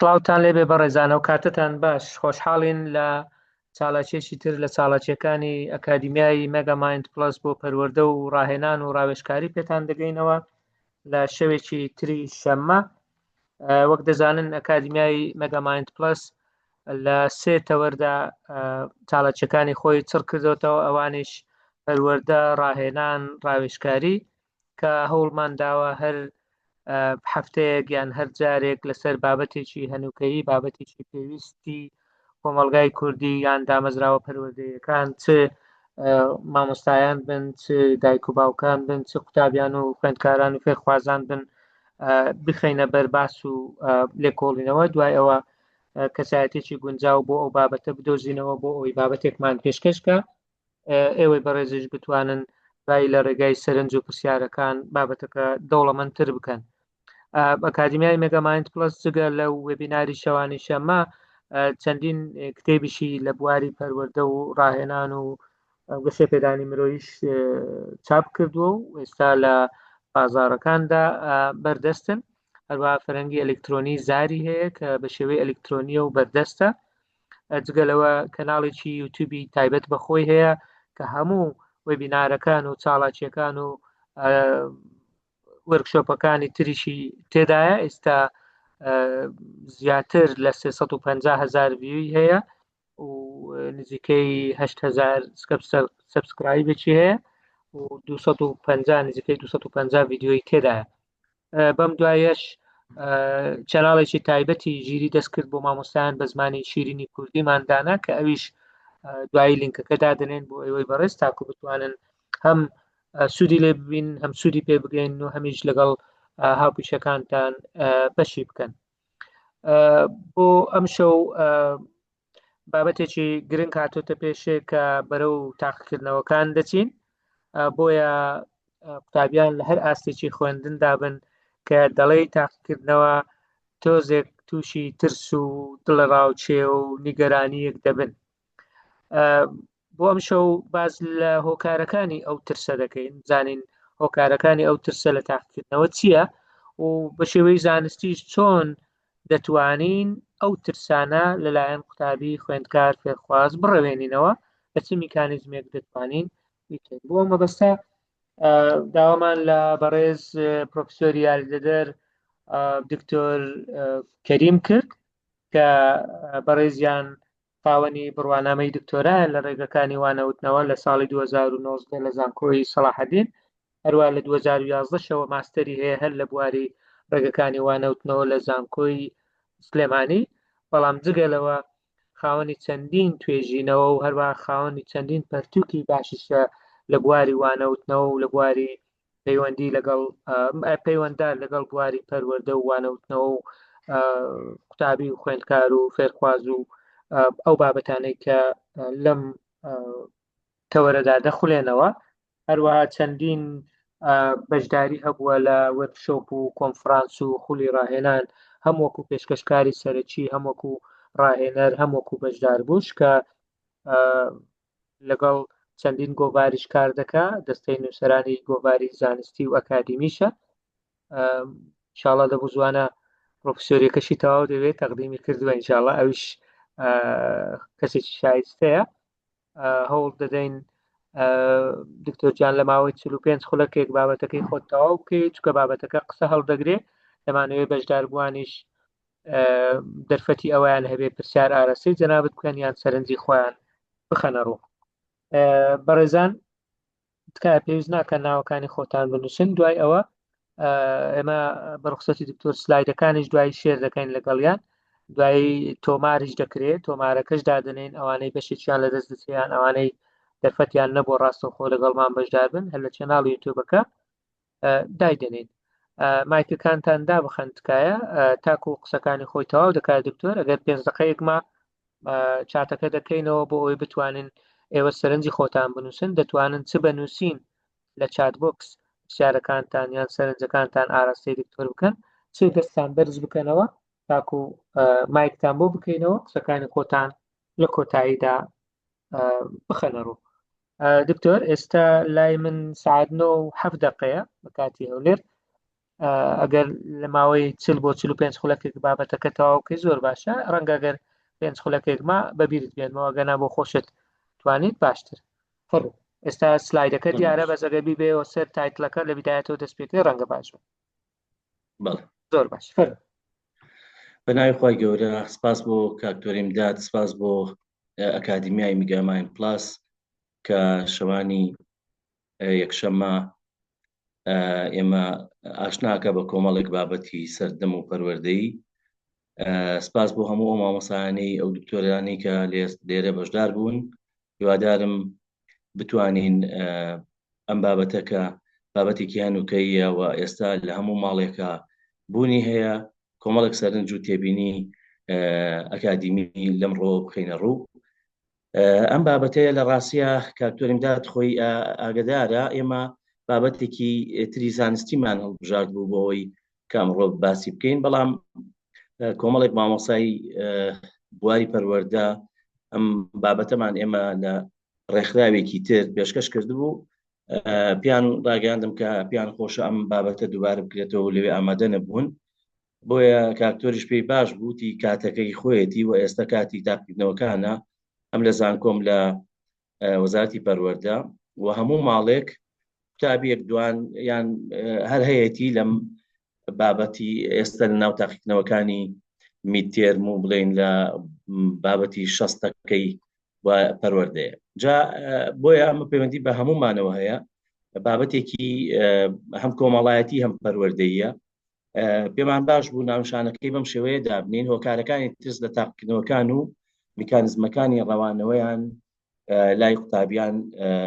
سڵاوتان لێبێ بەڕێزان ئەو کاتەتان باش خۆشحاڵین لە چالاکیەکی تر لە چالاکیەکانی ئەکادیمیای مێگامایند پڵەس بۆ پەروەردە و ڕاهێنان و ڕاوێژکاری پێتان دەگەینەوە لە شەوێکی تری شەممە. وەک دەزانن ئەکادیمیای مێگامایند پڵەس لە سێ تەوەردا چالاکیەکانی خۆی چڕ کردوتەوە، ئەوانیش پەروەردە، ڕاهێنان، ڕاوێژکاری، کە هەوڵمان داوە هەر هەفتەیەک یان هەر جارێک لەسەر بابەتێکی هەنووکەیی، بابەتێکی پێویستی کۆمەڵگای کوردی یان دامەزراوە پەروەردەیەکان، چ مامۆستایان بن، چ دایک و باوکان بن، چ قوتابیان و خوێندکاران و فێرخوازان بن، بخەینە بەر باس و لێکۆڵینەوە. دوای ئەوە کەسایەتێکی گونجاو بۆ ئەو بابەتە بدۆزینەوە بۆ ئەوەی بابەتێکمان پێشکەشکە، ئێوەی بەڕێزیش بتوانن بای لە ڕێگای سەرنج و پرسیارەکان بابەتەکە دەوڵەمەندتر بکەن. ئەکادیمیای مێگامایند پڵەس جگە لە وێبیناری شەوانی شەممە چەندین کتێبیشی لە بواری پەروەردە و ڕاهێنان و گەشەپێدانی مرۆیش چاپ کردووە و ئێستا لە بازارەکاندا بەردەستن. هەروە فەرەنگی ئەلکترۆنی زاری هەیە کە بە شێوەی ئەلکترۆنیە و بەردەستە. جگە لەوە کەناڵێکی یوتیوبی تایبەت بە خۆی هەیە کە هەموو وێبینارەکان و چاڵاکیەکان و وەرکشۆپەکانی تریشی تێدایە. ئێستا زیاتر لە 350 هزار view ی هەیە و نزیکەی 8000 subscribe ێکی هەیە و 250 نزیکەی 250 ڤیدیۆی تێدایە. بەم دوایەش channel ێکی تایبەتی ژیری دەستکرد بۆ مامۆستایان بە زمانی شیرینی کوردیمان دانا کە ئەویش دوایی لینکەکە دادەنێن بۆ ئێوەی بەڕێز تاکو بتوانن هەم سوودی لێ ببین، هەم سوودی پێ بگەین و هەمیش لەگەڵ هاوپیشەکانتان بەشی بکەن. بۆ ئەم شەو بابەتێکی گرنگ هاتۆتە پێشێ کە بەرەو تاقیکردنەوەکان دەچین، بۆیە قوتابیان لە هەر ئاستێکی خوێندندا بن کە دەڵێی تاقیکردنەوە تۆزێک تووشی ترس و دڵەڕاوکێ و نیگەرانیەک دەبن. بۆ ئەم شەو باز لە هۆکارەکانی ئەو ترسە دەکەین، زانین هۆکارەکانی ئەو ترسە لە تاقیکردنەوە چییە و بە شێوەی زانستیش چۆن دەتوانین ئەو ترسانە لەلایەن قوتابی، خوێندکار، فێرخواز بڕەوێنینەوە، بە چ میکانیزمێک دەتوانین بیکەین. بۆ مەبەستە داوامان لە بەڕێز پرۆفسۆری یاریدەدەر دکتۆر کەریم کرد کە بەڕێزیان خاوەنی بڕوانامەی دکتۆرایە لە ڕێگەکانی وانەوتنەوە لە ساڵی 2019 لە زانکۆی سەڵاحەدین، هەروە لە 2011 شەوە ماستەری هەیە هەر لە بواری ڕێگەکانی وانەوتنەوە لە زانکۆی سلێمانی. بەڵام جگە لەوە خاوەنی چەندین توێژینەوە و هەروە خاوەنی چەندین پەرتوکی باشیشە لە بواری وانەوتنەوە و لە بواری پەیوەندی لەگەڵ پەیوەنددار لەگەڵ بواری پەروەردە و وانەوتنەوە و قوتابی و خوێندکار و فێرخواز و ئەو بابەتانەی کە لەم تەوەرەدا دەخولێنەوە. هەروەها چەندین بەشداری هەبووە لە وەرکشۆپ و کۆنفرانس و خولی ڕاهێنان، هەم وەکو پێشکەشکاری سەرەکی، هەم وەکو ڕاهێنەر، هەم وەکو بەشداربووش کە لەگەڵ چەندین گۆڤاریش کار دەکا، دەستەی نووسەرانی گۆڤاری زانستی و ئەکادیمیشە. ئینشاڵڵا دەبوو زوانە پرۆفسۆریەکەشی تەواو دەبێت، تەقدیمی کردووە ئینشاڵڵا ئەویش کەسێکی شایستەیە. هەوڵ دەدەین دکتۆر جان لە ماوەی 45 خولەکێک بابەتەکەی خۆت تەواو بکەیت، چونکە بابەتەکە قسە هەڵدەگرێ، دەمانەوێت بەشداربووانیش دەرفەتی ئەویان هەبێ پرسیار ئارەستەی جەنابت بکەن یان سەرنجی خۆیان بخەنە ڕوو. بەڕێزان تکایە پێویست ناکەن ناوەکانی خۆتان بنووسن. دوای ئەوە ئێمە بە ڕوخسەتی دکتۆر سلایدەکانیش دوای share دەکەین لەگەڵیان، دوایی تۆماریش دەکرێت، تۆمارەکەش دادەنێن ئەوانەی بەشێکیان لەدەست دەچێت، ئەوانەی دەرفەتیان نەبوو ڕاستەوخۆ لەگەڵمان بەشدار بن هەر لە channel ی یوتیوبەکە دایدەنێین. مایکەکانتان دابخەن تکایە تاکو قسەکانی خۆی تەواو دەکات دکتۆر. ئەگەر پێنج دقەیەک ما چاتەکە دەکەینەوە بۆ ئەوەی بتوانن ئێوە سەرنجی خۆتان بنووسن، دەتوانن چ بەنووسین لە chat box پرسیارەکانتان یان سەرنجەکانتان ئاراستەی دکتۆر بکەن، چ دەستان بەرز بکەنەوە تاکو مایکتان بۆ بکەینەوە قسەکانی خۆتان لە کۆتاییدا بخەنە ڕوو. دکتۆر ئێستا لای من سعات 9 و 7 دقەیە بە کاتی هەولێر. ئەگەر لە ماوەی چل بۆ 45 خولەکێک بابەتەکە تەواو بکەی زۆر باشە ڕەنگە گەر پێنج خولەکێک ما بەبیرت بێنمەوە گەنا بۆ خۆشت توانیت باشتر فەرموو ئێستا سلایدەکە دیارە بەس ئەگەر بیبەیەوە سەر title ەکە لە بیدایەتەوە دەست پێکەی ڕەنگە باش بێت. بەڵێ زۆر باش فەرموو. بە ناوی خوای گەورە سپاس بۆ کاک تۆریمداد سپاس بۆ ئەکادیمیای میگاماین پلاس کە شەوانی یەکشەممە ئێمە ئاشناکە بە کۆمەڵێک بابەتی سەردەم و پەروەردەیی سپاس بۆ هەموو ئەو مامۆسایانەی ئەو دکتۆرانی کە لێرە بەشدار بوون هیوادارم بتوانین ئەم بابەتە کە بابەتێکی هەنووکەیە و ئێستا لە هەموو ماڵێکە بوونی هەیە کۆمەڵێک سەرنج و تێبینی ئەکادیمی لەمڕۆ بخەینە ڕوو ئەم بابەتەیە لە ڕاستە کاک دکتۆر ئیمداد خۆی ئاگدارە ئێمە بابەتێکی تری زانستیمان هەڵبژارد بوو بۆ ئەوەی کە ئەمڕۆ باسی بکەین بەڵام کۆمەڵێک مامۆسای بواری پەروەردە ئەم بابەتەمان ئێمە لە ڕێکخراوێکی تر پێشکەش کردبوو پیان ڕاگەاندم کە پیان خۆشە ئەم بابەتە دووبارە بکرێتەوە لەوێ ئامادە نەبوون بۆیە کاکتۆریش پێی باش بووتی کاتەکەی خۆیەتی و ئێستا کاتی تاقیکردنەوەکانە ئەم لە زانکۆم لە وەزارتی پەروەردە و هەموو ماڵێک قوتابیەک دوان یان هەر هەیەتی لەم بابەتی ئێستا لە ناو تاقیکردنەوەکانی میتێرم و بڵین لە بابەتی شەستەکەی و پەروەردەیە جا بۆیە ئەمە پەیوەندی بە هەمومانەوە هەیە بابەتێکی هەم کۆمەڵایەتی هەم پەروەردەیە پێمان باش بوو ناونشانەکەی بەم شێوەیە دابنین هۆکارەکانی ترس لە تاقیکردنەوەکان و میکانزمەکانی ڕەوانەوەیان لای قوتابیان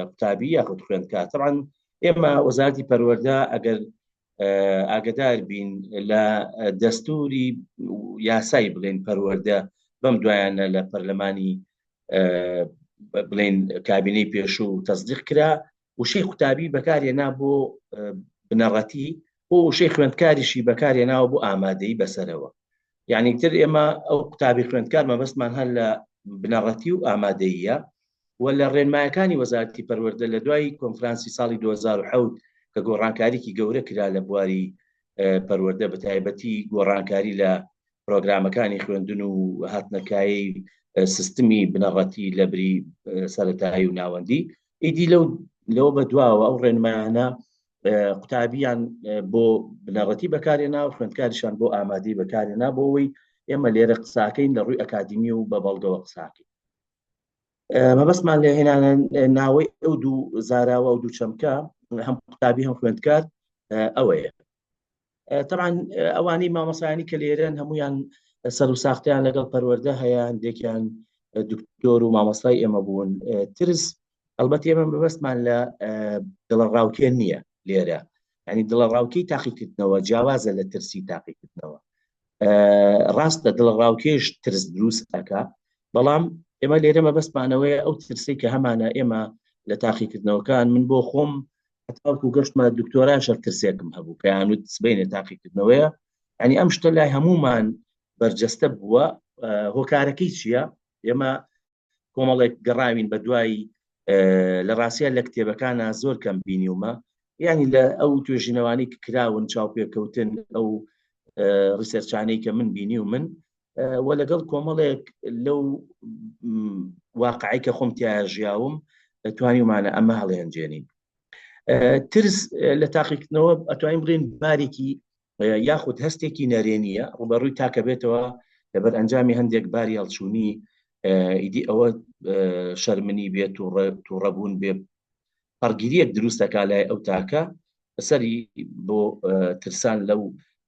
قوتابی یاخود خوێندکار طبعا ئێمە وەزارتی پەروەردە ئەگەر ئاگدار بین لە دەستوری یاسای بڵێن پەروەردە بەم دوایانە لە پەرلەمانی بڵێن کابینەی پێشوو تەصدیق کرا وشەی قوتابی بەکارهێنا بۆ بنەڕەتی بۆ وشەی خوێندکاریشی بەکارهێناوە بۆ ئامادەی بەسەرەوە یعنی تر ئێمە ئەو قوتابی خوێندکار مەبەستمان هەر لە بنەڕەتی و ئامادەیە و لە ڕێنمایەکانی وەزارەتی پەروەردە لە دوای کۆنفرانسی ساڵی 2007 کە گۆڕانکاریکی گەورە کرا لە بواری پەروەردە بە تایبەتی گۆڕانکاری لە پرۆگرامەکانی خوێندن و هاتنەکایەی سیستمی بنەڕەتی لە بری سەتایی و ناوەندی ئیدی لەو لەوە بە دواوە ئەو ڕێنمایانە قوتابیان بۆ بنەڕەتی بەکارێنا و خوێندکاریشان بۆ ئامادەی بەکارێنا بۆ ئەوەی ئێمە لێرە قساکەین لە ڕووی ئەکادیمی و بە بەڵگەوە قساکەین مەبەستمان لێ هێنانە ناوەی ئەو دوو زاراوە و دوو چەمکە هەم قوتابی هەم خوێندکار ئەوەیە طبعا ئەوانەی مامۆسایانی کە لێرەن هەمویان سەر و ساختیان لەگەڵ پەروەردە هەیە هەندێکیان دکتۆر و مامۆستای ئێمە بوون ترس ئەلبەت ئێمە مەبەستمان لە دڵە ڕاوکێ نییە لێرە ینی دڵە ڕاوکی تاقیکردنەوە جیاوازە لە ترسی تاقیکردنەوە ڕاستە دڵە ڕاوکێش ترس دروست ئەکا بەڵام ئێمە لێرە مەبەستمانەوەیە ئەو ترسی کە هەمانە ئێمە لە تاقیکردنەوەکان من بۆ خۆم هەتاوەکو گەشتمە دکتۆرا شەر ترسێکم هەبوو پێیان وت سبەینێ تاقیکردنەوەیە ئەنی ئەم شتە لای هەمومان بەرجەستە بووە هۆکارەکەی چییە ئێمە کۆمەڵێک گەڕاوین بە دوای لە ڕاستە لە کتێبەکانە زۆر کەم بینیومە یعنی لە ئەو توێژینەوانی کە کراون چاوپێکەوتن ئەو research انەی کە من بینی و من و لەگەڵ کۆمەڵێک لەو واقعی کە خۆم تیا ژیاوم توانیومانە ئەمە هەڵێنجێنین ترس لە تاقیکردنەوە ئەتوانین بڵێن بارێکی یاخود هەستێکی نەرێنیە ڕوبەڕووی تاکە بێتەوە لەبەر ئەنجامی هەندێک باری هەڵچوونی ئیدی ئەوە شەرمنی بێت تووڕەبوون بێ پەڕگیریەک دروست دەکا لای ئەو تاکە سەری بۆ ترسان لەو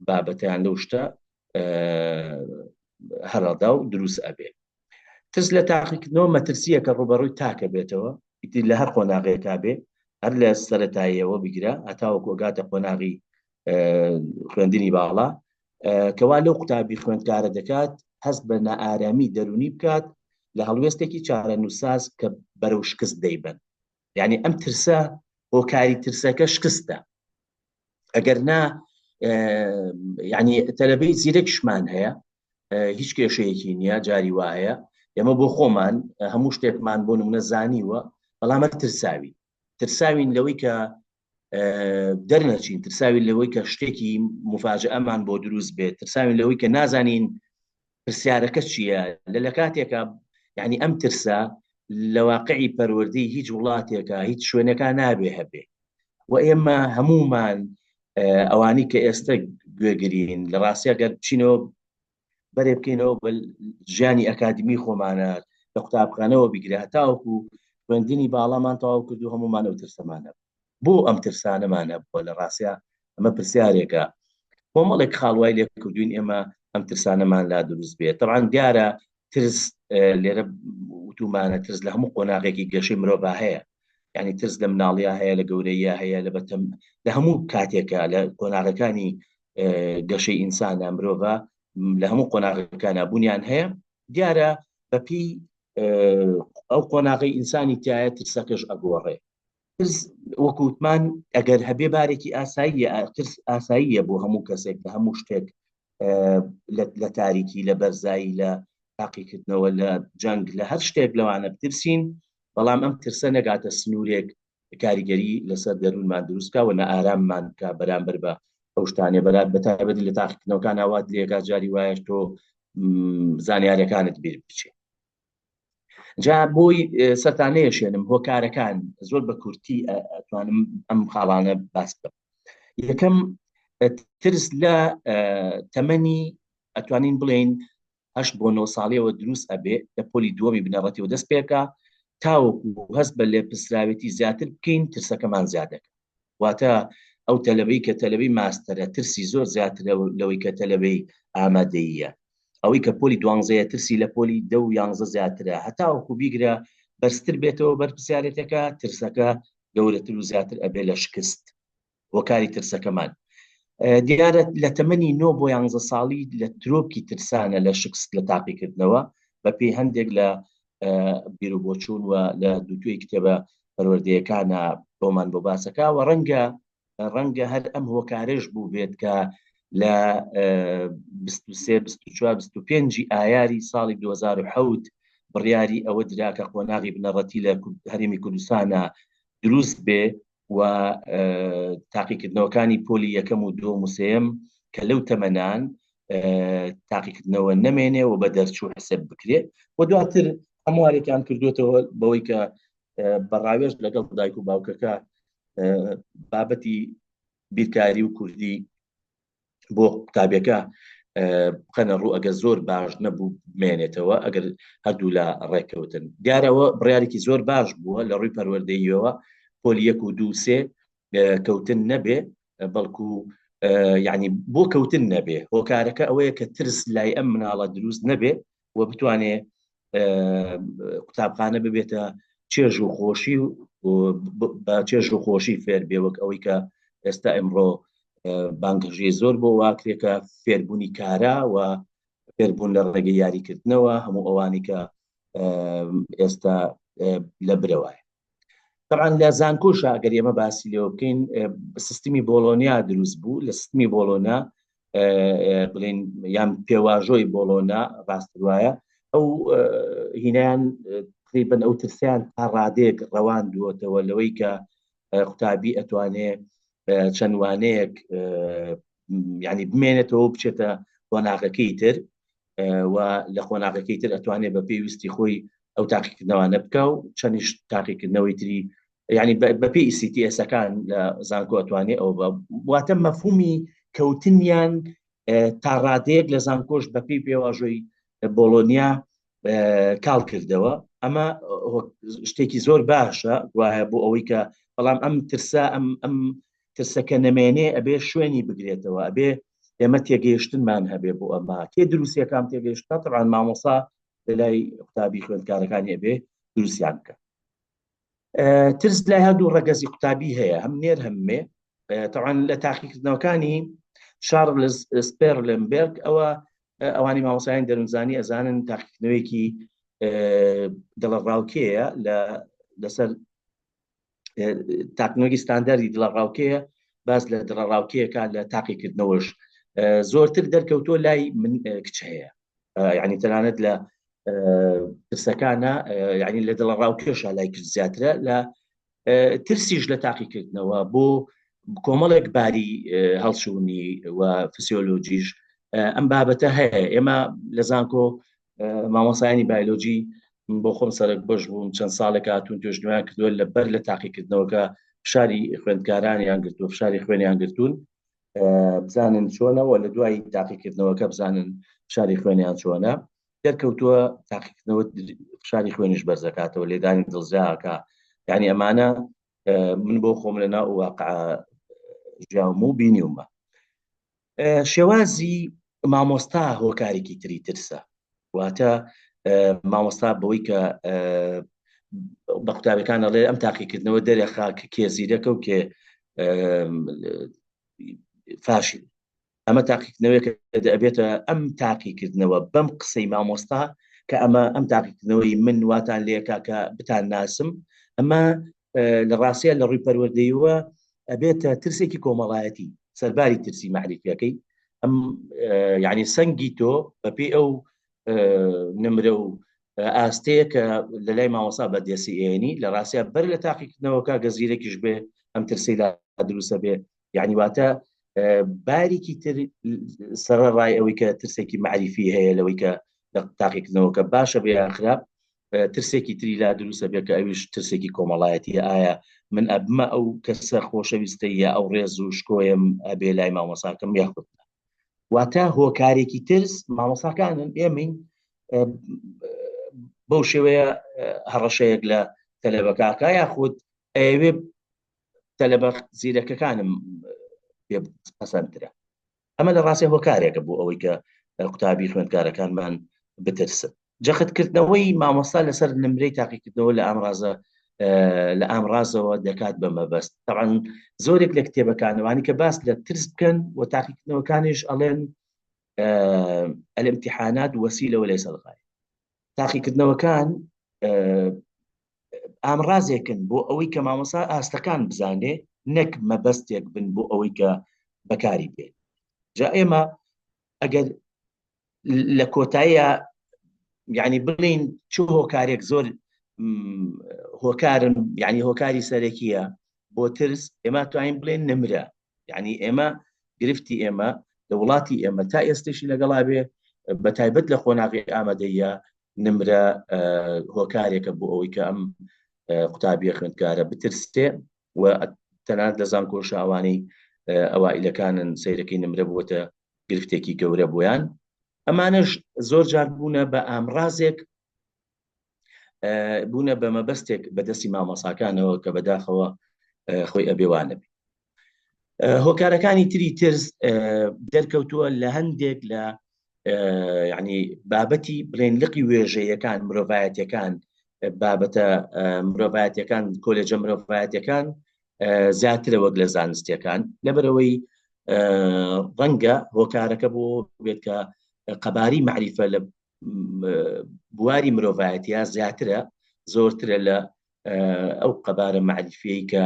بابەتیان لەو شتە هەرەدا و دروست ئەبێ ترس لە تاقیکردنەوە مەترسیە کە ڕوبەڕووی تاکە بێتەوە ئیتر لە هەر قۆناغێکا بێ هەر لە سەتاییەوە بگرە هەتاوەکو ئەگاتە قۆناغی خوێندنی باڵا کەوا لەو قوتابی خوێندکارە دەکات هەست بە نائارامی دەرونی بکات لە هەڵوێستێکی چارەنووساز کە بەرەو شکست دەیبەن یعنی ئەم ترسە هۆکاری ترسەکە شکستە ئەگەر نا یعنی تەلەبەی زیرەکشمان هەیە هیچ کێشەیەکی نییە جاری وایە ئێمە بۆ خۆمان هەموو شتێکمان بۆ نمونە زانیوە بەڵام ترساوی ترساوین لەوەی کە. دەرنەچین، ترساوین لەوەی کە شتێکی مفاجئەمان بۆ دروست بێت، ترساوین لەوەی کە نازانین پرسیارەکە چییە لە لە کاتێکە یعنی ئەم ترسە لە واقعی پەروەردەی هیچ وڵاتێکە هیچ شوێنەکە نابێ هەبێ و ئێمە هەمومان ئەوانی کە ئێستا گوێگرین لە ڕاستیا گەر بچینەوە بەرێ بکەینەوە بە ژیانی ئەکادمی خۆمانە لە قوتابخانەوە بیگرە هەتاوەکو خوێندنی باڵامان تەواو کردو هەمومان ئەو ترسەمانە بۆ ئەم ترسانەمان هەبووە لە ڕاستیا ئەمە پرسیارێکە کۆمەڵێک خاڵوای لێ کردوین ئێمە ئەم ترسانەمان لا دروست بێت طبعا دیارە ترس لێرە وتومانە ترس لە هەموو قۆناغێکی گەشەی مرۆڤ هەیە یعنی ترس لە مناڵیا هەیە لە گەورەیە هەیە لە بەتەم لە هەموو کاتێکە لە قۆناغەکانی گەشەی ئینسانە مرۆڤ لە هەموو قۆناغەکانە بوونیان هەیە دیارە بەپی ئەو قۆناغی ئینسانی تایە ترسەکەش ئەگۆڕێ ترس وەکو وتمان ئەگەر هەبێ بارێکی ئاساییە ترس ئاساییە بۆ هەموو کەسێک لە هەموو شتێک لە تاریکی لە بەرزایی لە تاقیکردنەوە لە جەنگ لە هەر شتێک لەوانە بترسین بەڵام ئەم ترسە نەگاتە سنوورێک کاریگەری لەسەر دەروونمان دروستکە و نەئاراممان کە بەرامبەر بە ئەو شتانێ بەرات بە تایبەتی لە تاقیکردنەوەکان ئاوات لێکا جاری وایە تۆ زانیارەکانت بیر بچێ جا بۆی سەرتان نەیەشێنم هۆکارەکان زۆر بە کورتی ئەتوانم ئەم خاڵانە باس بکەم یەکەم ترس لە تەمەنی ئەتوانین بڵێین هەشت بۆ نۆ ساڵیەوە دروست ئەبێ لە پۆلی دووەمی بنەڕەتیەوە دەست پێکا تاوەکو هەست بە لێپرسراوێتی زیاتر بکەین ترسەکەمان زیادەکە واتە ئەو تەلەبەی کە تەلەبەی ماستەرە ترسی زۆر زیاترە لەوەی کە تەلەبەی ئامادەییە ئەوەی کە پۆلی دوانزەیە ترسی لە پۆلی دە و یانزە زیاترە هەتاوەکو بیگرە بەرزتر بێتەوە بەرپرسیارێتەکە ترسەکە گەورەتر و زیاتر ئەبێ لە شکست هۆکاری ترسەکەمان دیارە لە تەمەنی 9 بۆ یانزە ساڵی لە ترۆپکی ترسانە لە شکست لە تاقیکردنەوە بەپێی هەندێک لە بیروبۆچوون و لە دووتوێی کتێبە پەروەردەیەکانە بۆمان بۆ باسەکە و ڕەنگە ڕەنگە هەر ئەم هۆکارش بوو بێت کە لە 23 24 25 ئایاری ساڵی 2007 بڕیاری ئەوە درا کە قۆناغی بنەڕەتی لە هەرێمی کوردستانە دروست بێ و تاقیکردنەوەکانی پۆلی یەکەم و دووەم و سێیەم کە لەو تەمەنان تاقیکردنەوە نەمێنێ و بە دەرچوو حسێب بکرێ و دواتر هەموارێکیان کردوێتەوە بەوەی کە بە ڕاوێژ لەگەڵ دایک و باوکەکە بابەتی بیرکاری و کوردی بۆ قوتابیەکە بخەنە ڕوو ئەگەر زۆر باش نەبوو بمێنێتەوە ئەگەر هەردوو لە ڕێککەوتن دیارەوە بڕیارێکی زۆر باش بووە لە ڕووی پەروەردەییەوە پۆلی یەک و دوو سێ کەوتن نەبێ بەڵکو یعنی بۆ کەوتن نەبێ هۆکارەکە ئەوەیە کە ترس لای ئەم مناڵە دروست نەبێ و بتوانێ قوتابخانە ببێتە چێژ و خۆشی و بە چێژ و خۆشی فێر بێ وەک ئەوەی کە ئێستا ئەمڕۆ بانگژی زۆر بۆ واکرێکە فێربوونی کارا و فێربوون لە ڕێگەی یاریکردنەوە هەموو ئەوانی کە ئێستا لە برەوایە طبعا لە زانکۆشە ئەگەر ئێمە باسی لێوە بکەین سیستمی بۆڵۆنیا دروست بوو لە سیستمی بۆڵۆنا بڵین یان پێواژۆی بۆڵۆنا ڕاستر وایە ئەو هینیان تقریبن ئەو ترسیان تا ڕادێک ڕەوان دووەتەوە لەوەی کە قوتابی ئەتوانێ چەند وانەیەک ینی بمێنێتەوە بچێتە قۆناغەکەی تر و لە قۆناغەکەی تر ئەتوانێت بە پێویستی خۆی ئەو تاقیکردنەوانە بکە و چەندیش تاقیکردنەوەی تری یعنی بەپێی ECTS ەکان لە زانکۆ ئەتوانێ ئەو بە واتە مەفهومی کەوتنیان تا ڕادەیەک لە زانکۆش بەپێی پێواژۆی بۆڵۆنیا کاڵ کردەوە ئەمە شتێکی زۆر باشە وایە بۆ ئەوەی کە بەڵام ئەم ترسا ئەم ئەم ترسەکە نەمێنێ ئەبێ شوێنی بگرێتەوە ئەبێ ئێمە تێگەیشتنمان هەبێ بۆ ئەمە کێ دروستیەکان تێگەیشتە طبعا مامۆسا لە لای قوتابی خوێندکارەکانی ئەبێ دروستیان بکە ترس لای هەردوو ڕەگەزی قوتابی هەیە هەم نێر هەم مێ طبعا لە تاقیکردنەوەکانی شارلز سپێرلنبێرگ ئەوە ئەوانی مامۆسایان دەروونزانی ئەزانن تاقیکردنەوەیەکی دڵەڕاوکێیە لە لەسەر تاقنەوەی ستانداردی دڵەڕاوکێیە باس لە دڵەڕاوکێیەکە لە تاقیکردنەوەش زۆرتر دەرکەوتووە لای من کچ هەیە یعنی تەنانەت لە ترسەکانە یعنی لە دڵەڕاوکێشە لای کچ زیاترە لە ترسیش لە تاقیکردنەوە بۆ. کۆمەڵێک باری هەڵچوونی و فسیۆلۆجیش ئەم بابەتە هەیە. ئێمە لە زانکۆ مامۆسایانی بایلۆجی بۆ خۆم سەرک بەش بووم، چەند ساڵێک هاتوون توێژنەوەیان کردووە لە بەر لە تاقیکردنەوەکە فشاری خوێندکارانیان گرتووە، فشاری خوێنیان گرتوون بزانن چۆنەوە، لە دوای تاقیکردنەوەکە بزانن فشاری خوێنیان چۆنە. دەرکەوتووە تاقیکردنەوە فشاری خوێنیش بەرزەکاتەوە، لێدانی دڵزیاکە. یعنی ئەمانە من بۆ خۆم لە ناو واقع ژیاوم و بینیومە. شێوازی مامۆستا هۆکارێکی تری ترسە، واتە مامۆستا بەوەی کە بە قوتابەکان ئەڵێ ئەم تاقیکردنەوە دەرێخا کە کێ زیرەکە و کێ فاشی. ئەمە تاقیکردنەوەیەکە دەبێتە ئەم تاقیکردنەوە بەم قسەی مامۆستا کە ئەمە ئەم تاقیکردنەوەی من واتان لێکا کە بتان ناسم، ئەمە لە ڕاستە لە ڕووی پەروەردەیەوە ئەبێتە ترسێکی کۆمەڵایەتی سەرباری ترسی مەعریفیەکەی. ئەم یعنی سەنگی تۆ بەپێی ئەو نمرە و ئاستەیە کە لە لای مامۆسا بە دەستی ئێنی. لە ڕاستە بەر لە تاقیکردنەوەکە گەزیرێکیش بێ ئەم ترسی لا دروستە بێ. یعنی واتە بارێکی تر سەرەڕای ئەوەی کە ترسێکی معریفی هەیە لەوەی کە لە تاقیکردنەوەکە باشە بێ یان خراپ، ترسێکی تری لا دروستە بێ کە ئەویش ترسێکی کۆمەڵایەتیە. ئایا من ئەبمە ئەو کەسە خۆشەویستەیە، ئەو ڕێز و شکۆیم ئەبێ لای مامۆساکەم یاخود نا؟ واتە هۆکارێکی ترس مامۆساکانن، ئێمەین بەو شێوەیە هەڕەشەیەک لە تەلەبەکەکە یاخود ئەیەوێ تەلەبە زیرەکەکانم پێ پەسەندترە. ئەمە لە ڕاستە هۆکارێکە بۆ ئەوەی کە قوتابی خوێندکارەکانمان بترسن. جەختکردنەوەی مامۆستا لەسەر نمرەی تاقیکردنەوە لە ئامرازە لە ئامرازەوە دەکات بە مەبەست. طبعا زۆرێک لە کتێبەکانەوانی کە باس لە ترس بکەن و تاقیکردنەوەکانیش ئەڵێن الامتحانات وسیلە وليس الغاية. تاقیکردنەوەکان ئامرازێکن بۆ ئەوەی کە مامۆسا ئاستەکان بزانێ، نەک مەبەستێک بن بۆ ئەوەی کە بەکاری بێن. جا ئێمە ئەگەر لە کۆتاییە یعنی بڵین چ هۆکارێک زۆر هۆکارن، یعنی هۆکاری سەرەکیە بۆ ترس، ئێمە توانین بڵێن نمرە. یعنی ئێمە گرفتی ئێمە لە وڵاتی ئێمە تا ئێستێشی لەگەڵا بێ، بە تایبەت لە قۆناغی ئامادەیە، نمرە هۆکارێکە بۆ ئەوەی کە ئەم قوتابیە خوێندکارە بترسێ و تەنانەت لە زانکۆش ئەوانەی ئەوائیلەکانن سەیرەکەی نمرە بووەتە گرفتێکی گەورە بۆیان. ئەمانەش زۆر جار بوونە بە ئامرازێک، بوونە بە مەبەستێک بەدەستی مامۆساکانەوە کە بەداخەوە خۆی ئەبێوانە بێ. هۆکارەکانی تری ترس دەرکەوتووە لە هەندێک لە ینی بابەتی بڵێن لقی وێژەیەکان، مرۆڤایەتەکان، بابەتە مرۆڤایەتەکان، کۆلێجە مرۆڤایەتەکان زیاترە وەک لە زانستیەکان، لەبەرەوەی ڕەنگە هۆکارەکە بۆ بێت کە قەباری معریفە لە بواری مرۆڤایەتە زیاترە، زۆرترە لە ئەو قەبارە مەعریفیەی کە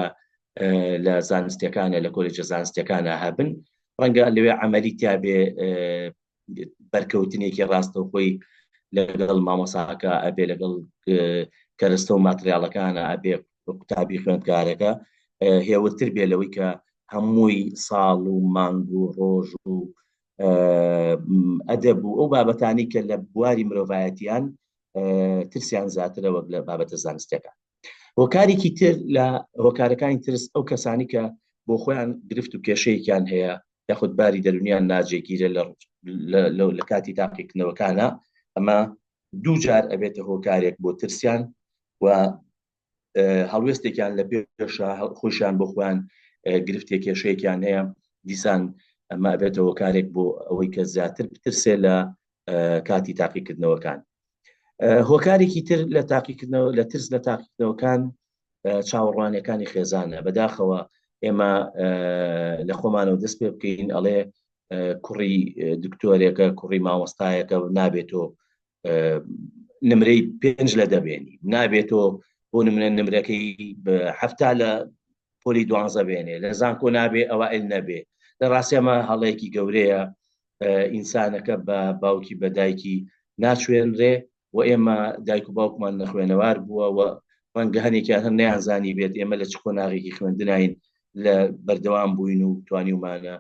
لە زانستیەکانە، لە کۆلێجە زانستیەکانە هەبن. ڕەنگە لەوێ عملی تیا بێ، بەرکەوتنێکی ڕاستەوخۆی لەگەڵ مامۆساکە ئەبێ، لەگەڵ کەرەستە و ماتریاڵەکانە ئەبێ، قوتابی خوێندکارەکە هێورتر بێ لەوەی کە هەمووی ساڵ و مانگ و ڕۆژ و ئەدەب و ئەو بابەتانی کە لە بواری مرۆڤایەتیان ترسیان زیاترە وەک لە بابەتە زانستیەکان. هۆکارێکی تر لە هۆکارەکانی ترس ئەو کەسانی کە بۆ خۆیان گرفت و کێشەیەکیان هەیە یاخود باری دەرونیان ناجێگیرە لە کاتی تاقیکردنەوەکانە، ئەمە دوو جار ئەبێتە هۆکارێک بۆ ترسیان و هەڵوێستێکیان لە پێشە، خۆشیان بۆ خۆیان گرفتێک کێشەیەکیان هەیە، دیسان ئەمە ئەبێتە هۆکارێک بۆ ئەوەی کە زیاتر بترسێ لە کاتی تاقیکردنەوەکان. هۆکارێکی تر لە تاقیکردنەوە لە ترس لە تاقیکردنەوەکان چاوەڕوانیەکانی خێزانە. بەداخەوە ئێمە لە خۆمانەوە دەست پێ بکەین ئەڵێ کوڕی دکتۆرێکە، کوڕی مامۆستایەکە، نابێتەوە نمرەی پێنج لە دەبێنی، نابێتەوە بۆ نمرە نمرەکەی هەفتا لە پۆلی دوانزە بێنێ، لە زانکۆ نابێ ئەوائل نەبێ. لە ڕاستی ئەمە هەڵەیەکی گەورەیە. ئینسانەکە بە باوکی بە دایکی ناچوێنرێ و ئێمە دایک و باوکمان نەخوێنەوار بووە و ڕەنگە هەنێکیان هەر نەیانزانی بێت ئێمە لە چ قۆناغێکی خوێندنین. لە بەردەوام بووین و توانیومانە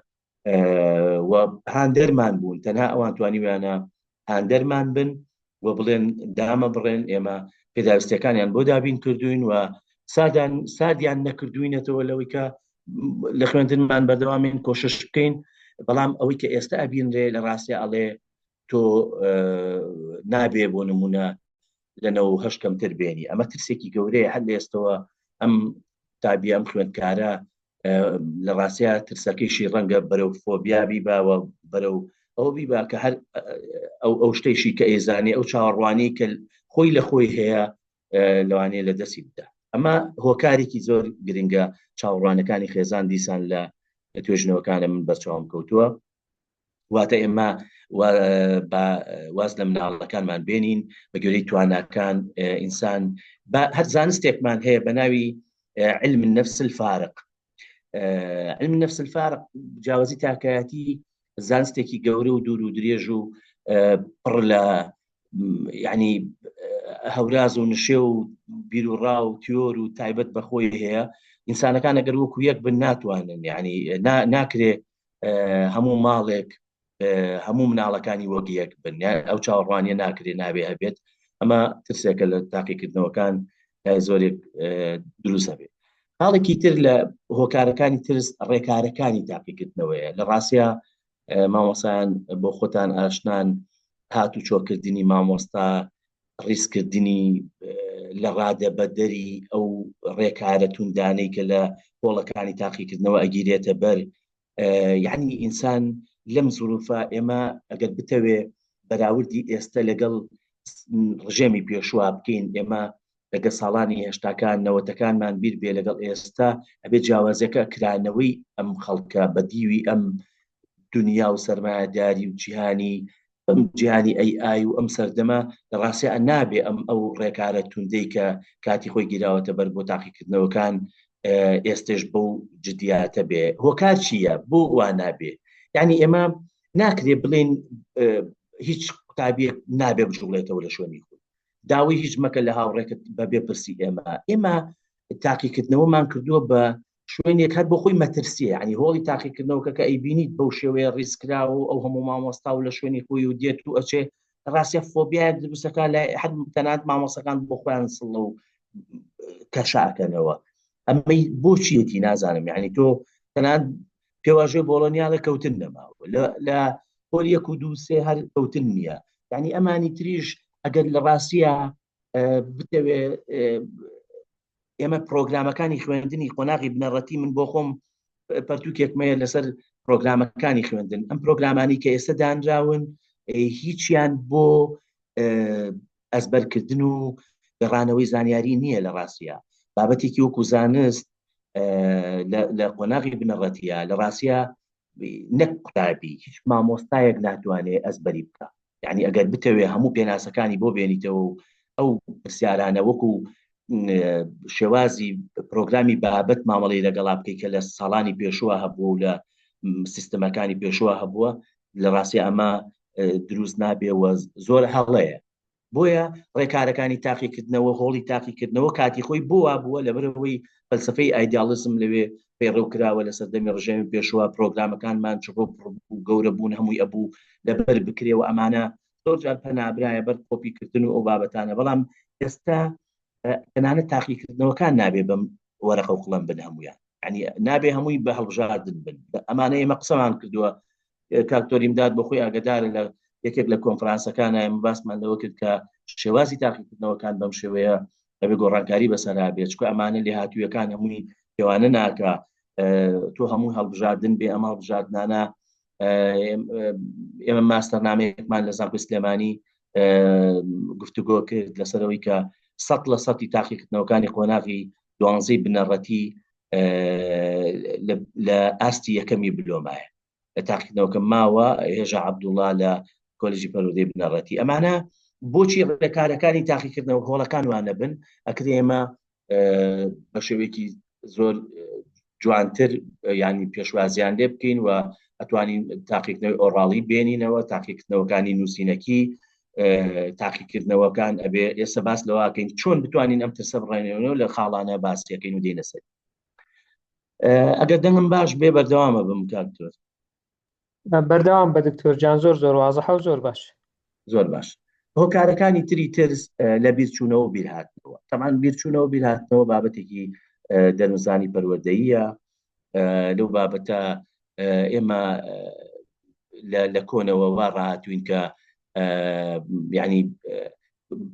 و هاندەرمان بوون تەنها ئەوان توانیویانە هاندەرمان بن و بڵێن دامە بڕێن ئێمە پێداویستەکانیان بۆ دابین کردوین و سادان سادیان نەکردوینەتەوە لەوەی کە لە خوێندنمان بەردەوامین کۆشش بکەین بەڵام ئەوەی کە ئێستا ئەبینرێ لە ڕاستیا ئەڵێ تۆ نابێ بۆ نمونە لە 98 کەمتر بێنی ئەمە ترسێکی گەورەیە هەر لە ئێستەوە ئەم تابی ئەم خوێندکارە لە ڕاستیا ترسەکەیشی ڕەنگە بەرەو فۆبیا بیباوە بەرەو ئەوە بیبا کە هەر ئەو ئەو شتێکی کە ئێزانێ ئەو چاوەڕوانی کە خۆی لە خۆی هەیە لەوانەیە لە دەستی بدا ئەمە هۆکارێکی زۆر گرنگە چاوەڕوانەکانی خێزان دیسان لە توێژنەوەکانە من بەرچاوم کەوتووە واتە ئێمە واز لە مناڵەکانمان بێنین بە گوێرەی تواناکان ئینسان هەر زانستێکمان هەیە بە ناوی علم النفس الفارق علم النفس الفارق جیاوازی تاکایەتی زانستێکی گەورە و دوور و درێژ و پڕ لە ینی هەوراز و نشێ و بیرروڕا و تیۆر و تایبەت بەخۆی هەیە ئینسانەکان ئەگەر وەکو یەک بن ناتوانن ینی ناکرێ هەموو ماڵێک هەموو مناڵەکانی وەک یەک بن ئەو چاوەڕوانیە ناکرێ نابێ هەبێت ئەمە ترسێکە لە تاقیکردنەوەکان زۆرێک دروست هەبێت خاڵێکی تر لە هۆکارەکانی ترس ڕێکارەکانی تاقیکردنەوەیە لە ڕاستە مامۆسایان بۆ خۆتان ئاشنان هات و چۆکردنی مامۆستا ڕیزکردنی لە ڕادە بەدەری ئەو ڕێکارە توندانەی کە لە هۆڵەکانی تاقیکردنەوە ئەگیرێتە بەر یعنی ئینسان لەم زروفە ئێمە ئەگەر بتەوێ بەراوردی ئێستا لەگەڵ ڕژێمی پێشوا بکەین ئێمە لەگە ساڵانی هێشتاکان نەوەتەکانمان بیر بێ لەگەڵ ئێستا ئەبێ جیاوازەکە کرانەوەی ئەم خەڵکە بە دیوی ئەم دنیا و سەرمایەداری و جیهانی ئەم جیهانی ئەی ئای و ئەم سەردەمە لە ڕاستیا نابێ ئەم ئەو ڕێکارە توندەی کە کاتی خۆی گیراوەتە بەر بۆ تاقیکردنەوەکان ئێستش بەو جدیاتە بێ هۆکار چییە بۆ وا نابێ یعنی ئێمە ناکرێ بڵین هیچ قوتابیەک نابێ بجوڵێتەوە لە شوێنی خۆی داوای هیچ مەکە لە هاوڕێکت بەبێ پرسی ئێمە ئێمە تاقیکردنەوەمان کردووە بە شوێنێک هەر بۆ خۆی مەترسیە یعنی هۆڵی تاقیکردنەوەکە کە ئەیبینیت بەو شێوەیە ڕیزکراوە و ئەو هەموو مامۆستا و لە شوێنی خۆی و دێت و ئەچێ ڕاستە فۆبیایەک دروستەکە لای هەر تەنات مامۆسەکان بۆ خۆیان سڵە و کەشاکەنەوە ئەمەی بۆچیەتی نازانم یعنی تۆ تەنات پێواژۆی بۆڵۆنیا لە کەوتن نەماوە لە پۆل یەک و دوو سێ هەر کەوتن نییە یعنی ئەمانی تریش ئەگەر لە ڕاستیە بتەوێ ئێمە پرۆگرامەکانی خوێندنی قۆناغی بنەڕەتی من بۆ خۆم پەرتوکێکمەیە لەسەر پرۆگرامەکانی خوێندن ئەم پرۆگرامانی کە ئێستا دانراون هیچیان بۆ ئەزبەرکردن و گەڕانەوەی زانیاری نییە لە ڕاستە بابەتێکی وەکو زانست لە قۆناغی بنەڕەتیە لە ڕاستە نەک قوتابی هیچ مامۆستایەک ناتوانێت ئەزبەری بکە یعنی ئەگەر بتەوێ هەموو پێناسەکانی بۆ بێنیتەوە و ئەو پرسیارانە وەکو شێوازی پرۆگرامی بابەت مامەڵی لەگەڵا بکەیت کە لە ساڵانی پێشوە هەبوو و لە سیستەمەکانی پێشوە هەبووە لە ڕاستی ئەمە دروست نابێ و زۆر هەڵەیە بۆیە ڕێکارەکانی تاقیکردنەوە هۆڵی تاقیکردنەوە کاتی خۆی بۆ وا بووە لەبەرئەوەی فەلسەفەی ئایدیاڵیزم لەوێ پەیڕەو کراوە لە سەردەمی ڕژێمی پێشوە پرۆگرامەکانمان چڕ و پڕ بوو گەورە بوون هەمووی ئەبوو لەبەر بکرێ و ئەمانە زۆر جار پەنابرایە بەر کۆپیکردن و ئەو بابەتانە بەڵام ئێستا تەنانەت تاقیکردنەوەکان نابێ بەم وەرەقە و قڵەم بن هەمویان ینی نابێ هەمووی بە هەڵبژاردن بن ئەمانە ئێمە قسەمان کردووە کاکتۆریمداد بۆ خۆی ئاگدارە لە یەکێک لە کۆنفرانسەکان ئێمە باسمان لەوە کرد کە شێوازی تاقیکردنەوەکان بەم شێوەیە ئەبێ گۆڕانکاری بەسەرا بێت چکە ئەمانە لێهاتوویەکان هەمووی پێوانە ناکە تۆ هەموو هەڵبژاردن بێ ئەم هەڵبژاردنانە ئێمە ماستەرنامەیەکمان لە زانکۆی سلێمانی گفتوگۆ کرد لەسەرەوەی کە سە لە سەتی تاقیکردنەوەکانی قۆناغی دوانزەی بنەڕەتی لە ئاستی یەکەمی بلۆمایە لە تاقیکردنەوەکە ماوە هێژا عەبدوڵا لە کۆلێژی پەروەردەی بنەڕەتی ئەمانە بۆچی ڕێکارەکانی تاقیکردنەوە هۆڵەکان وانە بن ئەکرێ ئێمە بە شێوەیەکی زۆر جوانتر ینی پێشوازیان لێ بکەین و ئەتوانین تاقیکردنەوەی ئۆڕاڵی بێنینەوە تاقیکردنەوەکانی نووسینەکی تاقیکردنەوەکان ئەبێ ئێستا باس لەواکەین چۆن بتوانین ئەم ترسە بڕێنەوە لە خاڵانە باسیەکەین و دێنە سەر. ئەگەر دەنگم باش بێ بەردەوامە بم کاک دکتۆر. بەردەوام بە دکتۆر جان زۆر زۆر وازحە و زۆر باش. زۆر باش. هۆکارەکانی تری ترس لە بیرچوونەوە و بیرهاتنەوە. تەبعەن بیرچوونەوە و بیرهاتنەوە بابەتێکی دەروونزانی پەروەردەییە. لەو بابەتە ئێمە لە کۆنەوە وا ڕاهاتوین کە یعنی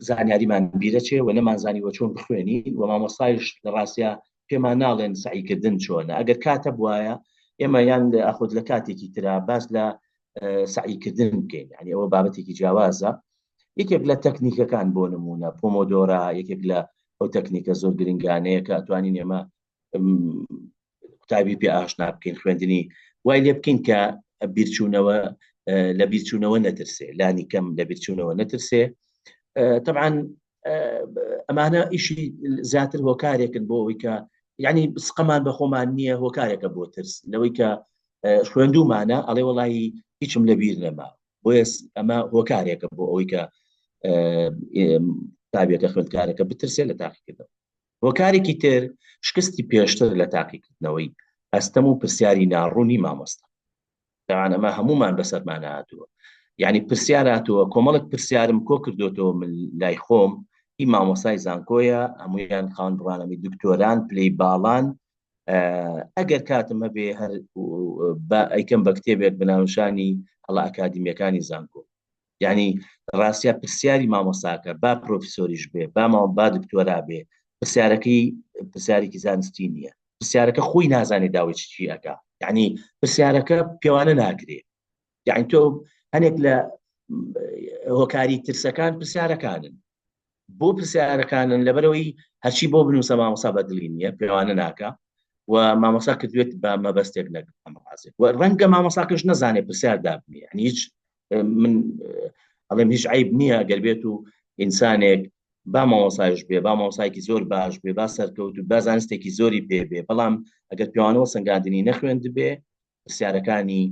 زانیاریمان بیرەچێ و نەمانزانیوە چۆن بخوێنین و مامۆستایش لە ڕاستیا پێمان ناڵێن سەعیکردن چۆنە ئەگەر کاتە بواە ئێمە یان ئاخود لە کاتێکی ترا باس لە سەعیکردن بکەین یعنی ئەوە بابەتێکی جیاوازە یەکێک لە تەکنیکەکان بۆ نمونە پۆمۆدۆرا یەکێک لە ئەو تەکنیکە زۆر گرنگانەیە کە ئەتوانین ئێمە قوتابی پێ ئاشنا بکەین خوێندنی وای لێ بکەین کە بیرچوونەوە لە بیرچوونەوە نەترسێ لانی کەم لە بیرچوونەوە نەترسێ طبعا ئەمانە ئیشی زیاتر هۆکارێکن بۆ ئەوەی کە یعنی سقەمان بە خۆمان نییە هۆکارێکە بۆ ترس لەوەی کە خوێندومانە ئەڵێ وڵی هیچم لە بیر نەما بۆیە ئەمە هۆکارێکە بۆ ئەوەی کە قوتابیەکە خوێندکارەکە بترسێت لە تاقیکردنەوە هۆکارێکی تر شکستی پێشتر لە تاقیکردنەوەی ئەستەم و پرسیاری ناڕوونی مامۆستا تاوان ئەمە هەمومان بەسەرمان هاتووە یعنی پرسیار هاتووە کۆمەڵک پرسیارم کۆ کردوێتەوە من لای خۆم هی مامۆسای زانکۆیە هەمویان خاوەن بڕوانامەی دکتۆران پلەی باڵان ئەگەر کاتم هەبێ هەر با ئەیکەم بە کتێبێک بەناونشانی هەڵە ئەکادیمیەکانی زانکۆ یعنی ڕاستە پرسیاری مامۆساکە با پرۆفیسۆریش بێ با ماوە با دکتۆرا بێ پرسیارەکەی پرسیارێکی زانستی نییە پرسیارەکە خۆی نازانێت داوای چی ئەکا یعنی پرسیارەکە پێوانە ناکرێ یعنی تۆ هەنێک لە هۆکاری ترسەکان پرسیارەکانن بۆ پرسیارەکانن لەبەرەوەی هەرچی بۆ بنووسە مامۆسا بەدڵی نییە پێوانە ناکە و مامۆسا کردوێت بە مەبەستێک نەک ئەمەڕازێک و ڕەنگە مامۆساکەش نەزانێت پرسیار دابنێ یعنی هیچ من ئەڵێم هیچ عیب نییە گەر بێت و ئینسانێک با مامۆسایش بێ با مامۆسایکی زۆر باش بێ با سەرکەوت و با زانستێکی زۆری پێ بێ بەڵام ئەگەر پێوانەوە سەنگاندنی نەخوێند بێ پرسیارەکانی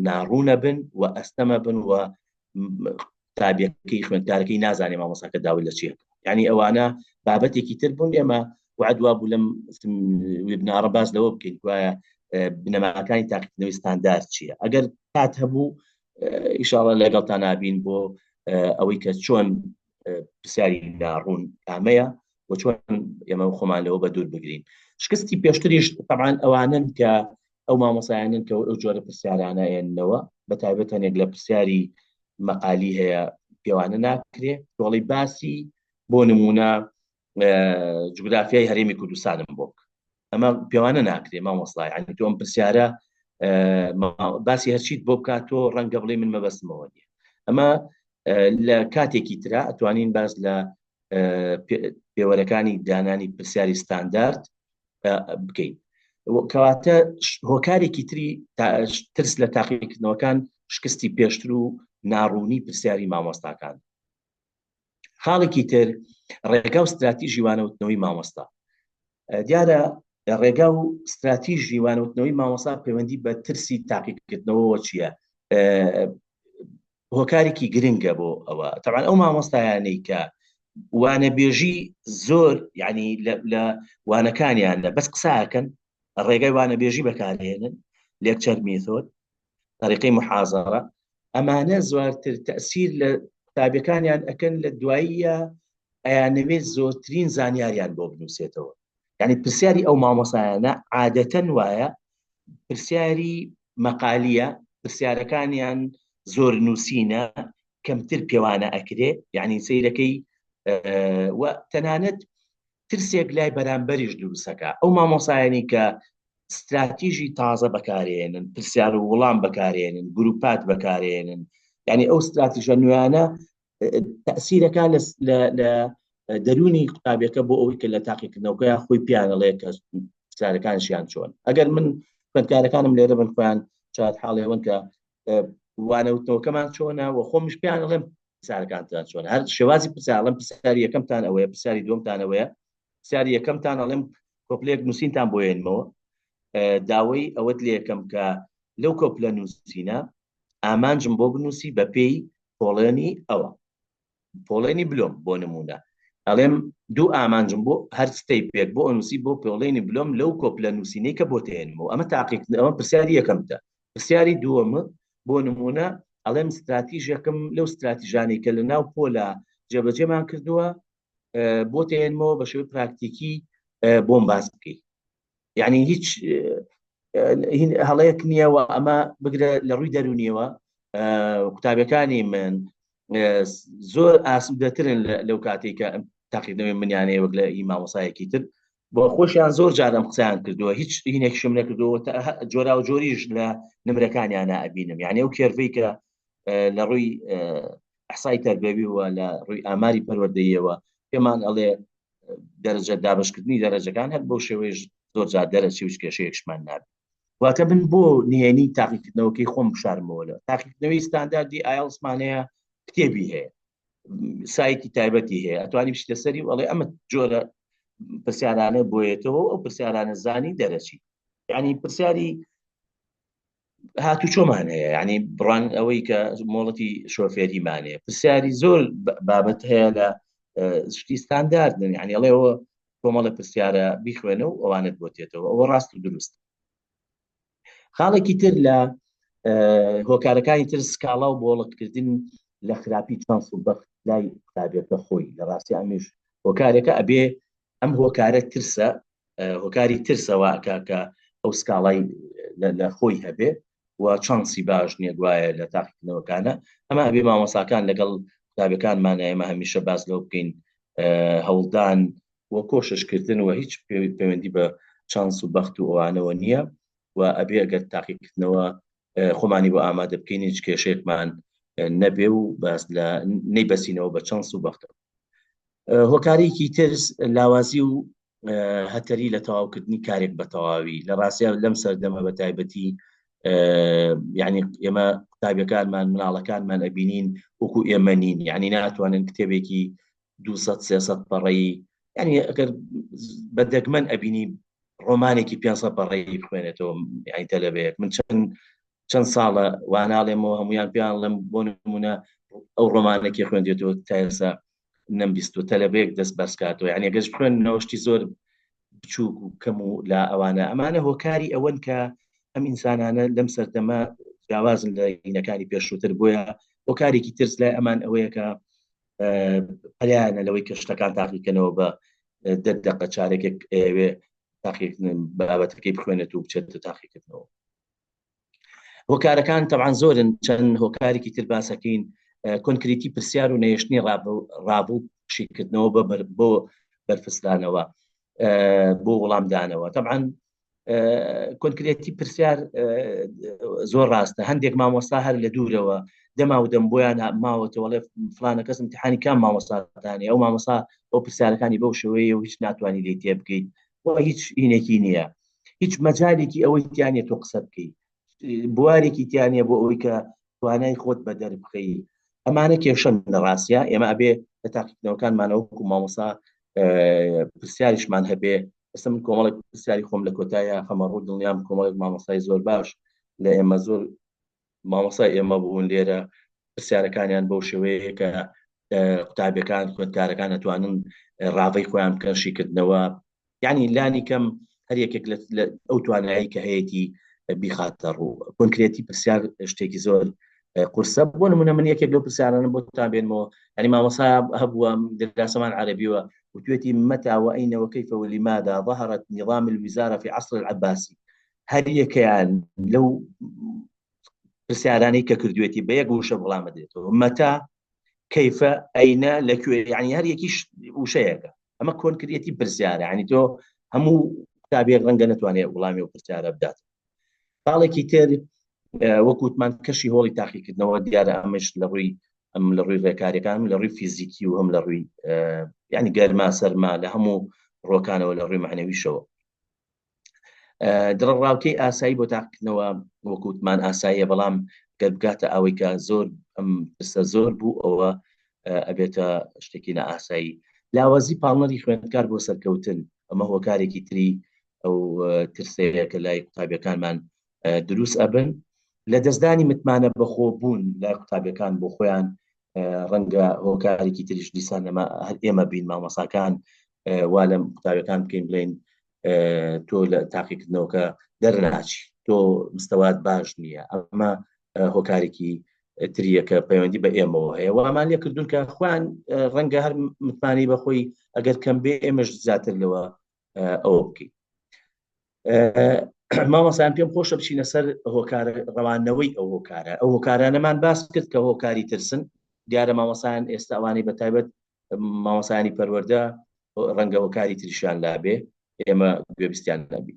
ناڕوونە بن و ئەستەمە بن و قوتابیەکەی خوێندکارەکەی نازانێ مامۆساکە داوای لە چیە یعنی ئەوانە بابەتێکی تر بوون ئێمە وعدوا بوو لەم وێبنارە باس لەوە بکەین گوایە بنەماکانی تاقیکردنەوەی ستاندارد چییە ئەگەر کات هەبوو ئیشاڵە لەگەڵتان نابین بۆ ئەوەی کە چۆن پرسیاری ناڕوون کامەیە و چۆن ئێمە خۆمان لەوە بە دوور بگرین شکستی پێشتریش طبعا ئەوانن کە ئەو مامۆسایانن کە ئەو جۆرە پرسیارانە ئێنەوە بە تایبەت هەنێک لە پرسیاری مەقالی هەیە پێوانە ناکرێ تۆڵی باسی بۆ نمونە جوگرافیای هەرێمی کوردستانم بۆ بکە ئەمە پێوانە ناکرێ مامۆستای عنی تۆ ئەم پرسیارە باسی هەرچیت بۆ بکات تۆ ڕەنگە بڵێ من مەبەستمەوە نیە ئەمە لە کاتێکی ترا ئەتوانین باس لە پێوەرەکانی دانانی پرسیاری ستاندارد بکەین کەواتە هۆکارێکی تری ترس لە تاقیکردنەوەکان شکستی پێشتر و ناڕوونی پرسیاری مامۆستاکان خاڵێکی تر ڕێگا و ستراتیژی وانەوتنەوەی مامۆستا دیارە ڕێگا و ستراتیژی وانەوتنەوەی مامۆستا پەیوەندی بە ترسی تاقیکردنەوەەوە چییە هۆکارێکی گرنگە بۆ ئەوە تەبعەن ئەو مامۆستایانەی کە وانەبێژی زۆر یعنی لە وانەکانیان لە بەس قساکەن ڕێگای وانەبێژی بەکارهێنن lecture method طریقەی محازەرە ئەمانە زۆرتر تەسیر لە قوتابیەکانیان ئەکەن لە دواییە ئەیانەوێت زۆرترین زانیاریان بۆ بنووسێتەوە یعنی پرسیاری ئەو مامۆسایانە عادەتەن وایە پرسیاری مەقالیە پرسیارەکانیان زۆر نووسینە کەمتر پێوانە ئەکرێ یعنی سیرەکەی و تەنانەت ترسێک لای بەرامبەریش دروستەکە ئەو مامۆسایانی کە ستراتیژی تازە بەکارێنن پرسیار و وڵام بەکارێنن گروپات بەکارێنن یعنی ئەو ستراتیژە نوێیانە تەسیرەکە لە دەرونی قوتابیەکە بۆ ئەوەی کە لە تاقیکردنەوەکەیان خۆی پیانەڵێ کە پرسیارەکانشیان چۆن ئەگەر من خوێندکارەکانم لێرە بن خۆیان شاد حاڵێون کە وانەوتنەوەکەمان چۆنە و خۆمیش پیان ئەڵێم پرسیارەکانتان چۆن هەر شێوازی پرسیارڵم پرسیاری یەکەمتان ئەوەیە پرسیاری دووەمتان ئەوەیە پرسیاری یەکەمتان ئەڵێم کۆپلێک نووسینتان بۆ هێنمەوە داوای ئەوەت لێ یەکەم کە لەو کۆپلە نووسینە ئامانجم بۆ بنووسی بە پێی پۆڵێنی ئەوە پۆڵێنی بلۆم بۆ نمونە. ئەڵێم دوو ئامانجم بۆ هەر step ێک بۆ ئەنووسی بۆ پۆڵێنی بلۆم لەو کۆپلە نووسینەی کە بۆ تێنمەوە ئەمە تاقیق ئەمە پرسیاری یەکەمتە پرسیاری دووەم بۆ نمونە ئەڵێم ستراتیژێکم لەو ستراتیژانەی کە لە ناو پۆلە جێبەجێمان کردووە بۆ تێنمەوە بە شێوەی پراکتیکی بۆم باس بکەیت یعنی هیچ هەڵەیەک نییە و ئەمە بگرە لە ڕووی دەرونیەوە قوتابەکانی من زۆر ئاسوودەترن لەو کاتێک کە تاقیکردنەوەی منیانەیە وەک لە ئی مامۆسایەکی تر بۆ خۆشیان زۆر جارم قسەیان کردووە هیچ هینێکشم نەکردووە جۆرا و جۆریش لە نمرەکانیانە ئەبینم یعنی ئەو curve ەی کە لە ڕووی ئەحسای تەربەویوە لە ڕووی ئاماری پەروەردەیەوە پێمان ئەڵێ دەرەجە دابشکردنی دەرەجەکان هەر بەو شێوەیەش زۆر جار دەرەچی و کێشەیەکشمان نابێت واتە من بۆ نهێنی تاقیکردنەوەکەی خۆم بشارمەوە لە تاقیکردنەوەی ستانداردی ئایلسمانەیە کتێبی هەیە سایتی تایبەتی هەیە ئەتوانی بچیتە سەری و ئەڵێ ئەمە جۆرە پرسیارانە بۆیەتەوە ئەو پرسیارانە زانی دەرەچی یعنی پرسیاری هاتوچۆمان هەیە یعنی بڕان ئەوەی کە مۆڵەتی شۆفێریمان هەیە پرسیاری زۆر بابەت هەیە لە شتی ستانداردن یعنی ئەڵێەوە کۆمەڵە پرسیارە بیخوێنە و ئەوانت بۆ تێتەوە ئەوە ڕاست و دروست خاڵێکی تر لە هۆکارەکانی تر سکاڵا و بۆڵکردن لە خراپی چانس و بەخت لای قوتابیەکە خۆی لە ڕاستی ئەمیش هۆکارێکە ئەبێ ئەم هۆکارە ترسە هۆکاری ترسەوە ئەکا کە ئەو سکاڵای لە خۆی هەبێ و چانسی باش نییە گوایە لە تاقیکردنەوەکانە ئەمە ئەبێ مامۆساکان لەگەڵ قوتابیەکانمان ئێمە هەمیشە باس لەوە بکەین هەوڵدان و کۆششکردن و هیچ پەیوەندی بە چانس و بەخت و ئەوانەوە نییە و ئەبێ ئەگەر تاقیکردنەوە خۆمانی بۆ ئامادە بکەین هیچ کێشەیەکمان نەبێ و باس لە نەیبەسینەوە بە چانس و بەختەوە هۆکارێکی ترس لاوازی و هەتەری لە تەواوکردنی کارێک بە تەواوی لە ڕاستیا لەم سەردەمە بە تایبەتی یعنی ئێمە قوتابیەکانمان مناڵەکانمان ئەبینین وەکو ئێمە نین یعنی ناتوانن کتێبێکی 200 300 پەڕەیی یعنی ئەگەر بە دەگمەن ئەبینی ڕۆمانێکی 500 پەڕەیی بخوێنێتەوە یعنی تەلەبەیەک من چەند چەند ساڵە واناڵێمەوە هەمویان پێیان ڵێم بۆ نمونە ئەو ڕۆمانێکی خوێندێتەوە تا ئێستا نەمبیستوە تەلەبەیەک دەست بەرزکاتەوە یعنی گەشت بخوێندنەوە شتی زۆر بچووک و کەم و لا ئەوانە ئەمانە هۆکاری ئەوەن کە ئەم ئینسانانە لەم سەردەمە جیاوازن لە هینەکانی پێشووتر بۆیە هۆکارێکی ترس لای ئەمان ئەوەیە کە پەلیانە لەوەی کە شتەکان تاقیکەنەوە بە دە دەقە چارێکێک ئەوێ تاقی بابەتەکەی بخوێنێت و بچێتە تاقیکردنەوە هۆکارەکان تەبعەن زۆرن چەند هۆکارێکی تر باسەکەین کۆنکریتی پرسیار و نەهێشتنی ڕابوو شیکردنەوە بە بۆ بەرفسدانەوە بۆ وەڵامدانەوە تەبعەن کۆنکرێتی پرسیار زۆر ڕاستە هەندێک مامۆستا هەر لە دوورەوە دەما و دەم بۆیان ماوەتەوەڵێ فلانە کەس امتحانی کام مامۆستاتانی ئەو مامۆستا ئەو پرسیارەکانی بەو شێوەیە و هیچ ناتوانانی لێ تێ بگەیت و هیچ ئینێکی نییە هیچ مەجالێکی ئەوەی تیا نیە تۆ قسە بکەی بوارێکی تیا نیە بۆ ئەوەی کە توانای خۆت بە دەر بخەی ئەمانە کێشەن لە ڕاستە ئێمە ئەبێ لە تاقیکردنەوەکانمانەوە وەکو مامۆسا پرسیاریشمان هەبێ ئێستا من کۆمەڵێک پرسیاری خۆم لە کۆتایە خەمە ڕوو دڵنیام کۆمەڵێک مامۆستای زۆر باش لە ئێمە زۆر مامۆستای ئێمە بوون لێرە پرسیارەکانیان بەو شێوەیە کە قوتابیەکان خوێندکارەکان ئەتوانن ڕاڤەی خۆیان بکەن شیکردنەوە یعنی لانی کەم هەر یەکێک لە ئەو توانایی کە هەیەی بیخاتە ڕوو کۆنکرێتی پرسیار شتێکی زۆر قورسە بۆ نمونە من یەکێک لەو پرسیارانە بۆ تا بێنمەوە ینی مامۆسا هەبووە دراسەمان عەربیوە وتوێتی متى وأين وكيف ولماذا ظهرت نظام الوزارة في عصر العباسي هەر یەکەیان لەو پرسیارانەی کە کردوێتی بە یەک وشە وەڵامە دێتەوە مەتا کەیفە ئەینە لەکوێ یعنی هەر یەکیش وشەیەکە ئەمە کۆنکرێتی پرسیارە یعنی تۆ هەموو قوتابیەک ڕەنگە نتوانێت وڵامی و پرسیارە بدات خاڵێکی تر وەکوتمان کەشی هۆڵی تاقیکردنەوە دیارە ئەمەش لە ڕووی ئەم لە ڕووی ڕێکاریەکان لە ڕووی فیزیکی و هەم لە ڕووی یعنی گەرما سەرما لە هەموو ڕۆکانەوە لە ڕووی معنەویشەوە دڵەڕاوکێی ئاسایی بۆ تاقیکردنەوە وەکوتمان ئاساییە بەڵام گەر بگاتە ئەوەی کە زۆر ئەم پرسە زۆر بوو ئەوە ئەبێتە شتێکی نائاسایی لاوازی پاڵنەری خوێندکار بۆ سەرکەوتن ئەمە هۆکارێکی تری ئەو ترسەیە کە لای قوتابیەکانمان دروست ئەبن لە دەستدانی متمانە بەخۆ بوون لای قوتابیەکان بۆ خۆیان. ڕەنگە هۆکارێکی تریش دیسان ئەمە هەر ئێمە بین مامۆساکان وا لەم قوتابیەکان بکەین بڵێن تۆ لە تاقیکردنەوەکە دەرناچی تۆ مستەوات باش نییە ئەمە هۆکارێکی تریە کە پەیوەندی بە ئێمەوە هەیە وامان لێ کردوون کە خوان ڕەنگە هەر متمانی بەخۆی ئەگەر کەم بێ ئێمەش زیاتر لەوە ئەوە بکەین مامۆسایان پێم خۆشە بچینە سەر هۆکار ڕەوانەوەی ئەو هۆکارە ئەو هۆکارانەمان باس کرد کە هۆکاری ترسن دیارە مامۆسایان ئێستا ئەوانەی بە تایبەت مامۆسایانی پەروەردە ڕەنگە هۆکاری تریشان لابێ ئێمە گوێبیستیان نەبی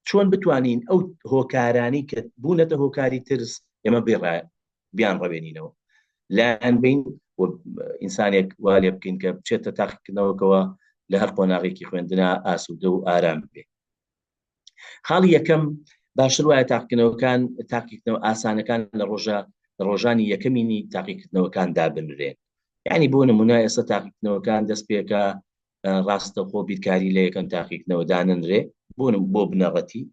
چۆن بتوانین ئەو هۆکارانی کە بوونەتە هۆکاری ترس ئێمە بێڕا بیان ڕەوێنینەوە لایەن بین و ئینسانێک وا لێ بکەین کە بچێتە تاقیکردنەوەکەوە لە هەر قۆناغێکی خوێندنا ئاسوودە و ئارام بێ خاڵی یەکەم باشتر وایە تاقیکردنەوەکان تاقیکردنەوە ئاسانەکان لە ڕۆژە لە ڕۆژانی یەکەمینی تاقیکردنەوەکان دابنرێن یعنی بۆ نمونە ئێستا تاقیکردنەوەکان دەست پێکە ڕاستەخۆ بیرکاری لە یەکەم تاقیکردنەوە داننرێ بۆ بۆ بنەڕەتی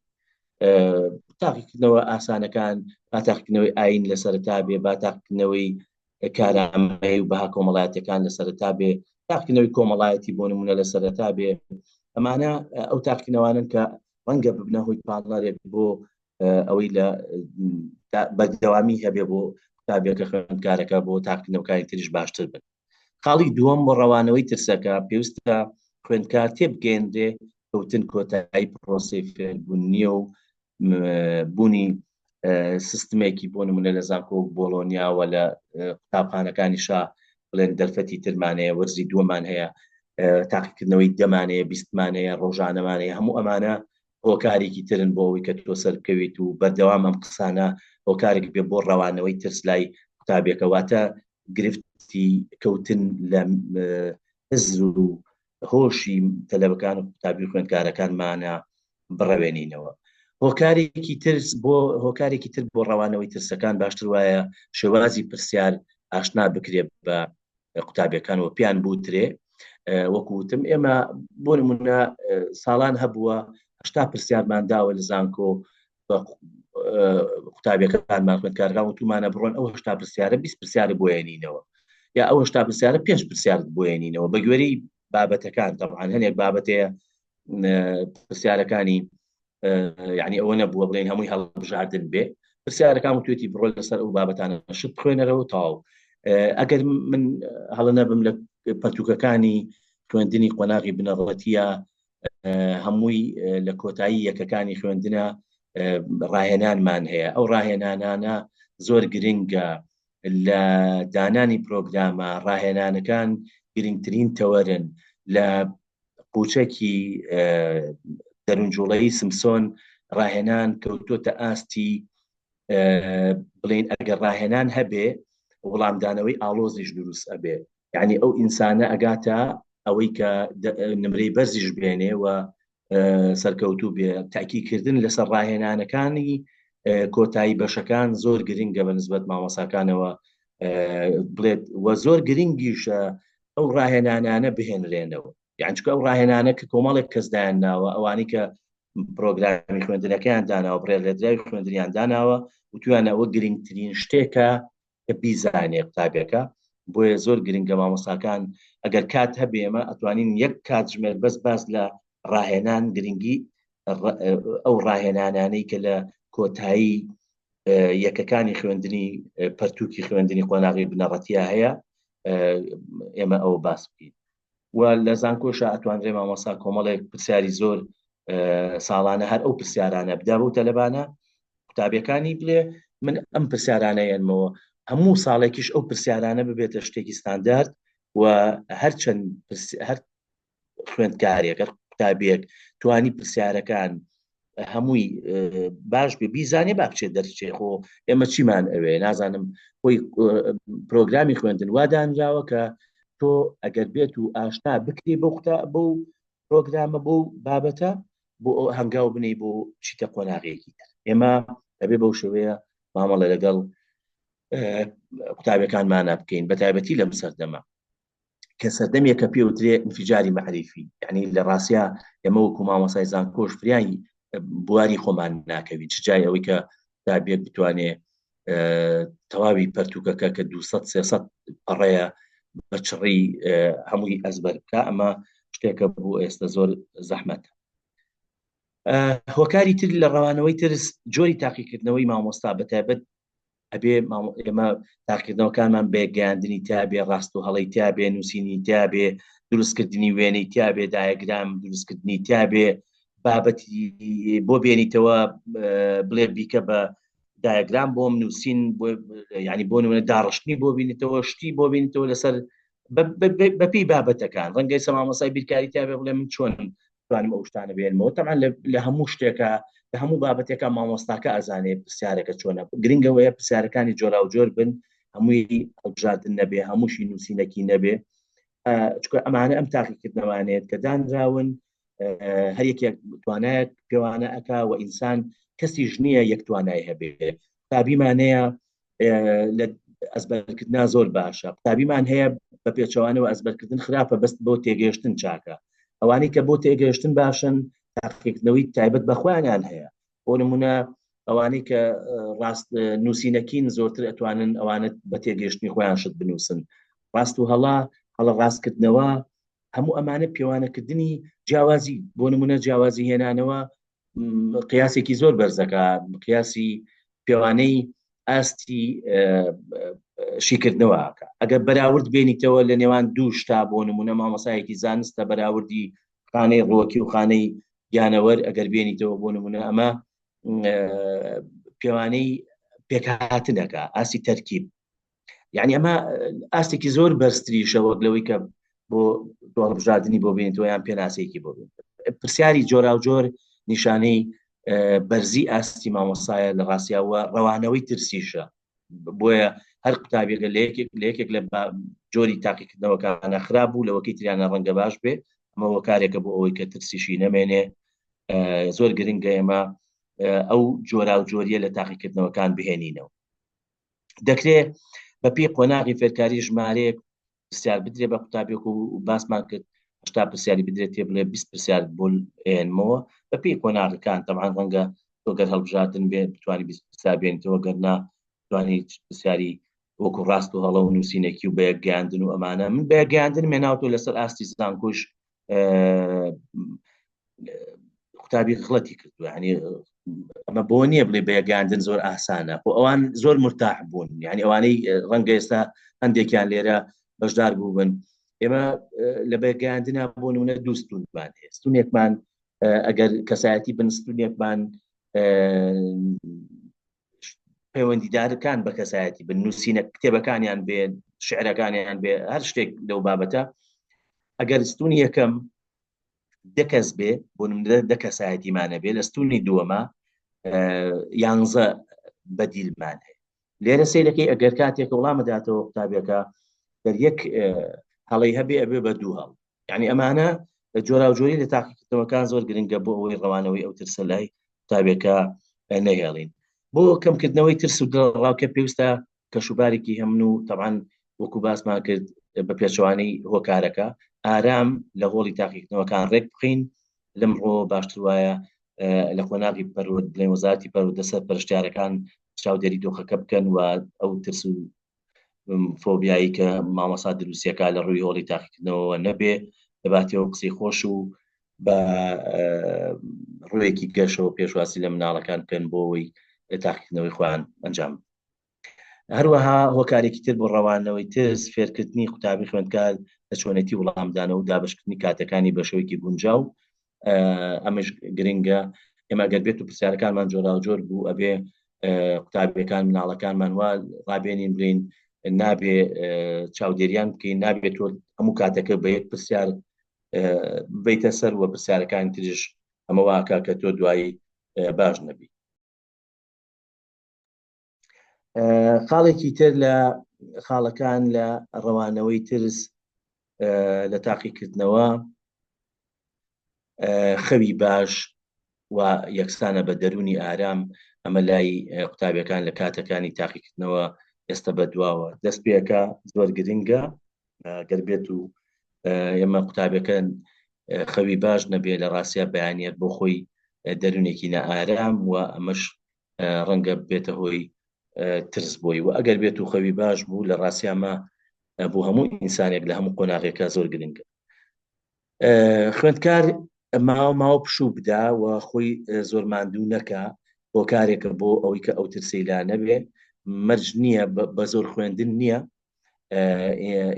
تاقیکردنەوە ئاسانەکان با تاقیکردنەوەی ئاین لە سەرەتا بێ با تاقیکردنەوەی کارامەیی و بەها کۆمەڵایەتەکان لە سەرەتا بێ تاقیکردنەوەی کۆمەڵایەتی بۆ نمونە لە سەرەتا بێ ئەمانە ئەو تاقیکردنەوانن کە ڕەنگە ببنە هۆی پاڵنەرێک بۆ ئەوەی لە بەردەوامی هەبێ بۆ قوتابیەکە خوێندکارەکە بۆ تاقیکردنەوەکانی تریش باشتر بن خاڵی دووەم بۆ ڕەوانەوەی ترسەکە پێویستە خوێندکار تێبگەیەنرێ کەوتن کۆتایی پرۆسەی فێربوون نییە و بوونی سیستمێکی بۆ نمونە لە زانکۆ بۆڵۆنیاوە لە قوتابخانەکانی شا بڵێن دەرفەتی ترمانەیە وەرزی دووەمان هەیە تاقیکردنەوەی دەمانەیە بیستمانەیە ڕۆژانەمانەیە هەموو ئەمانە هۆکارێکی ترن بۆ ئەوەی کە تۆ سەربکەویت و بەردەوام ئەم قسانە هۆکارێک بێ بۆ ڕەوانەوەی ترس لای قوتابیەکە واتە گرفتی کەوتن لە هزر و هۆشی تەلەبەکان و قوتابی و خوێندکارەکانمانە بڕەوێنینەوە. هۆکارێکی ترس بۆ هۆکارێکی تر بۆ ڕەوانەوەی ترسەکان باشتر وایە شێوازی پرسیار ئاشنا بکرێ بە قوتابیەکان و پیان بوترێ وەکو وتم ئێمە بۆ نمونە ساڵان هەبووە هەشتا پرسیارمان داوە لە زانکۆ بە قوتابیەکانمان خوێندکارەکان وتومانە بڕۆن ئەو هەشتا پرسیارە 20 پرسیارە بۆیەنینەوە یا ئەو هەشتا پرسیارە پێنج پرسیارت بۆیەنینەوە بە گوێرەی بابەتەکان تەبعەن هەنێک بابەتەیە پرسیارەکانی یعنی ئەوە نەبووە بڵێن هەمووی هەڵبژاردن بێ پرسیارەکان وتوێتی بڕۆ لەسەر ئەو بابەتانە شت بخوێنەرەوە تاو ئەگەر من هەڵە نەبم لە پەرتوکەکانی خوێندنی قۆناغی بنەڕەتیە هەمووی لە کۆتایی یەکەکانی خوێندنە ڕاهێنانمان هەیە ئەو ڕاهێنانانە زۆر گرنگە لە دانانی پرۆگرامە ڕاهێنانەکان گرنگترین تەوەرن لە قوچەکی دەرونجوڵەی سمسۆن ڕاهێنان کەوتوتە ئاستی بڵین ئەگەر ڕاهێنان هەبێ وەڵامدانەوەی ئاڵۆزیش دروست ئەبێ یعنی ئەو ئینسانە ئەگاتە ئەوەی کە نمرەی بەرزیش بێنێ و سەرکەوتوو بێ تاکیکردن لەسەر ڕاهێنانەکانی کۆتایی بەشەکان زۆر گرنگە بە نسبەت مامۆساکانەوە بڵێت وە زۆر گرنگیشە ئەو ڕاهێنانانە بهێنرێنەوە یان چکە ئەو ڕاهێنانە کە کۆمەڵێک کەس دایان ناوە ئەوانی کە پرۆگرامی خوێندنەکەیان داناوە بڕێ لێدراوی خوێندنیان داناوە وتویانە ئەوە گرنگترین شتێکە کە بیزانێ قوتابیەکە بۆیە زۆر گرنگە مامۆستاکان ئەگەر کات هەبێ ئێمە ئەتوانین یەک کاتژمێر بەس باس لە ڕاهێنان گرنگی ئەو ڕاهێنانانەی کە لە کۆتایی یەکەکانی خوێندنی پەرتوکی خوێندنی قۆناغی بنەڕەتیە هەیە ئێمە ئەوە باس بکەین و لە زانکۆشا ئەتوانرێ مامۆستا کۆمەڵێک پرسیاری زۆر ساڵانە هەر ئەو پرسیارانە بدا بەو تەلەبانە قوتابیەکانی بڵێ من ئەم پرسیارانە یەنمەوە هەموو ساڵێکیش ئەو پرسیارانە ببێتە شتێکی ستاندارد و هەرچەند هەر خوێندکارێک هەر قوتابیەک توانی پرسیارەکان هەمووی باش بێ بیزانێ با بچێت دەرچێ خۆ ئێمە چیمان ئەوێ نازانم خۆی پرۆگرامی خوێندن وا دانراوە کە تۆ ئەگەر بێت و ئاشنا بکرێ بۆ قوتا بۆ پرۆگرامە بۆ بابەتە بۆ ئەو هەنگاو بنەی بۆ چیتە قۆناغێکی تر ئێمە ئەبێ بەو شێوەیە مامەڵە لەگەڵ قوتابیەکانمانە بکەین بە تایبەتی لەم سەردەمە کە سەردەمێکە پێوترێ انفجاری مەعریفی یعنی لە ڕاستیا ئێمە وەکو مامۆسای زانکۆش فریای بواری خۆمان ناکەوین چ جای ئەوەی کە قوتابیەک بتوانێ تەواوی پەرتوکەکە کە 200 300 پەڕەیە بە چڕی هەمووی ئەزبەر بکە ئەمە شتێکە بۆ ئێستا زۆر زەحمەتە. هۆکاری تر لە ڕەوانەوەی ترس جۆری تاقیکردنەوەی مامۆستا بە تایبەت ئەبێ ئێمە تاقیکردنەوەکانمان بە گەیاندنی تابێ ڕاست و هەڵەی تابێ نووسینی تابێ دروستکردنی وێنەی تابێ دایەگرام دروستکردنی تابێ بابەتی بۆ بێنیتەوە بڵێ بیکە بە دایەگرام بۆم نووسین ینی بۆ نمونە داڕشتنی بۆ بینیتەوە شتی بۆ بینیتەوە لەسەر بەپی بابەتەکان ڕەنگە ئێستا مامۆسای بیرکاری تابێ بڵێ من چۆن توانم ئەو شتانە بێنمەوە تەمان لە هەموو شتێکە لە هەموو بابەتێکە مامۆستاکە ئەزانێ پرسیارەکە چۆنە گرنگەوەیە پرسیارەکانی جۆرا و جۆر بن هەمووی هەڵبژاردن نەبێ هەمووشی نووسینەکی نەبێ چکە ئەمانە ئەم تاقیکردنەوانێت کە دانراون هەر یەکێک توانایەک پێوانە ئەک و ئینسان کەسیش نییە یەک توانای هەبێ قوتابیمانەیە لە ئەزبەرکردنا زۆر باشە قوتابیمان هەیە بە پێچەوانەوە ئەزبەرکردن خراپە بەست بۆ تێگەشتن چاکە ئەوانەی کە بۆ تێگەشتن باشن تاقیکردنەوەی تایبەت بە خۆیانیان هەیە بۆ نمونە ئەوانەی کە ڕاست نووسینەکین زۆرتر ئەتوانن ئەوانە بە تێگەشتنی خۆیان شت بنووسن ڕاست و هەڵا هەڵە ڕاستکردنەوە هەموو ئەمانە پێوانەکردنی جیاوازی بۆ نمونە جیاوازی هێنانەوە قیاسێکی زۆر بەرزەکە قیاسی پێوانەی ئاستی شیکردنەوەکە ئەگەر بەراورد بێنیتەوە لە نێوان دوو شتا بۆ نمونە مامۆسایەکی زانستە بەراوردی خانەی ڕوەکی و خانەی گیانەوەر ئەگەر بێنیتەوە بۆ نمونە ئەمە پێوانەی پێکهاتنەکە ئاستی تەرکیب یعنی ئەمە ئاستێکی زۆر بەرزتریشە وەک لەوەی کە بۆ هەڵبژاردننی بۆ بێنیتەوە یان پێناسەیەکی بۆ بێن پرسیاری جۆراوجۆر نیشانەی بەرزی ئاستی مامۆسایە لە ڕاستیاوە ڕەوانەوەی ترسیشە بۆیە هەر قوتابیەکە لە یەکێک لە یەکێک لە جۆری تاقیکردنەوەکانە خراپ بوو لەوەکەی تریانە ڕەنگە باش بێ ئەمە وەکارێکە بۆ ئەوەی کە ترسیشی نەمێنێ زۆر گرنگە ئێمە ئەو جۆراوجۆریە لە تاقیکردنەوەکان بهێنینەوە دەکرێ بە پێی قۆناغی فێرکاری ژمارەیەک پرسیار بدرێ بە قوتابیەک و باسمان کرد هشتا پرسیاری بدرێت تێ بڵێ 20 پرسیار بۆ ئێنمەوە بە پێی قۆناغەکان تەبعەن ڕەنگە تۆ گەر هەڵبژاردن بێ بتوانی 20 پرسیار بێنیتەوە گەر نا توانی پرسیاری وەکو ڕاست و هەڵە و نووسینێکی و بەیەکگەیاندن و ئەمانە من بەیەکگەیاندن مێناوتۆ لەسەر ئاستی زانکۆش قوتابی غڵەتی کردووە ینی ئەمە بۆ نییە بڵێ بەیەگەاندن زۆر ئاسانە خۆ ئەوان زۆر مرتاح بوون یعنی ئەوانەی ڕەنگە ئێستا هەندێکیان لێرە بەشدار بووبن ئێمە لە بەگەاندنا بۆ نمونە دوو ستونمان هەیە ستونێکمان ئەگەر کەسایەتی بن ستونێکمان پەیوەندیدارەکان بە کەسایەتی بن نووسینە کتێبەکانیان بێ شعرەکانیان بێ هەر شتێک لەو بابەتە ئەگەر ستونی یەکەم دە کەس بێ بۆ نمونە دە کەسایەتیمانە بێ لە ستونی دووەمە یانزە بەدیلمان هەیە لێرە سیرەکەی ئەگەر کاتێک وڵامە داتەوە قوتابیەکە گەر یەک هەڵی هەبێ ئەبێ بە دوو هەڵ یعنی ئەمانە جۆراوجۆری لە تاقیکردنەوەکان زۆر گرنگە بۆ ئەوەی ڕەوانەوەی ئەو ترسە لای قوتابیەکە نەهێڵین بۆ کەمکردنەوەی ترس و دڵەڕاوکێ پێویستە کەشوبارێکی هەمن و تەبعەن وەکو باسمان کرد بە پێچەوانەی هۆکارەکە ئارام لە هۆڵی تاقیکردنەوەکان ڕێک بخین لەمڕۆ باشتر وایە لە قۆناغی پەروەرد بڵێن وەزارەتی پەروەردە سەرپەرشتیارەکان چاودێری دۆخەکە بکەن و ئەو ترس و فۆبیایی کە مامۆسا دروستیەکە لە ڕووی هۆڵی تاقیکردنەوە نەبێ لەباتیەوە قسەی خۆش و بە ڕوویەکی گەشەوە پێشوازی لە مناڵەکان بکەن بۆ ئەوەی تاقیکردنەوەی خۆیان ئەنجام هەروەها هۆکارێکی تر بۆ ڕەوانەوەی ترس فێرکردنی قوتابی خوێندکار لە چۆنێتی وڵامدانەوە و دابشکردنی کاتەکانی بە شێوەیەکی گونجاو ئەمەش گرنگە ئێمە گەر بێت و پرسیارەکانمان جۆراوجۆر بوو ئەبێ قوتابیەکان مناڵەکانمان وا ڕابێنین بڵین نابێ چاودێریان بکەین نابێت تۆ هەموو کاتەکە بە یەک پرسیار بیتە سەر وە پرسیارەکانی تریش ئەمە واکە کە تۆ دوایی باش نەبی خاڵێکی تر لە خاڵەکان لە ڕەوانەوەی ترس لە تاقیکردنەوە خەوی باش و یەکسانە بە دەرونی ئارام ئەمە لای قوتابیەکان لە کاتەکانی تاقیکردنەوە ئێستا بە دواوە دەست پێەکە زۆر گرنگە گەر بێت و ئێمە قوتابیەکە خەوی باش نەبێ لە ڕاستیا بەیانیت بۆ خۆی دەرونێکی نائارام و ئەمەش ڕەنگە بێتە هۆی. ترس بۆی و ئەگەر بێت و خەوی باش بوو لە ڕاستیامە بۆ هەموو ئینسانێک لە هەموو قۆناغێکە زۆر گرنگە خوێندکار ماوە ماوە پشوو بدا و خۆی زۆر ماندوو نەکا هۆکارێکە بۆ ئەوەی کە ئەو ترسەی لا نەبێ مەرج نییە بە زۆر خوێندن نییە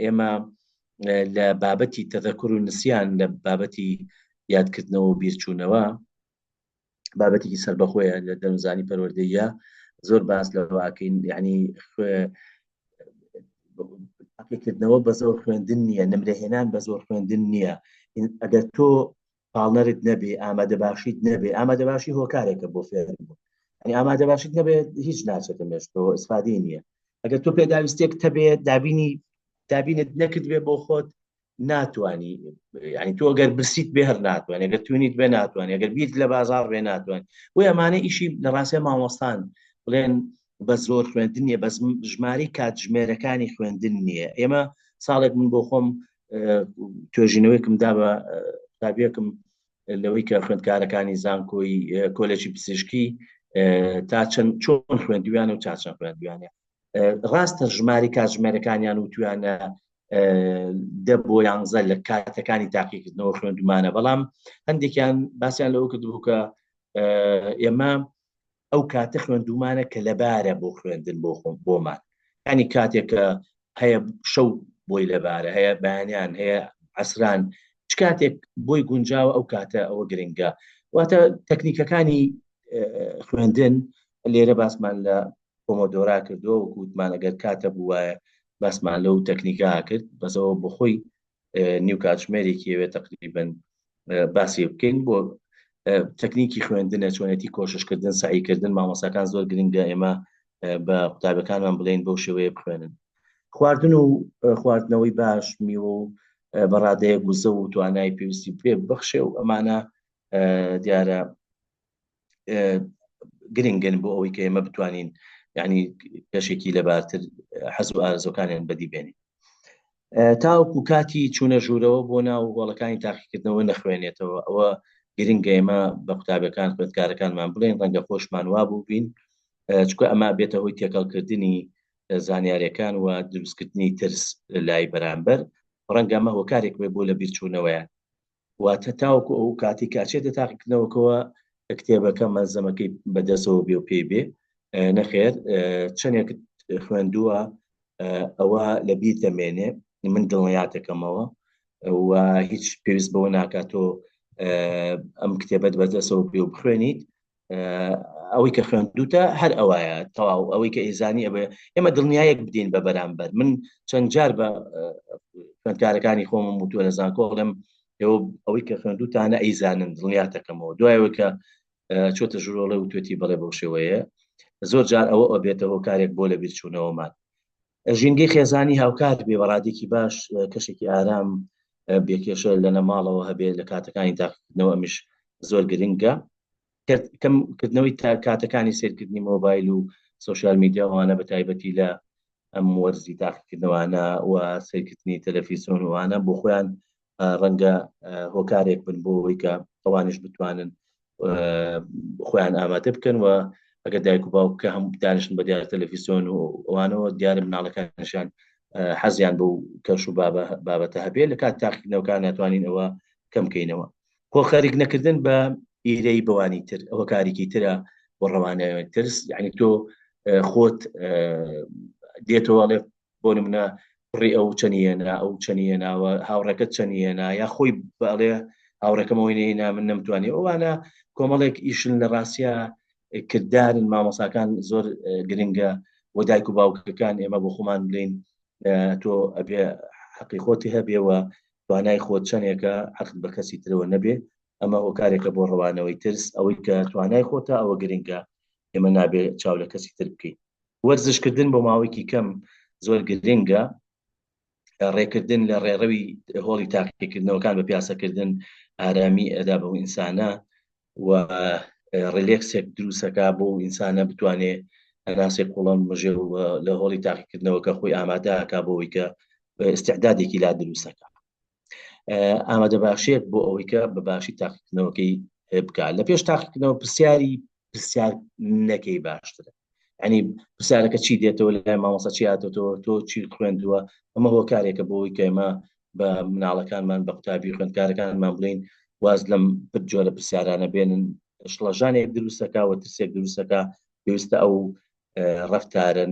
ئێمە لە بابەتی تەذەکر و نسیان لە بابەتی یادکردنەوە و بیرچوونەوە بابەتێکی سربەخۆیە لە دەروونزانی پەروەردەیە زۆر باس لەوەکەین یعنی تاقیکردنەوە بە زۆر خوێندن نییە نمرەهێنان بە زۆر خوێندن نییە ئەگەر تۆ پاڵنەرت نەبێ ئامادە باشیت نەبێ ئامادە باشی هۆکارێکە بۆ فێربوون ئەنی ئامادە باشیت نەبێت هیچ ناچێتە مێشکەوە ئیسفادەی نییە ئەگەر تۆ پێداویستێک تەبێت دابینی دابینت نەکرد بێ بۆ خۆت ناتوانانی ینی تۆ گەر برسیت بێ هەر ناتوانێت گەر توونیت بێ ناتوانێت گەر بیت لە بازار بێ ناتوانێت بۆ ئەمانە ئیشی لە ڕاستە مامۆستان بڵێن بە زۆر خوێندن نیە بەس ژماری کاتژمێرەکانی خوێندن نییە ئێمە ساڵێک من بۆ خۆم توێژینەوەیکم دا بە قوتابیەکم لەوەی کە خوێندکارەکانی زانکۆی کۆلێژی پزیشکی تا چەند چۆن خوێندویانە و تا چەند خوێندویانە ڕاستە ژماری کاتژمێرەکانیان وتویانە دە بۆ یانزە لە کاتەکانی تاقیکردنەوە خوێندومانە بەڵام هەندێکیان باسییان لەوە کردبوو کە ئێمە ئەو کاتە خوێندومانە کە لەبارە بۆ خوێندن بۆ خۆم بۆمان ینی کاتێک کە هەیە شەو بۆی لەبارە هەیە بەیانیان هەیە عسران چ کاتێک بۆی گونجاوە ئەو کاتە ئەوە گرنگە واتە تەکنیکەکانی خوێندن لێرە باسمان لە پۆمۆدۆرا کردووە وەکو وتمان ئەگەر کاتە بووایە باسمان لەو تەکنیکا کرد بەسەوە بۆ خۆی نیو کاتژمێرێکی ئەوێ تقریبن باسی بکەین بۆ تەکنیکی خوێندنە چۆنێتی کۆششکردن سعیکردن مامۆساکان زۆر گرنگە ئێمە بە قوتابەکانمان بڵێن بەو شێوەیە بخوێنن خواردن و خواردنەوەی باش میوە و بەڕادەیە گوزە و توانای پێویستی پێ ببەخشێ و ئەمانە دیارە گرنگن بۆ ئەوەی کە ئێمە بتوانین یعنی کەشێکی لەبارتر حەز و ئارزۆکانیان بەدی بێنین تاوەکو کاتی چوونە ژوورەوە بۆ ناو هۆڵەکانی تاقیکردنەوە نەخوێنێتەوە ئەوە گرنگە ئێمە بە قوتابەکان خوێندکارەکانمان بڵێن ڕەنگە خۆشمان وابوو بین چکە ئەمە بێتە هۆی تێکەڵکردنی زانیارەکان و دروستکردنی ترس لای بەرامبەر ڕەنگە ئەمە هۆکارێک بێ بۆ لە بیرچوونەوەیان واتە تاوەکو ئەو کاتی کە ئەچێتە تاقیکردنەوەکەوە کتێبەکە مەلزەمەکەی بەدەستەوە بێ و پێی بێ نەخێر چەندێک خوێندووە ئەوە لە بیر دەمێنێ من دڵنیاتەکەمەوە و هیچ پێویست بەوە ناکات تۆ ئەم کتێبەت بەدەستەوە پێ و بخوێنیت ئەوەی کە خوێندوتە هەر ئەوایە تەواو ئەوەی کە ئێزانی ئەبێ ئێمە دڵنیایەک بدەین بە بەرامبەر من چەند جار بە خوێندکارەکانی خۆمم وتووە لە زانکۆ بڵێم ئێوە ئەوەی کە خوێندوتانە ئەیزانن دڵنیاتەکەمەوە دوایەوەی کە چۆتە ژورۆڵێ و توێتی بەڵێ بەو شێوەیە زۆر جار ئەوە ئەبێتە هۆکارێک بۆ لە بیرچوونەوەمان ژینگەی خێزانی هاوکار بێ بەڕادێکی باش کەشێکی ئارام بێکێشە لە نەماڵەوە هەبێت لە کاتەکانی تاقیکردنەوە ئەمیش زۆر گرنگە کەمکردنەوەی تا کاتەکانی سێرکردنی مۆبایل و سوسیال میدیاوانە بە تایبەتی لە ئەم وەرزی تاقیکردنەوانە و سیرکردنی تەلەفیزیۆن وانە بۆ خۆیان ڕەنگە هۆکارێک بن بۆ ئەوەی کە ئەوانش بتوانن خۆیان ئامادە بکەن و ئەگەر دایک و باوک کە هەم دانیشن بە دیار تەلەفیزیۆن و ئەوانەوە دیارە مناڵەکانشان حەزیان بۆ کەش و بابەتە هەبێ لە کات تاقیکردنەوەکان ناتوانین ئەوە کەم کەینەوە خۆ خەریک نەکردن بە ئیرەی بەوانی تر ئەوە کارێکی ترە بۆ ڕەوانەوەی ترس یعنی تۆ خۆت دێتەوە ئەڵێ بۆ نمونە کوڕی ئەو چەنی هێنا ئەو چەنی هێناوە هاوڕێکەت چەنی هێنا یا خۆی بەڵێ هاوڕێکەمەوەی نەینا من نەمتوانی ئەوانە کۆمەڵێک ئیشن لە ڕاستە کردارن مامۆساکان زۆر گرنگە و دایک و باوکەکان ئێمە بۆ خۆمان بلین تۆ ئەبێ حەقی خۆتی هەبێ و توانای خۆت چەندێکە حەقت بە کەسی ترەوە نەبێ ئەمە هۆکارێکە بۆ ڕەوانەوەی ترس ئەوەی کە توانای خۆتە ئەوە گرنگە ئێمە نابێ چاو لە کەسی تر بکەین وەرزشکردن بۆ ماوەیەکی کەم زۆر گرنگە ڕێکردن لە ڕێڕەوی هۆڵی تاقیکردنەوەکان بە پیاسەکردن ئارامی ئەدا بەو ئینسانە و ڕیلێکسێک دروستەکە بۆ ئینسانە بتوانێ هەناسێک قوڵم مژێ و لە هۆڵی تاقیکردنەوەکە خۆی ئامادەکە بۆ ئەوەی کە ئستعدادێکی لا دروستەکە ئامادە باشێک بۆ ئەوەی کە بە باشی تاقیکردنەوەکەی بکات لە پێش تاقیکردنەوە پرسیاری پرسیار نەکەی باشترە. ینی پرسیارەکە چی دێتەوە لای مامۆستا چی هاتۆتەوە تۆ چی خوێندووە ئەمە هۆکارێکە بۆی کە ئێمە بە مناڵەکانمان بە قوتابی خوێندکارەکانمان بڵین واز لەم جۆرە پرسیارانە بێنن شڵەژانێک دروستەکە و ترسێک دروستەکە پێویستە ئەو ڕفتارە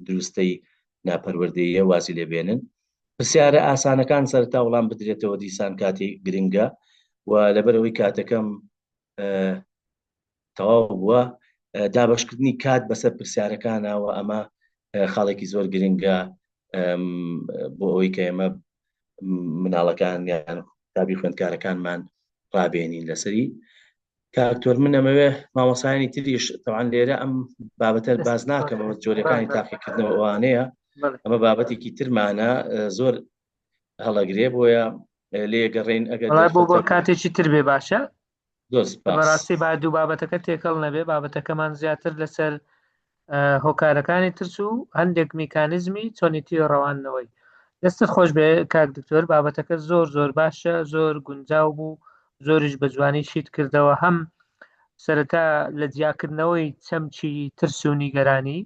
دروستەی ناپەروەردەیە وازی لێ بێنن پرسیارە ئاسانەکان سەرتا وڵام بدرێتەوە دیسان کاتی گرنگە و لەبەرەوەی کاتەکەم تەواو بووە دابشکردنی کات بەسەر پرسیارەکانەوە ئەمە خاڵێکی زۆر گرنگە بۆ ئەوەی کە ئێمە مناڵەکان یان قوتابی خوێندکارەکانمان ڕابێنین لەسەری کاکتۆر من ئەمەوێ مامۆسایانی تریش تەوان لێرە ئەم بابەتە باز ناکەمەوە جۆرەکانی تاقیکردنەوە ئەوانەیە ئەمە بابەتێکی ترمانە زۆر هەڵەگرێ بۆیە لێ گەڕین ئەگەر بۆ بۆ کاتێکی تر بێ باشە بەڕاستی با دوو بابەتەکە تێکەڵ نەبێ بابەتەکەمان زیاتر لەسەر هۆکارەکانی ترس و هەندێک میکانیزمی چۆنیتی ڕەواندنەوەی دەستت خۆش بێ کاک دکتۆر بابەتەکە زۆر زۆر باشە زۆر گونجاو بوو زۆریش بە جوانی شیت کردەوە هەم سەرەتا لە جیاکردنەوەی چەمکی ترس و نیگەرانی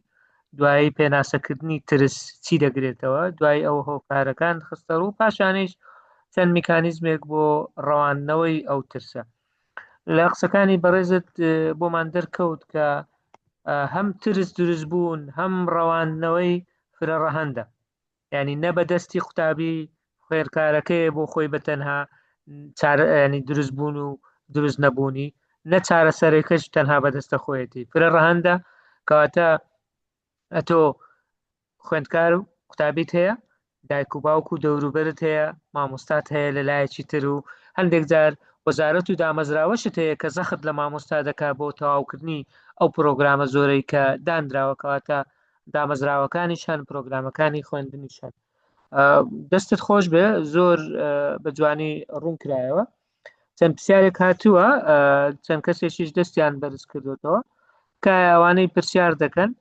دوایی پێناسەکردنی ترس چی دەگرێتەوە دوای ئەو هۆکارەکان خستە ڕوو پاشانیش چەند میکانیزمێک بۆ ڕەواندنەوەی ئەو ترسە لە قسەکانی بەڕێزت بۆمان دەرکەوت کە هەم ترس دروست بوون هەم ڕەواندنەوەی فرە ڕەهەندە ینی نە بە دەستی قوتابی خوێندکارەکەی بۆ خۆی بە تەنها ینی دروست بوون و دروست نەبوونی نە چارەسەرەکەش تەنها بەدەستە خۆیەتی فرە ڕەهەندە کەواتە ئەتۆ خوێندکار و قوتابیت هەیە دایک و باوک و دەوروبەرت هەیە مامۆستات هەیە لە لایەکی تر و هەندێک جار وەزارەت و دامەزراوەشت هەیە کە زەخت لە مامۆستا دەکا بۆ تەواوکردنی ئەو پرۆگرامە زۆرەی کە دانراوە کەواتە دامەزراوەکانیش هەن پرۆگرامەکانی خوێندنیش هەن دەستت خۆش بێ زۆر بە جوانی ڕوون کرایەوە چەند پرسیارێک هاتووە چەند کەسێکیش دەستیان بەرز کردوتەوە کە ئەوانەی پرسیار دەکەن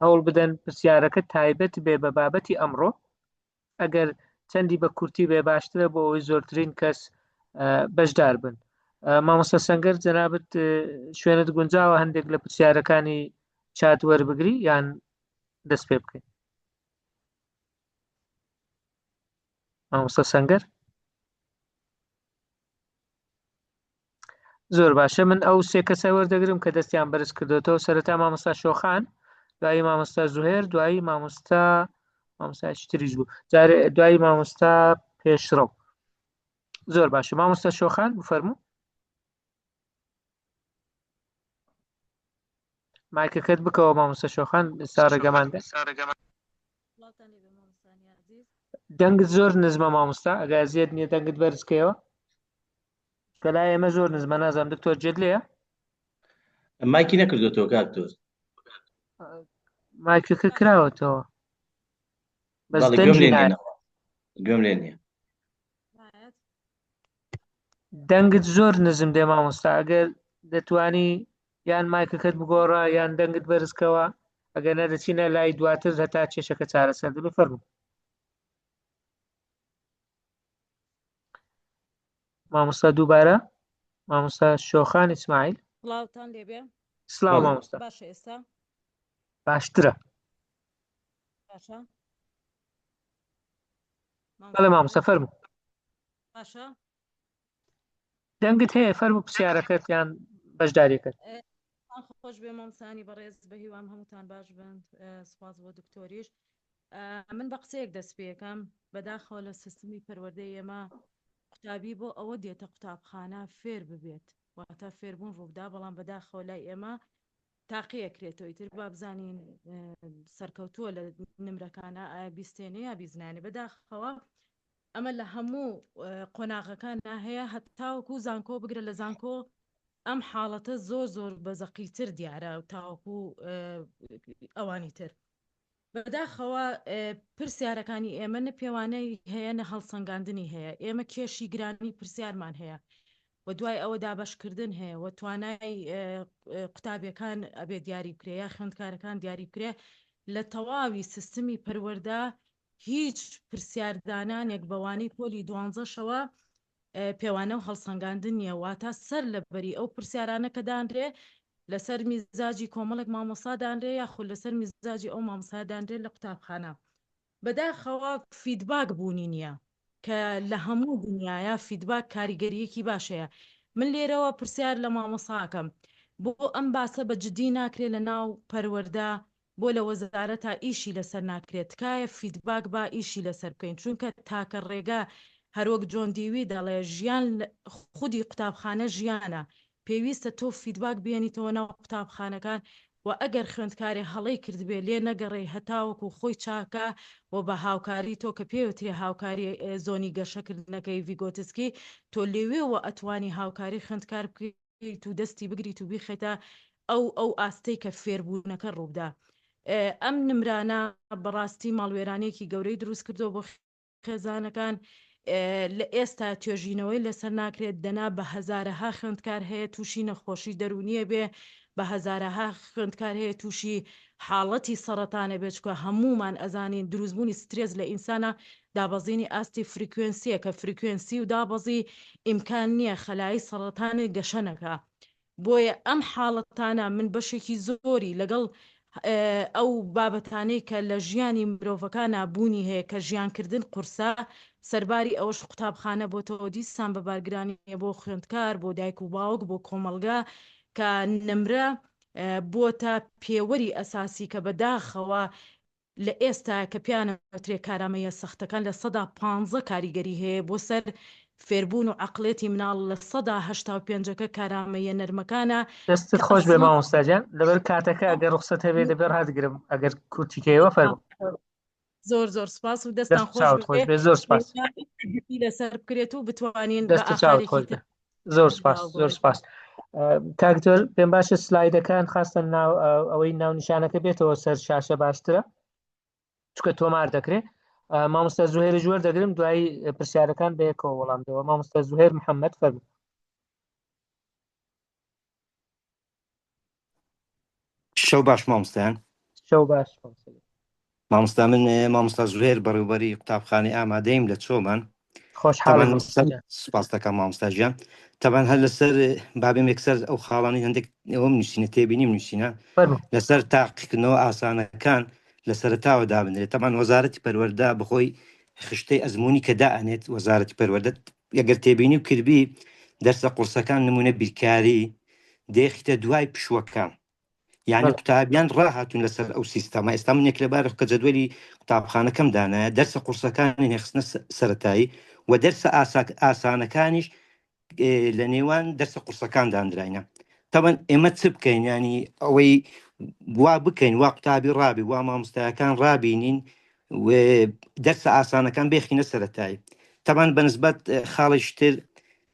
هەوڵ بدەن پرسیارەکە تایبەت بێ بە بابەتی ئەمڕۆ ئەگەر چەندی بە کورتی بێ باشترە بۆ ئەوەی زۆرترین کەس بەشدار بن مامۆستا سەنگەر جەنابت شوێنت گونجاوە هەندێک لە پرسیارەکانی چات وەربگری یان دەست پێ بکەین مامۆستا سەنگەر زۆر باشە من ئەو سێ کەسە وەردەگرم کە دەستیان بەرز کردوێتەوە سەرەتا مامۆستا شۆخان دوایی مامۆستا زوهێر دوایی مامۆستا مامۆستایکی تریش بوو جارێ دوایی مامۆستا پێشڕەو زۆر باشە مامۆستا شۆخان بفەرموو مایکەکەت بکەوە مامۆستا شۆخان ئێستا ڕێگەمان دە دەنگت زۆر نزمە مامۆستا ئەگە ئەزیەت نییە دەنگت بەرزکەیەوە کە لای ئێمە زۆر نزمە نازانم دکتۆر جێت لێیە مایکی نەکردوێتەوە کاک تۆر مایکەکە کراوەتەوە بەس بەڵێ گوێم دەنگی لێ نییە نایە نەوە گوێم لێ نییە دەنگت زۆر نزم دێ مامۆستا ئەگەر دەتوانی یان مایکەکەت بگۆڕە یان دەنگت بەرزکەوە ئەگەر نەدەچینە لای دواتر هەتا کێشەکە چارەسەر دەبێ فەرموو مامۆستا دووبارە مامۆستا شۆخان ئیسماعیل سڵاوتان لێبێ سلااو مامۆستا باشە ئێستا باشترە باشە بەڵێ مامۆستا فەرموو باشە دەنگت هەیە فەرموو پرسیارەکەت یان بەشداریەکەت خۆش بێ مامۆستایانی بەڕێز بە هیوام هەمووتان باش بن سوپاس بۆ دکتۆریش من بە قسەیەک دەست پێەکەم بەداخەوە لە سیستمی پەروەردەی ئێمە قوتابی بۆ ئەوە دێتە قوتابخانە فێر ببێت واتە فێربوون ڕووبدا بەڵام بەداخەوە لای ئێمە تاقیەکرێتەوە ئیتر با بزانین سەرکەوتووە لە نمرەکانە ئایا بیستێنێ یا بیزنانێ بەداخەوە ئەمە لە هەموو قۆناغەکاندا هەیە هەتاوەکو زانکۆ بگرە لە زانکۆ ئەم حاڵەتە زۆر زۆر بە زەقیتر دیارە تاوەکو ئەوانی تر بەداخەوە پرسیارەکانی ئێمە نە پێوانەی هەیە نە هەڵسەنگاندنی هەیە ئێمە کێشی گرانی پرسیارمان هەیە و دوای ئەوە دابەشکردن هەیە و توانای قوتابیەکان ئەبێ دیاری بکرێ یا خوێندکارەکان دیاری بکرێ لە تەواوی سیستمی پەروەردە هیچ پرسیاردانانێک بە وانەی پۆلی دوانزەشەوە پێوانە و هەڵسەنگاندن نییە، واتە سەر لە بەری ئەو پرسیارانە کە دانرێ لەسەر میزاجی کۆمەڵێک مامۆستا دانرێ یاخود لەسەر میزاجی ئەو مامۆستا دانرێ لە قوتابخانە. بەداخەوە feedback بوونی نییە کە لە هەموو دنیاە feedback کاریگەریەکی باش هەیە. من لێرەوە پرسیار لە مامۆساکەم بۆ ئەم باسە بە جدی ناکرێ لە ناو پەروەردە بۆ لە وەزارەتا ئیشی لەسەر ناکرێت تکایە feedback با ئیشی لەسەر بکەین چونکە تاکە ڕێگا هەروەک جۆن دیوی دەڵێ ژیان خودی قوتابخانە ژیانە پێویستە تۆ feedback بێنیتەوە ناو قوتابخانەکان و ئەگەر خوێندکارێ هەڵەی کردبێ لێ نەگەڕێی هەتاوەکو خۆی چاکا و بە هاوکاری تۆ کە پێوترێ هاوکاری زۆنی گەشەکردنەکەی ڤیگۆتسکی تۆ لێوێوە ئەتوانی هاوکاری خوێندکار بکەیت و دەستی بگریت و بیخەیتە ئەو ئەو ئاستەی کە فێربوونەکە ڕووبدا. ئەم نمرانە بەڕاستی ماڵوێرانیەکی گەورەی دروست کردووە بۆ خێزانەکان لە ئێستا توێژینەوەی لەسەر ناکرێت دەنا بە هەزارەها خوێندکار هەیە تووشی نەخۆشی دەروونیە بێ بە هەزارەها خوێندکار هەیە تووشی حاڵەتی سەڕەتانە بێ چکە هەموومان ئەزانین دروستبوونی سترێس لە ئینسانە دابەزینی ئاستی frequency یە کە frequency و دابەزی ئیمکان نییە خەلای سەڕەتانێک گەشە نەکا بۆیە ئەم حاڵەتانە من بەشێکی زۆری لەگەڵ ئەو بابەتانەی کە لە ژیانی مرۆڤەکانا بوونی هەیە کە ژیانکردن قورسە، سەرباری ئەوەش قوتابخانە بۆتەوە دیسان بە بارگرانیە بۆ خوێندکار، بۆ دایک و باوک، بۆ کۆمەڵگە کە نمرە بۆتە پێوەری ئەساسی کە بەداخەوە لە ئێستا کە پێیان ئەوترێ کارامەییە سەختەکان 15% کاریگەری هەیە بۆ سەر فێربوون و عەقڵێتی مناڵ لە 85%ەکە کارامەییە نەرمەکانە دەستت کە خۆش بێ ئەسڵەن مامۆستا گیان لەبەر کاتەکە ئەگەر ڕوخسەت هەبێ دەبێ ڕاتگرم ئەگەر کورتی کەیەوە فەرموو. زۆر زۆر سپاس و دەستان دەست خۆش چاوت خۆش بێ بێ زۆر سپاس. لەسەر بکرێت و بتوانین بە دەست چاوت ئاقارێکی خۆش تر بێ زۆر سپاس زۆر بگۆڕین. سپاس. کاک دکتۆر پێم باشە سلایدەکان خاستە ناو ئەوەی ناونیشانەکە بێتەوە سەر شاشە باشترە چکە تۆمار دەکرێت مامۆستا زوهێر ژوەر دەگرم دوایی پرسیارەکان بەیەکەوە وەڵام دەوە مامۆستا زوهێر محەممەد فەرموو. شەو باش مامۆستایان. شەو باش مامۆستا. مامۆستا من مامۆستا زوهێر بەڕێوبەری قوتابخانەی ئامادەیم لە چۆمان. خۆشحاڵم تەبعەن مامۆستا گیان. سپاس دەکەم مامۆستا گیان. تەبعەن هەر لەسەر بابێم یەکسەر ئەو خاڵانەی هەندێک ئەوەم نووسینە تێبینیم نووسینە فەرموو. لەسەر تاقیکردنەوە ئاسانەکان لە سەرەتاوە دابنرێت تەبعەن وەزارەتی پەروەردە بەخۆی خشتەی ئەزموونی کە دائەنێت وەزارەتی پەروەردە ئەگەر تێبینی و کردبی دەرسە قورسەکان نمونە بیرکاری دێخیتە دوای پشووەکان یعنی بەڵێ. قوتابیان ڕاهاتون لەسەر ئەو سیستەمە ئێستا من یەک لەبارە کە جەدوەلی قوتابخانەکەم دانایە دەرسە قورسەکانی نێخستنە سەرەتایی و دەرسە ئاسانەکانیش لە نێوان دەرسە قورسەکان دانراینە تەبەن ئێمە چ بکەین ینی ئەوەی وا بکەین وا قوتابی ڕابی وا مامۆستایەکان ڕابینین دەرسە ئاسانەکان بێخینە سەتایی تەبان بەنسبەت خاڵیشتر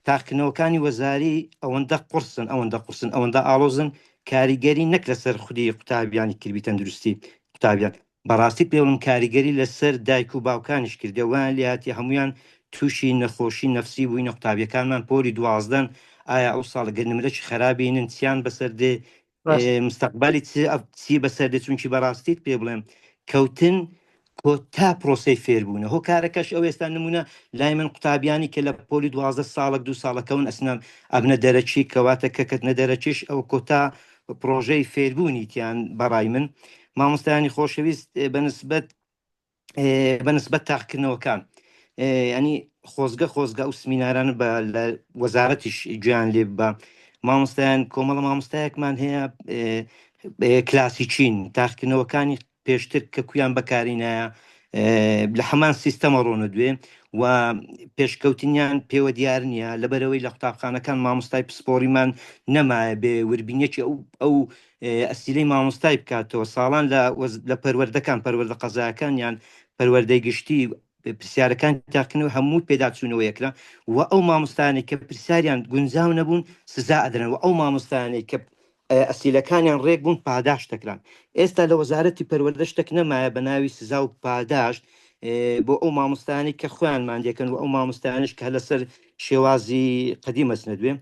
تاقیکردنەوەکانی وەزاری ئەوەندە قورسن ئەوەندە قورسن ئەوەندە ئاڵۆزن کاریگەری نەک لەسەر خودی قوتابیانی کردبی تەندروستی قوتابیان بەڕاستی پێڵم کاریگەری لەسەر دایک و باوکانیش کردە وایان لێهاتی هەمویان تووشی نەخۆشی نەفسی بووینە قوتابیەکانمان پۆلی دوازدەن ئایا ئەو ساڵ گەر نمرەکی خەرابینن چیان بەسەر دێ ڕاست. مستەقبەلی چ چی بەسەر دێ چونکی بەڕاستیت پێ بڵێم کەوتن کۆتا پرۆسەی فێربوونە هۆکارەکەش ئەو ئێستا نمونە لای من قوتابیانی کە لە پۆلی 12 ساڵک دوو ساڵەکەون ئەسنە ئەبنە دەرەکی کەواتە کە کەتنە دەرەکیش ئەو کۆتا پرۆژەی فێربوونی تیان بەڕای من مامۆستایانی خۆشەویست بەنسبەت بەنسبەت تاقکردنەوەکان ینی خۆزگە خۆزگە ئەو سمینارانە بە لە وەزارەتیش گوێیان لێ بە مامۆستایان کۆمەڵە مامۆستایەکمان هەیە کلاسیکین تاقکردنەوەکانی پێشتر کە کویان بەکارینایە لە هەمان سیستەمە ڕۆنە دوێ و پێشکەوتنیان پێوە دیار نییە لەبەرەوەی لە قوتابخانەکان مامۆستای پسپۆریمان نەمایە بێ وربینیەکی ئەو ئەو ئەسیلەی مامۆستای بکاتەوە ساڵان لە لە پەروەردەکان پەروەردە قەزاکان یان پەروەردەی گشتی پرسیارەکان تاقیکردنەوە هەموو پێداچوونەوە یەکرا و ئەو مامۆستایانەی کە پرسیاریان گونجاو نەبوون سزا ئەدرێن و ئەو مامۆستایانەی کە ئەسیلەکانیان ڕێک بوون پاداشت دەکران ئێستا لە وەزارەتی پەروەردە شتێک نەمایە بە ناوی سزا و پاداشت بۆ ئەو مامۆستایانەی کە خۆیان ماندێکن و ئەو مامۆستایانش کە لەسەر شێوازی قەدیمە دوێ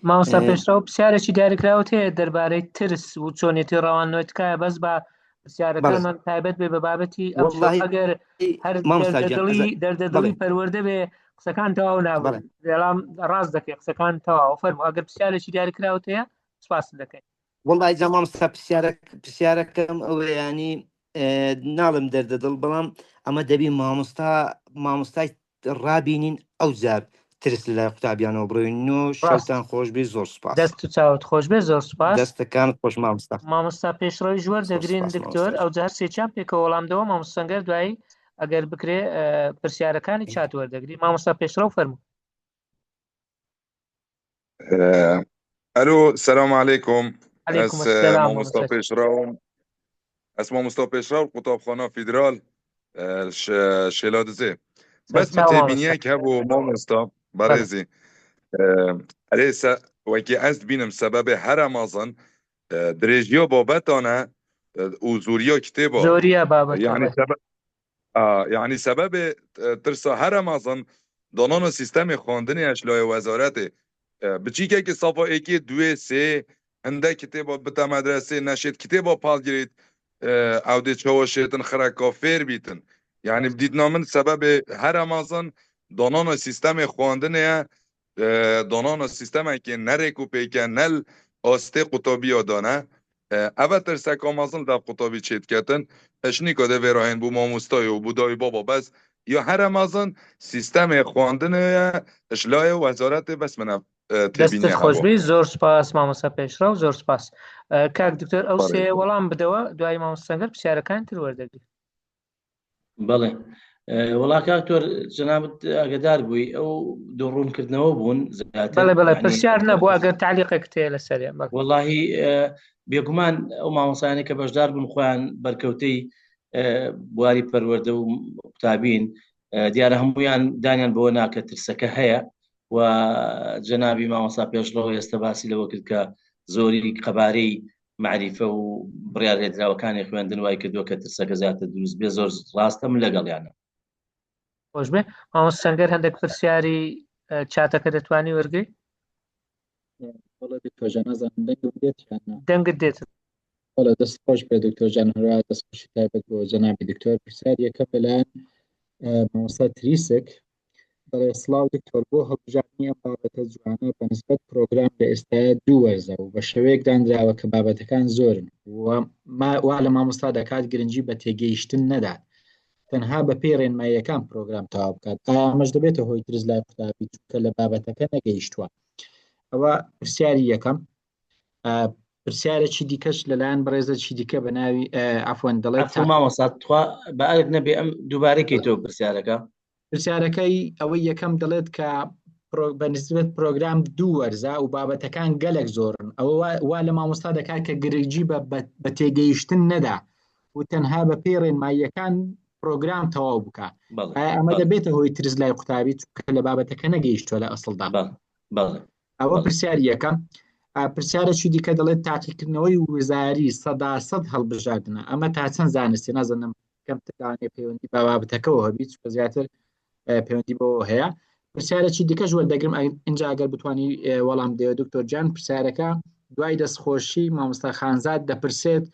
مامۆستا پێشڕەو پرسیارێکی دیاریکراوت هەیە دەربارەی ترس و چۆنێتی ڕەواندنەوەی تکایە بەس بە پرسیارەکانمان تایبەت بێ بە بابەتی ئەم شەو ئەگەر هەر دەردەدڵی دەردەدڵی پەروەردە بێ قسەکان تەواو نابن بەڵام ڕاست دەکەی قسەکان تەواو فەرموو ئەگەر پرسیارێکی دیاریکراوت هەیە. سپاست دەکەین. وەڵای جا مامۆستا پرسیارەک پرسیارەکەم ئەوەیە یانی ناڵێم دەردە دڵ بەڵام ئەمە دەبی مامۆستا مامۆستای ڕابینین ئەو جار ترس لەلای قوتابیانەوە بڕۆین نۆ ڕاست شەوتان خۆش بێ زۆر سپاس دەست و چاوت خۆش بێ زۆر سپاس. دەستەکانت خۆش مامۆستا مامۆستا پێشڕەویش زۆر وەردەگرین سپاس دکتۆر مامۆستا ئەو جار سێکیان پێکەوە وەڵام دەوە مامۆستا سەنگەر دوایی ئەگەر بکرێ پرسیارەکانی چات وەردەگری مامۆستا پێشڕەو فەرموو. آه، الو السلام عليكم علیکم اس السلام مامۆستا مامۆستا پێشڕەوم ئەس مامۆستا پێشڕەو قوتابخانە فیدرال آه، شێلادزێ بەس من سەرچاو مامۆستا تێبینیەک هەبوو مامۆستا بەڵێ بەڕێزی آه، ئەرێ وەکی ئەس بینم سەبەبێ هەرە مەزن آه، درێژیە بابەتانە آه، و زۆریە کتێبە زۆریە بابەتە یعنی بەڵێ سەبەب یعنی سەبەبێ ترسا هەرە مەزن دانان سیستەمی خواندنی ئەش لای وەزارەتێ بچیکێکی سافا ئێکێ دوێ سێ هەندە کتێبە بتە مەدرەسێ نەشێت کتێبە پاڵگرێت ئەو دێ چاوە شێتن خرەکا فێر بیتن یعنی بدیتنا من سەبەبێ هەرە مەزن دانان سیستەمی خواندنەیە دانانا سیستەمێکی نەرێک و پێکە نەل ئاستێ قوتابییا دانە ئەڤە ترسەکا مەزن دەڤ قوتابی چێدکەتن ئەشنیکا دێ ڤێراهێن بوو مامۆستای و بوو دای بابا بەس یا هەرە مەزن سیستەمێ خواندنێ ئەش لایە وەزارەتێ بەس منە دەستت تێبینیە خۆش هەبوو. بی زۆر سپاس مامۆستا پێشڕەو زۆر سپاس کاک دکتۆر ئەو سێ بەڕێز. وەڵام بدەوە دوای مامۆستا سەنگەر پرسیارەکانی تر وەردەگری. بەڵێ وەڵا کاک تۆر جەنابت ئاگدار بووی ئەو دوو ڕوونکردنەوە بوون زیاتر بەڵێ بەڵێ یعنی پرسیار نەبوو ئەگەر تعلیقێکت هەیە لەسەرێ بەڵێ. وەڵاهی بێگومان ئەو مامۆستایانەی کە بەشدار بوون خۆیان بەرکەوتەی بواری پەروەردە و قوتابین دیارە هەمویان دانیان بەوە ناکە ترسەکە هەیە و جەنابی مامۆستا پێشڕەوە ئێستا باسی لەوە کرد کە زۆری قەبارەی مەعریفە و بڕیار لێدراوەکانی خوێندن وای کردووە کە ترسەکە زیاتر دروست بێ زۆر ڕاستە من لەگەڵیانم. خۆش بێ مامۆستا سەنگەر هەندێک پرسیاری چاتەکە دەتوانی وەرگری؟ بەڵێ دکتۆر جان نازانم دەنگم دێت یان نا؟ دەنگت دێت. بەڵێ دەست خۆش بێ دکتۆر جان هەروەها دەست خۆشی تایبەت بۆ جەنابی دکتۆر پرسیار یەکەم لەلایەن مامۆستا تریسک دەڵێ سڵاو دکتۆر بۆ هەڵبژاردنی ئەم بابەتە جوانە بە نسبەت پرۆگرام لە ئێستایا دوو وەرزە و بە شێوەیەک دانراوە کە بابەتەکان زۆرن و وا لە مامۆستا دەکات گرنگی بە تێگەیشتن نەدات تەنها بە پێی ڕێنماییەکان پرۆگرام تەواو بکات ئایا ئەمەش دەبێتە هۆی ترس لای قوتابی چونکە لە بابەتەکە نەگەیشتووە ئەوە پرسیاری یەکەم پرسیارێکی دیکەش لەلایەن بەڕێزێکی دیکە بە ناوی عفوەن دەڵێت عفو مامۆستا تخوا بە ئەرک نەبێ ئەم دووبارە کەیتەوە پرسیارەکە پرسیارەکەی ئەوەی یەکەم دەڵێت کە بە نسبەت پرۆگرام دوو وەرزە و بابەتەکان گەلک زۆرن ئەوە وا لە مامۆستا دەکات کە گرنگی بە تێگەیشتن نەدا و تەنها بە پێی ڕێنماییەکان پرۆگرام تەواو بکە ئەمە دەبێتە هۆی ترس لای قوتابی چونکە لە بابەتەکە نەگەیشتوە لە ئەسڵدا ئەوە پرسیاری یەکەم پرسیارێکی دیکە دەڵێت تاقیکردنەوەی وزاری سەدا سەد هەڵبژاردنە ئەمە تا چەند زانستی نازانم کەمتر لەوانەیە پەیوەندی بە بابەتەکەەوە هەبیت چونکە زیاتر پەیوەندی بەوە هەیە پرسیارێکی دیکەش وەردەگرم ئینجا ئەگەر بتانی وەڵام دەوە دکتۆر جان پرسیارەکە دوای دەستخۆشی مامۆستا خانزاد دەپرسێت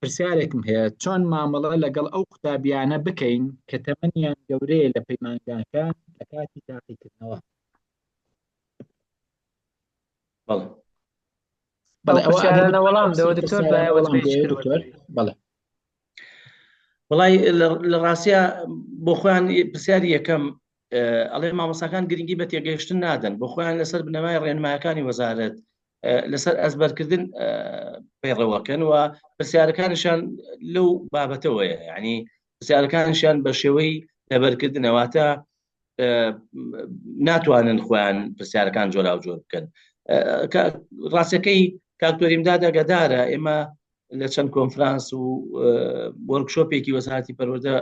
پرسیارێکم هەیە چۆن مامەڵە لەگەڵ ئەو قوتابیانە بکەین کە تەمەنیان گەورەیە لە پەیمانگاکان لە کاتی تاقیکردنەوە بەڵێ بەڵێ ئەوە ئەگەر پرسیارانە وەڵام دەوە دکتۆر پرسیارانە دوای وەڵام وەجبەیەکی دەوە تر دکتۆر وەردەگرین. بەڵێ وڵی لە ڕاستە بۆ خۆیان پرسیاری یەکەم ئەڵێ مامۆساکان گرنگی بە تێگەیشتن نادەن بۆ خۆیان لەسەر بنەمای ڕێنمایەکانی وەزارەت لەسەر ئەزبەرکردن پەیڕەوەکەن و پرسیارەکانیشان لەو بابەتەوەیە یعنی پرسیارەکانیشان بە شێوەی لەبەرکردنەواتە ناتوانن خۆیان پرسیارەکان جۆرا و جۆر بکەن ڕاستەکەی کاکتۆریمداد ئاگادارە ئێمە لە چەند کۆنفرانس و وۆرکشۆپێکی وەزارەتی پەروەردە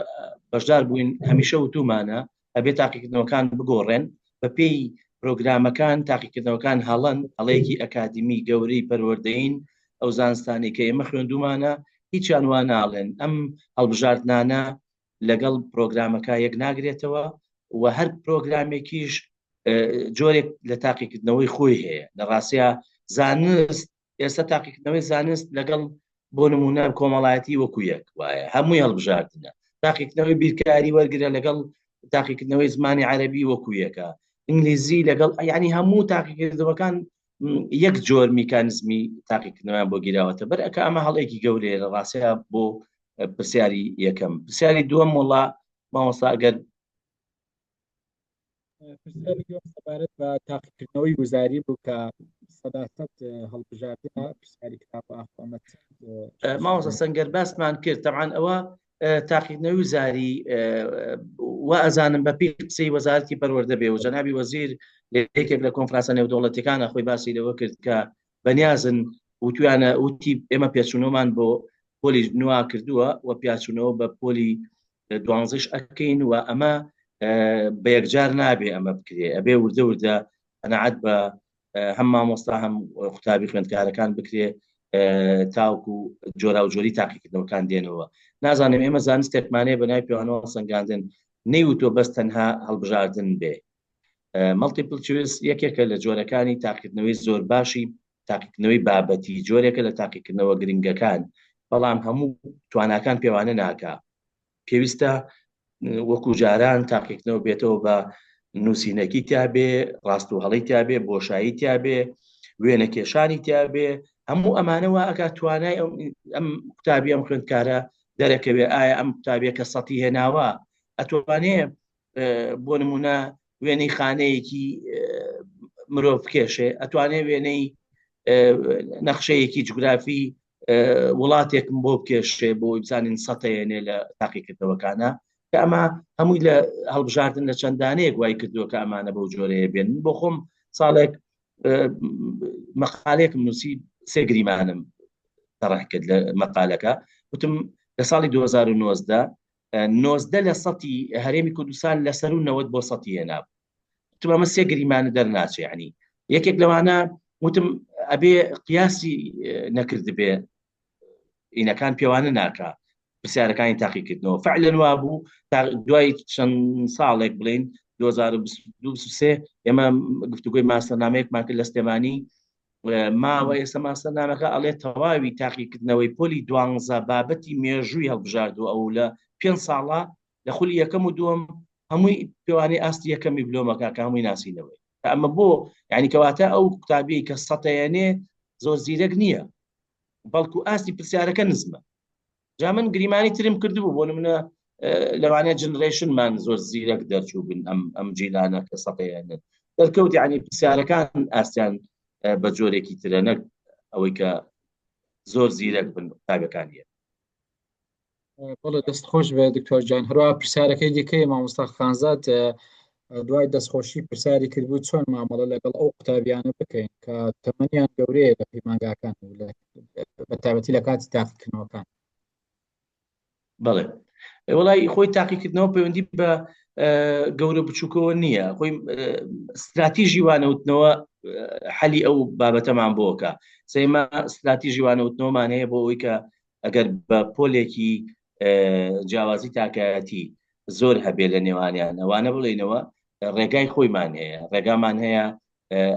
بەشدار بووین هەمیشە وتومانە ئەبێ تاقیکردنەوەکان بگۆڕێن بە پێی پرۆگرامەکان تاقیکردنەوەکان هەڵەن هەڵەیەکی ئەکادیمی گەورەی پەروەردەین ئەو زانستانی کە ئێمە خوێندومانە هیچیان وا ناڵێن ئەم هەڵبژاردنانە لەگەڵ پرۆگرامەکە یەک ناگرێتەوە و هەر پرۆگرامێکیش جۆرێک لە تاقیکردنەوەی خۆی هەیە لە ڕاستە زانست ئێستا تاقیکردنەوەی زانست لەگەڵ بۆ نمونە کۆمەڵایەتی وەکو یەک وایە هەمووی هەڵبژاردنە تاقیکردنەوەی بیرکاری وەرگرە لەگەڵ تاقیکردنەوەی زمانی عەربی وەکو یەکە ئینگلیزی لەگەڵ یعنی هەموو تاقیکردنەوەکان یەک جۆر میکانزمی تاقیکردنەوەیان بۆ گیراوەتە بەر ئەکە ئەمە هەڵێکی گەورەیە لە ڕاستیا بۆ پرسیاری یەکەم پرسیاری دووەم وڵا مامۆستا ئەگەر پرسیاری دووەم سەبارەت بە تاقیکردنەوەی وزاری بوو کە سەداسەد هەڵبژاردنە پرسیاری کتاب ئاخۆ ئەمە مامۆستا سەنگەر باسمان کرد تەعاان ئەوە تاقیکردنەوەی وزاری وا ئەزانم بە پێی قسەی وەزارەتی پەروەردە بێ و جەنابی وەزیر لە یەکێک لە کۆنفرانسە نێودەوڵەتیەکانە خۆی باسی لەوە کرد کە بەنیازن وتویانە وتی ئێمە پێچوونەوەمان بۆ پۆلی نوا کردووە و پیاچوونەوە بە پۆلی دوانزەش ئەکەین و ئەمە بە یەکجار نابێ ئەمە بکرێ ئەبێ وردە وردە قەناعەت بە هەم مامۆستا هەم قوتابی خوێندکارەکان بکرێ تاوکو جۆراوجۆری تاقیکردنەوەکان دێنەوە نازانم ئێمە زانستێکمانەیە بە ناوی پێوانەوە سەنگاندن نەیوتوە بەس تەنها هەڵبژاردن بێ multiple choice یەکێکە لە جۆرەکانی تاقیکردنەوەی زۆر باشی تاقیکردنەوەی بابەتی جۆرێکە لە تاقیکردنەوە گرنگەکان بەڵام هەموو تواناکان پێوانە ناکا پێویستە وەکو جاران تاقیکردنەوە بێتەوە بە نووسینەکی تیابێ ڕاست و هەڵی تیابێ بۆشایی تیابێ وێنە کێشانی تیابێ هەموو ئەمانە وا ئەکات توانای ئەم قوتابی ئەم خوێندکارە دەرەکەوێ ئایا ئەم قوتابیە کە سەتی هێناوە ئەتوانێ بۆ نمونە وێنەی خانەیەکی مرۆڤ بکێشێ ئەتوانێ وێنەی نەخشەیەکی جوگرافی وڵاتێکم بۆ بکێشێ بۆ بزانین سەتەیەنێ لە تاقیکردنەوەکانە کە ئەمە هەمووی لە هەڵبژاردن لە چەندانەیەک وای کردووە کە ئەمانە بەو جۆرەیە بێن بۆ خۆم ساڵێک مەقالێکم نووسی سێ گریمانم تەڕح کرد لە مەقالەکە وتم لە ساڵی 2019 19 لە سەتی هەرێمی کوردستان لە سەر و 90 بۆ سەتی هێنا وتم ئەمە سێ گریمانە دەرناچێ ینی یەکێک لەوانە وتم ئەبێ قیاسی نەکردبێ ئینەکان پێوانە ناکا پرسیارەکانی تاقیکردنەوە فعلەن وابوو تا دوای چەند ساڵێک بڵین 2023 ئێمە گفتوگۆی ماستەرنامەیەکمان کرد لە سلێمانی ماوە ئێستا ماستەرنامەکە ئەڵێ تەواوی تاقیکردنەوەی پۆلی دوانزە بابەتی مێژووی هەڵبژاردووە ئەو لە پێ ساڵە لە خولی یەکەم و دووەم هەمووی پێوانی ئاستی یەکەمی بلۆمەکە کە هەمووی ناسینەوەی ئەمە بۆ یعنی کەواتە ئەو قوتابیی کە سەتەیەنێ زۆر زیرەک نییە بەڵکو ئاستی پرسیارەکە نزمە جا من گریمانی ترم کردبوو بۆ نمونە لەوانەیە جنرێشنمان زۆر زیرەک دەرچوو بن ئەم ئەم جیلانە کە سەقەیەنن دەرکەوت یعنی پرسیارەکان ئاستیان بە جۆرێکی ترە نەک ئەوەی کە زۆر زیرەک بن قوتابەکانیە بەڵێ دەست خۆش بێ دکتۆر جان هەروە پرسیارەکەی دیکەی مامۆستا خانزاد دوای دەستخۆشی پرسیاری کردبوو چۆن مامەڵە لەگەڵ ئەو قوتابیانە بکەین کە تەمەنیان گەورەیە لە پەیمانگاکان و بە تایبەتی لە کاتی تاقیکردنەوەکان. بەڵێ وڵی خۆی تاقیکردنەوە پەیوەندی بە گەورە بچووکەوە نییە خۆی استراتیژی وانەوتنەوە حەلی ئەو بابەتەمان بۆکە سەیمە استراتیژی وانەوتنەوەمان هەیە بۆ ئەوەی کە ئەگەر بە پۆلێکی جیاوازی تاکایەتی زۆر هەبێ لە نێوانیان ئەوانە بڵێنەوە ڕێگای خۆیمان هەیە ڕێگامان هەیە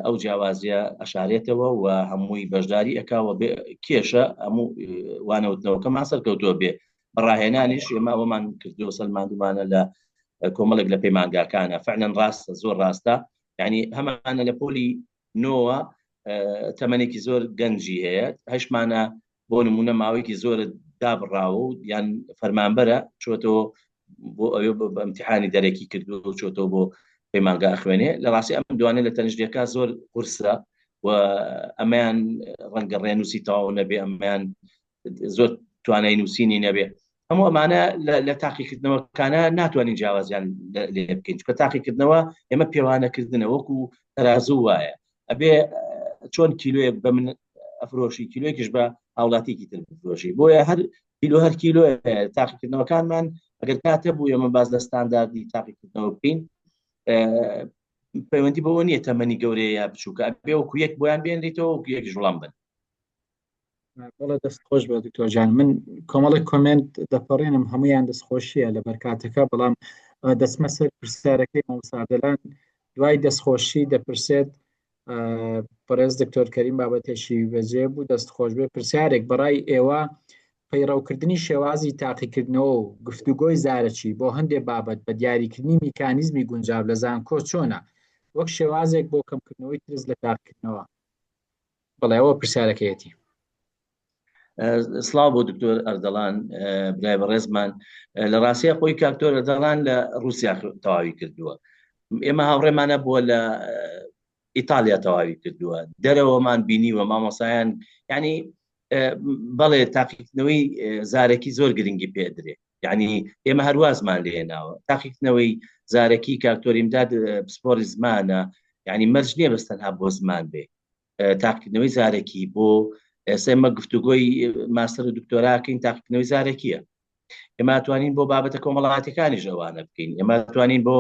ئەو جیاوازیە ئەشارێتەوە و هەمووی بەشداری ئەکاوە کێشە هەموو وانەوتنەوەکەمان سەرکەوتووە بێ بەڕاهێنانیش ئێمە ئەوەمان کردو سەلماندومانە لە کۆمەڵێک لە پەیمانگاکانە فعلەن ڕاستە زۆر ڕاستە یعنی هەمانە لە پۆلی نۆوە تەمەنێکی زۆر گەنجی هەیە هەشمانە بۆ نمونە ماوەیەکی زۆرە دابڕاوە و یان فەرمانبەرە چۆتەوە بۆ ئەوێ بە ئیمتیحانی دەرەکی کردووە و چۆتەوە بۆ پەیمانگا ئەخوێنێ لە ڕاستی ئەم دوانە لە تەنیشتێکا زۆر قورسە و ئەمەیان ڕەنگە ڕێنووسی تەواو نەبێ ئەمەیان زۆر توانای نووسینی نەبێ هەموو ئەمانە لە تاقیکردنەوەکانە ناتوانین جیاوازیان لێ بکەین چونکە تاقیکردنەوە ئێمە پێوانەکردنە وەکو تەرازوو وایە ئەبێ چۆن کیلۆیەک بە من ئەفرۆشی کیلۆیەکیش بە هاوڵاتیکی تر بفرۆشی بۆیە هەر کیلۆ هەر کیلۆ تاقیکردنەوەکانمان ئەگەر کاتە بوو ئێمە باز لە ستانداردی تاقیکردنەوە بکەین پەیوەندی بەوە نییە تەمەنی گەورەیە یا بچووکە ئەبێ وەکو یەک بۆیان بێنریتەوە وەکو یەک ژوڵام بن بەڵێ دەست خۆش بە دکتۆر جان من کۆمەڵێک کۆمێنت دەپەڕێنم هەمویان دەستخۆشیە لە بەرکاتەکە بەڵام دەچمە سەر پرسیارەکەی مامۆستا دوای دەستخۆشی دەپرسێت بەڕێز دکتۆر کەریم بابەتێکی بەجێ بوو دەست خۆش بێ پرسیارێک بەڕای ئێوە پەیڕەوکردنی شێوازی تاقیکردنەوە و گفتوگۆی زارەکی بۆ هەندێ بابەت بە دیاریکردنی میکانیزمی گونجاو لە زانکۆ چۆنە وەک شێوازێک بۆ کەمکردنەوەی ترس لە تاقیکردنەوە؟ بەڵێ ئەوە پرسیارەکەیەتی. سڵاو بۆ دکتۆر ئەردەڵان برای بەڕێزمان لە ڕاستە خۆی کاکتۆر ئەردەڵان لە رووسیا تەواوی کردووە ئێمە هاوڕێمانە بووە لە ئیتالیا تەواوی کردووە دەرەوەمان بینیوە مامۆسایان ینی بەڵێ تاقیکردنەوەی زارەکی زۆر گرنگی پێدرێ یعنی ئێمە هەروازمان لێناوە تاقیکردنەوەی زارەکی کاکتۆریمداد پسپۆری زمانە یعنی مەرج نییە بەس تەنها بۆ زمان بێ تاقیکردنەوەی زارەکی بۆ ئێستا ئێمە گفتوگۆی ماستەر و دکتۆراکەین تاقیکردنەوەی زارەکیە ئێمە توانین بۆ بابەتە کۆمەڵاتەکانیش ئەوانە بکەین ئێمە توانین بۆ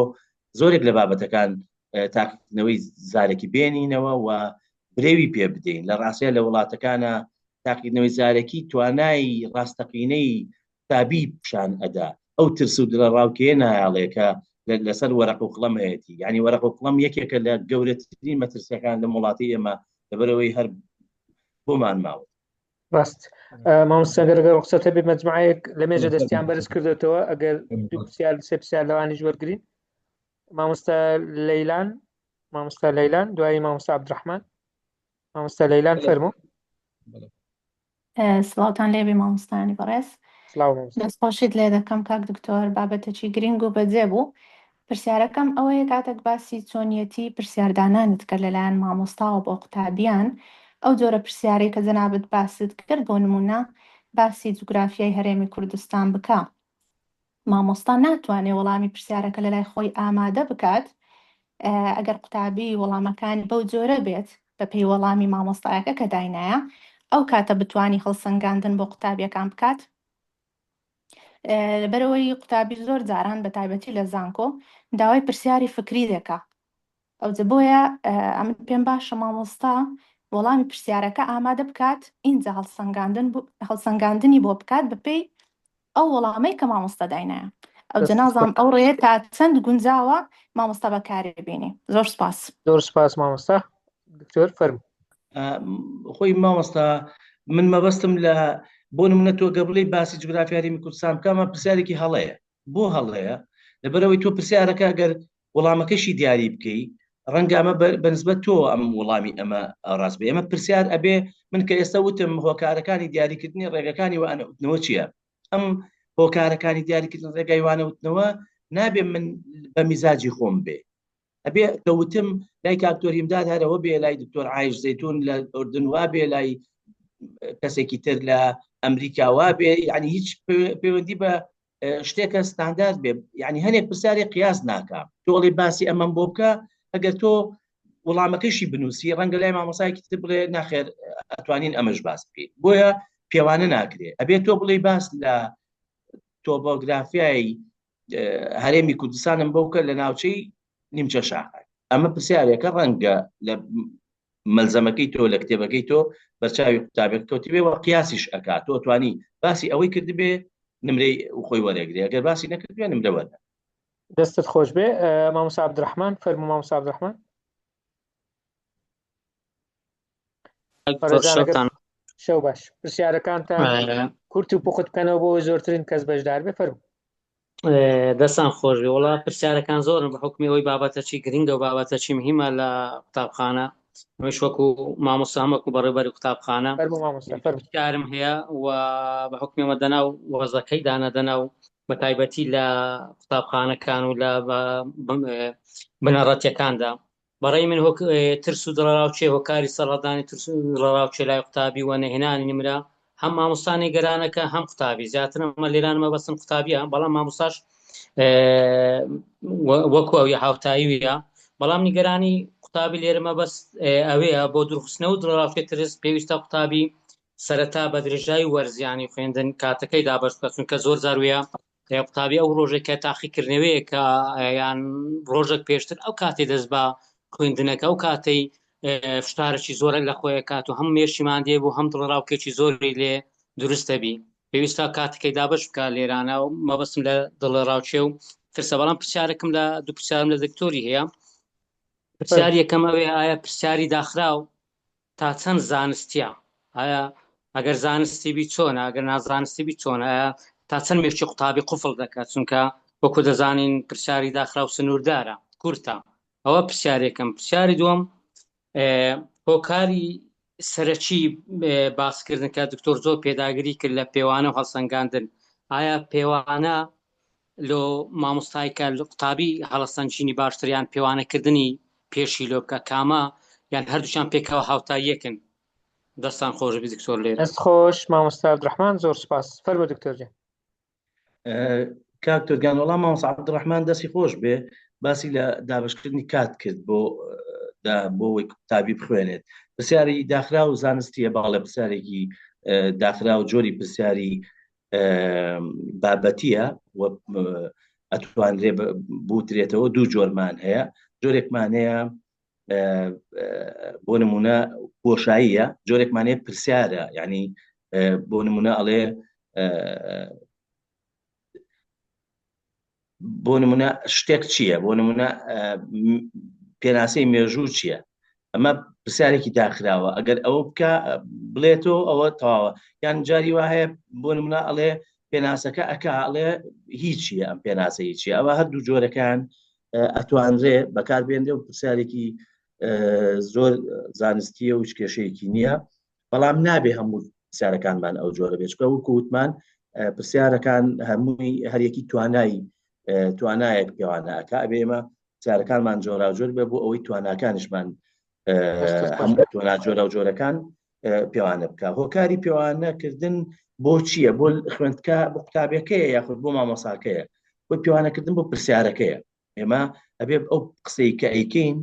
زۆرێک لە بابەتەکان تاقیکردنەوەی زارەکی بێنینەوە و برێوی پێ بدەین لە ڕاستە لە وڵاتەکانە تاقیکردنەوەی زارەکی توانای ڕاستەقینەی قوتابی پیشان ئەدا ئەو ترس و دڵەڕاوکێیە نایەڵێ کە لەسەر وەرەق و قڵەم هەیەتی یعنی وەرەق و قڵەم یەکێکە لە گەورەترین مەترسیەکان لەم وڵاتی ئێمە لەبەرەوەی هەر بۆمان ماوە. ڕاست مامۆستا گەر لەگەڵ ڕوخسەت هەبێ مەجموعەیەک لە مێژە دەستیان بەرز کردوێتەوە ئەگەر دوو پرسیار سێ پرسیار لەوانیش وەرگین مامۆستا لەیلان مامۆستا لەیلان دوایی مامۆستا عەبدوڕەحمان مامۆستا لەیلان فەرموو. سڵاوتان لێبێ مامۆستایانی بەڕێز. سڵاو مامۆستا. دەستخۆشیت لێ دەکەم کاک دکتۆر بابەتێکی گرنگ و بەجێ بوو. پرسیارەکەم ئەوەیە کاتێک باسی چۆنیەتی پرسیاردانانت کرد لەلایەن مامۆستاوە بۆ قوتابیان ئەو جۆرە پرسیارەی کە جەنابت باست کرد بۆ نموونە باسی جوگرافیای هەرێمی کوردستان بکە مامۆستا ناتوانێ وەڵامی پرسیارەکە لەلای خۆی ئامادە بکات، ئەگەر قوتابی وەڵامەکانی بەو جۆرە بێت بەپێی وەڵامی مامۆستایەکە کە داینایە ئەو کاتە بتوانی هەڵسەنگاندن بۆ قوتابیەکان بکات. لەبەرئەوەی قوتابی زۆر جاران بە تایبەتی لە زانکۆ داوای پرسیاری فکری دەکا ئەوجە بۆیە ئەمن پێم باشە مامۆستا وەڵامی پرسیارەکە ئامادە بکات ئینجا هەڵسەنگاندن هەڵسەنگاندنی بۆ بکات بەپێی ئەو وەڵامەی کە مامۆستا داینایە ئەوجە نازانم ئەو ڕێیە تا چەند گونجاوە مامۆستا بەکاری بینی زۆر سپاس. زۆر سپاس مامۆستا دکتۆر فەرموو. خۆی مامۆستا من مەبەستم لە بۆ نمونە تۆ گە بڵێی باسی جوگرافیای هەرێمی کوردستان بکە ئەمە پرسیارێکی هەڵەیە بۆ هەڵەیە لەبەرەوەی تۆ پرسیارەکە گەر وەڵامەکەشی دیاری بکەی ڕەنگە ئەمە بەنسبەت تۆ ئەم وەڵامی ئەمە ڕاست بێ ئەمە پرسیار ئەبێ من کە ئێستا وتم هۆکارەکانی دیاریکردنی ڕێگەکانی وانەوتنەوە چییە ئەم هۆکارەکانی دیاریکردن ڕێگای وانەوتنەوە نابێ من بە میزاجی خۆم بێ ئەبێ کە وتم لای کاکتۆر هیمداد هەرەوە بێ لای دکتۆر عایش زەیتون لە ئوردن وا بێ لای کەسێکی تر لە ئەمریکا وا بێ یعنی هیچ پەیوەندی بە شتێکە ستاندارد بێ یعنی هەنێک پرسیاری قیاس ناکا تۆڵی باسی ئەمەم بۆ بکە ئەگەر تۆ وەڵامەکەشی بنووسی ڕەنگە لای مامۆسایەکی تر بڵێ ناخێر ئەتوانین ئەمەش باس بکەین بۆیە پێوانە ناکرێ ئەبێت تۆ بڵێ باس لە تۆپۆگرافیای هەرێمی کوردستانم بۆ بکە لە ناوچەی نیمچە شاخە ئەمە پرسیارێکە ڕەنگە لە مەلزەمەکەی تۆ لە کتێبەکەی تۆ بەرچاوی قوتابێک کەوتبێ و قیاسیش ئەکات تۆ توانی باسی ئەوەی کردبێ نمرەی خۆی وەرەگرێ ئەگەر باسی نەکردبێ نمرە وەرنە. دەستت خۆش بێ مامۆستا عەبدولڕەحمان فەرموو مامۆستا عەبدولڕەحمان. شەو باش پرسیارەکانتان کورت و پوخت بکەنەوە بۆ زۆرترین کەس بەشدار بێ فەرموو. دەستان خۆش بێ وڵا پرسیارەکان زۆرن بە حکومی ئەوەی بابەتە چی گرنگە و بابەتە چی مهمە لە قوتابخانە ئەمەش وەکو مامۆستا هەم وەکو بەڕێوبەری قوتابخانە پرسیارم هەیە و بە حکومی ئەمە دەناو وەزەکەی دانە دەناو بە تایبەتی لە قوتابخانەکان و لە بنەڕەتیەکاندا بەڕێی من هۆک ترس و دڵەڕاوکێ هۆکاری سەرهەڵدانی ترس و دڵەڕاوکێ لای قوتابی و نەهێنانی نمرە هەم مامۆستا نیگەرانەکە هەم قوتابی زیاتر ئەمە لێران مەبەستم قوتابیە بەڵام مامۆستاش وەکو ئەوی هاوتاییە بەڵام نیگەرانی قوتابی لێرە مەبەست ئەوەیە بۆ دوورخستنەوە دڵەڕاوکێ ترس پێویستە قوتابی سەرەتا بە درێژایی وەرزیانی خوێندن کاتەکەی دابەش بکات چونکە زۆر جار وەیە قوتابی ئەو ڕۆژێک کە تاقیکردنەوەیە کە یان ڕۆژێک پێشتر ئەو کاتێ دەست بە خوێندنەکە ئەو کاتەی فشارێکی زۆرە لە خۆی کات و هەم مێشی ماندێ بوو هەم دڵڕاوکێکی زۆری لێ دروستە بی پێویستە کاتەکەی دابش بکە لێرانە و مەبەستم لە دڵەڕاوکێ و ترسە بەڵام پرسیارێکم لە دوو پرسیارم لە دکتۆری هەیە پرسیار یەکەم ئەوێ ئایا پرسیاری داخراو تا چەند زانستیە؟ ئایا ئەگەر زانستی بی چۆنە ئەگەر نازانستی بی چۆنە ئایا تا چەند مێشکی قوتابی قفڵ دەکات چونکە وەکو دەزانین پرسیاری داخراو سنووردارە کورتە ئەوە پرسیارێکم پرسیاری دووەم هۆکاری. سەرەکی باسکردن کە دکتۆر زۆر پێداگری کرد لە پێوانە و هەڵسەنگاندن ئایا پێوانە لۆ مامۆستای کە قوتابی هەڵەسەنگینی باشتر یان پێوانەکردنی پێشی لۆ بکە کامە یان هەردووکیان پێکەوە هاوتاییەکن دەستان خۆش بی دکتۆر لێرە دەست خۆش مامۆستا عبدالرحمن زۆر سپاس فەرموو دکتۆر جان. کاک تۆرگان وەڵام مامۆستا عبدالرحمن دەستی خۆش بێ باسی لە دابشکردنی کات کرد بۆ بۆ ئەوەی قوتابی بخوێنێت پرسیاری داخرا و زانستیە باڵێ پرسیارێکی داخرا و جۆری پرسیاری بابەتیە و ئەتوانرێ بوترێتەوە دوو جۆرمان هەیە جۆرێکمان هەیە بۆ نمونە بۆشاییە جۆرێکمان هەیە پرسیارە یعنی بۆ نمونە ئەڵێ بۆ نمونە شتێک چییە بۆ نمونە پێناسەی مێژوو چییە ئەمە پرسیارێکی داخراوە ئەگەر ئەوە بکە بڵێتەوە ئەوە تەواوە یان جاری وا هەیە بۆ نمونە ئەڵێ پێناسەکە ئەک ئەڵێ هیچیە ئەم پێناسە هیچی ئەوە هەردوو جۆرەکان ئەتوانرێ بەکاربێنرێ و پرسیارێکی زۆر زانستیە و هیچ کێشەیەکی نییە بەڵام نابێ هەموو پرسیارەکانمان ئەو جۆرە بێت چکە وەکو وتمان پرسیارەکان هەمووی هەریەکی توانایی توانایەک پێوانە ئەکا ئەبێ ئێمە پرسیارەکانمان جۆراوجۆر بێ بۆ ئەوەی تواناکانیشمان هەموو توانا جۆراوجۆرەکان پێوانە بکە هۆکاری پێوانەکردن بۆ چییە بۆ خوێندکە بۆ قوتابیەکەیە یاخود بۆ مامۆساکەیە بۆ پێوانەکردن بۆ پرسیارەکەیە ئێمە ئەبێ ئەو قسەی کە ئەیکەین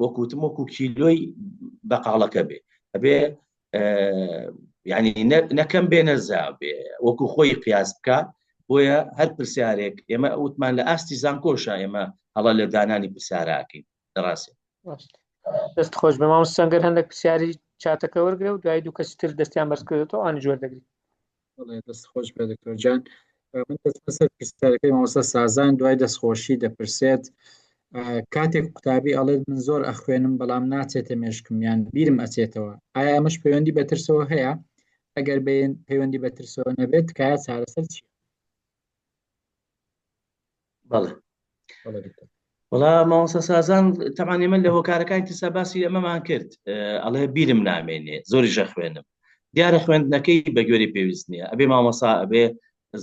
وەکوتم وەکو کیلۆی بەقاڵەکە بێ ئەبێ ینی نەکەم بێ نەزا بێ وەکو خۆی قیاس بکە بۆیە هەر پرسیارێک ئێمە وتمان لە ئاستی زانکۆشە ئێمە هەڵە لە دانانی پرسیاراکەین ڕاستە دەست خۆش بە مامۆستا سەنگەر هەندێک پرسیاری چاتەکە وەرگرە و دوای دوو کەسی تر دەستیان بەرز کردێتەوە ئەوانیش وەردەگری بەڵێ دەست خۆش بێ دکتۆر جان من دەچمە سەر پرسیارەکەی مامۆستا سازان دوای دەستخۆشی دەپرسێت کاتێک قوتابی ئەڵێت من زۆر ئەخوێنم بەڵام ناچێتە مێشکم یان بیرم ئەچێتەوە ئایا ئەمەش پەیوەندی بە ترسەوە هەیە ئەگەر پەیوەندی بە ترسەوە نەبێت تکایە چارەسەر چییە؟ بەڵێ وڵا مامۆستا سازان تەمان ئێمە لە هۆکارەکانی ترسا باسی ئەمەمان کرد ئەڵێ بیرم نامێنێ زۆری ژە خوێنم دیارە خوێندنەکەی بە گوێری پێویست نییە ئەبێ مامۆسا ئەبێ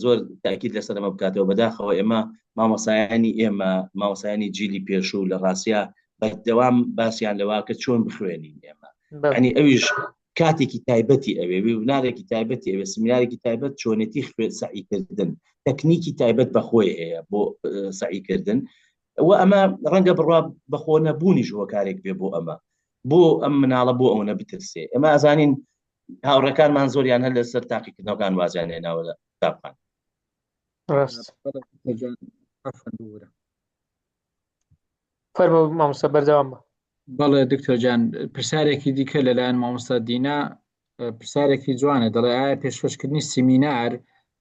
زۆر تاکید لەسەر ئەمە بکاتەوە بەداخەوە ئێمە مامۆسایانی ئێمە مامۆسایانی جیلی پێشوو لە ڕاستیا بەردەوام باسییان لەوا کە چۆن بخوێنین ئێمە ینی ئەویش کاتێکی تایبەتی ئەوێ وێبنارێکی تایبەتی ئەوێ سمینارێکی تایبەت چۆنێتی خوێ سەعیکردن تەکنیکی تایبەت بەخۆی هەیە بۆ سەعیکردن و ئەمە ڕەنگە بڕوا بەخۆ نەبوونیش هۆکارێک بێ بۆ ئەمە بۆ ئەم مناڵە بۆ ئەوە بترسێ ئێمە ئازانین هاوڕێکانمان زۆریان هەر لەسەر تاقیکردنەوەکان وازیان هێناوە لە قوتابخانە ڕاست فەرموو مامۆستا بەردەوام بە. بەڵێ دکتۆر جان پرسیارێکی دیکە لەلایەن مامۆستا دینا پرسیارێکی جوانە دەڵێ ئایا پێشکەشکردنی سیمینار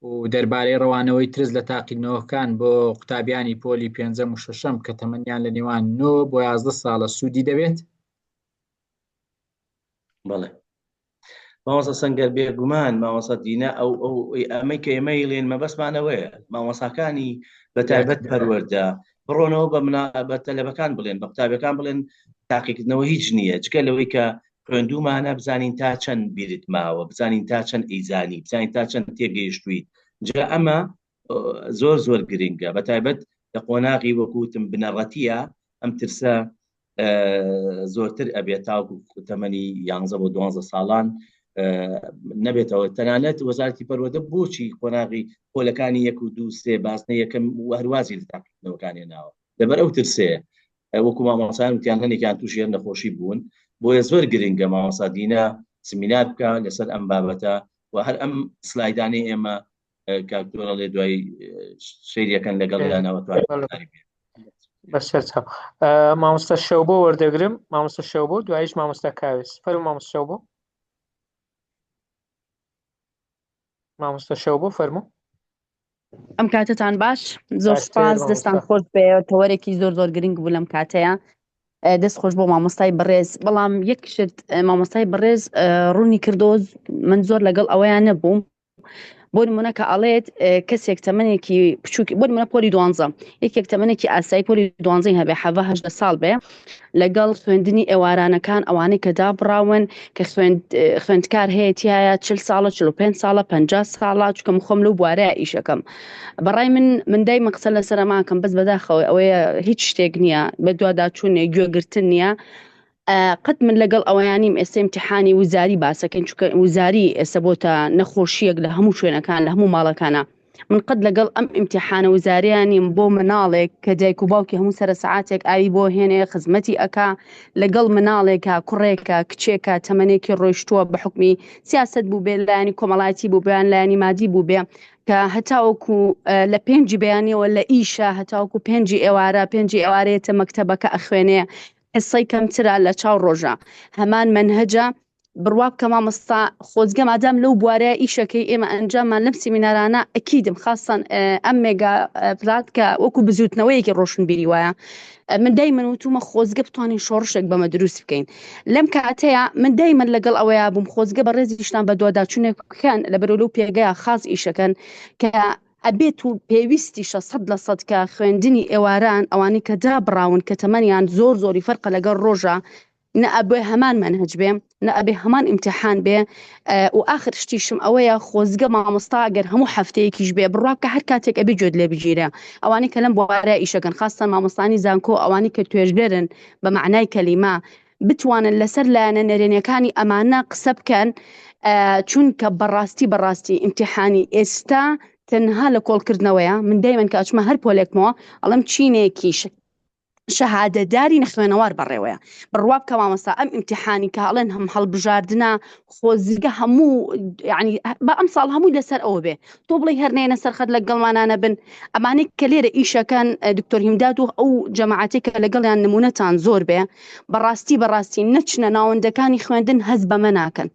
و دەربارەی ڕەوانەوەی ترس لە تاقیکردنەوەکان بۆ قوتابیانی پۆلی پێنجەم و شەشەم کە تەمەنیان لە نێوان 9 بۆ 11 ساڵە سوودی دەبێت؟ بەڵێ مامۆستا سەنگەر بێگومان مامۆستا دینا ئەو ئەو ئەمەی کە ئێمە ئەیڵێن مەبەستمانەوەیە مامۆساکانی بە تایبەت پەروەردە بڕۆنەوە بە منا بە تەلەبەکان بڵێن بە قوتابیەکان بڵێن تاقیکردنەوە هیچ نییە جگە لەوەی کە خوێندومانە بزانین تا چەند بیرت ماوە بزانین تا چەند ئەیزانی بزانین تا چەند تێگەیشتویت جا ئەمە زۆر زۆر گرنگە بە تایبەت لە قۆناغی وەکوتم بنەڕەتیە ئەم ترسە زۆرتر ئەبێت تاوکو تەمەنی یانزە بۆ دوانزە ساڵان نەبێتەوە تەنانەت وەزارتی پەروەردە بۆچی قۆناغی پۆلەکانی یەک و دوو سێ بازنە یەکەم و هەروازی لە تاقیکردنەوەکانی ناوە لەبەر ئەو ترسەیە وەکو مامۆسایان وتیان هەنێکیان تووشی هەر نەخۆشی بوون بۆیە زۆر گرنگە مامۆسا دینا سمینار بکە لەسەر ئەم بابەتە و هەر ئەم سلایدانەی ئێمە کاک تۆرە لێ دوای سەیریەکەن لەگەڵ یانەوە بەسەر چاو مامۆستا شەوبۆ وەردەگرم مامۆستا شەوبۆ دوایش مامۆستا کاوێس فەرموو مامۆستا شەوبۆ مامۆستا شەوبۆ فەرموو ئەم کاتتان باش زۆر باشتر سپاس دەستان مامۆستا خۆش بێ تەوەرێکی زۆر زۆر گرنگ بوو لەم کاتەیە دەست خۆش بۆ مامۆستای بەڕێز بەڵام یەک شت مامۆستای بەڕێز ڕوونی کردەوە من زۆر لەگەڵ ئەوەیان نەبووم. بۆ نمونە کە ئەڵێت کەسێک تەمەنێکی بچووک بۆ نمونە پۆلی دوانزە یەکێک تەمەنێکی ئاسایی پۆلی دوانزەی هەبێ حەڤە هەژدە ساڵ بێ لەگەڵ خوێندنی ئێوارانەکان ئەوانەی کە دابڕاون کە خوێند خوێندکار هەیە تایە چل ساڵە 45 ساڵە 50 ساڵە چونکە من خۆم لەو بوارەیە ئیشەکەم بەڕای من من دایمە قسە لەسەر ئەماکەم بەس بەداخەوە ئەوەیە هیچ شتێک نییە بەدواداچوونێ گوێگرتن نییە قەت من لەگەڵ ئەوەیانیم ئێستا ئیمتیحانی وزاری باسەکەین چونکە وزاری ئێستا بۆتە نەخۆشیەک لە هەموو شوێنەکان لە هەموو ماڵەکانە من قەت لەگەڵ ئەم ئیمتیحانە وزاریانیم بۆ مناڵێک کە دایک و باوکی هەموو سەرە سەعاتێک ئاوی بۆ هێنێ خزمەتی ئەکا لەگەڵ مناڵێکە کوڕێکە کچێکە تەمەنێکی ڕۆیشتووە بە حکمی سیاست بوو بێ لایەنی کۆمەڵایەتی بوو بێ لایەنی مادی بوو بێ کە هەتاوەکو لە پێنجی بەیانیەوە لە ئیشە هەتاوەکو پێنجی ئێوارە پێنجی ئێوارەیەتە مەکتەبەکە ئەخوێنێ حسەی کەمترە لە چاو ڕۆژە هەمان مەنهەجە بڕوا بکە مامۆستا خۆزگە مادام لەو بوارەیە ئیشەکەی ئێمە ئەنجاممان لەم سیمینارانە ئەکیدم خاستان ئەم مێگا پلات کە وەکو بزوتنەوەیەکی ڕۆشنبیری وایە من دایمەن وتومە خۆزگە بتوانین شۆڕشێک بەمە دروست بکەین لەم کاتەیە من دایمەن لەگەڵ ئەوەیە بووم خۆزگە بە ڕێزیشتان بە دوواداچوونێک بکەن لە بەرەو لەو پێگەیە خاص ئیشەکەن کە ئەبێت و پێویستیشە 100% کە خوێندنی ئێواران ئەوانەی کە دابڕاون کە تەمەنیان زۆر زۆری فەرقە لەگەڵ ڕۆژە نە ئەبێ هەمان مەنهەج بێ نە ئەبێ هەمان ئیمتیحان بێ و ئاخر شتیشم ئەوەیە خۆزگە مامۆستا گەر هەموو هەفتەیەکیش بێ بڕوا بکە هەر کاتێک ئەبێ گوێت لێ بگیرێ ئەوانەی کە لەم بوارە ئیشەکەن خاستان مامۆستانی زانکۆ ئەوانەی کە توێژەرن بە مەعنای کەلیمە بتوانن لەسەر لایەنە نەرێنیەکانی ئەمانە قسە بکەن چونکە بەڕاستی بەڕاستی ئیمتیحانی ئێستا تەنها لە کۆڵکردنەوەیە من دایمەن کە ئەچمە هەر پۆلێکمەوە ئەڵم چینێکیش شەهادەداری نەخوێنەوار بەڕێوەیە بڕوا بکە مامۆستا ئەم ئیمتیحانی کە ئەڵێن هەم هەڵبژاردنە خۆزگە هەموو یعنی بە ئەم ساڵ هەمووی لەسەر ئەوە بێ تۆ بڵێ هەر نێنە سەرخەت لەگەڵمانانە بن ئەمانەی کە لێرە ئیشەکەن دکتۆر هیمداد و ئەو جەماعەتی کە لەگەڵیان نمونەتان زۆر بێ بەڕاستی بەڕاستی نەچنە ناوەندەکانی خوێندن هەست بەمە ناکەن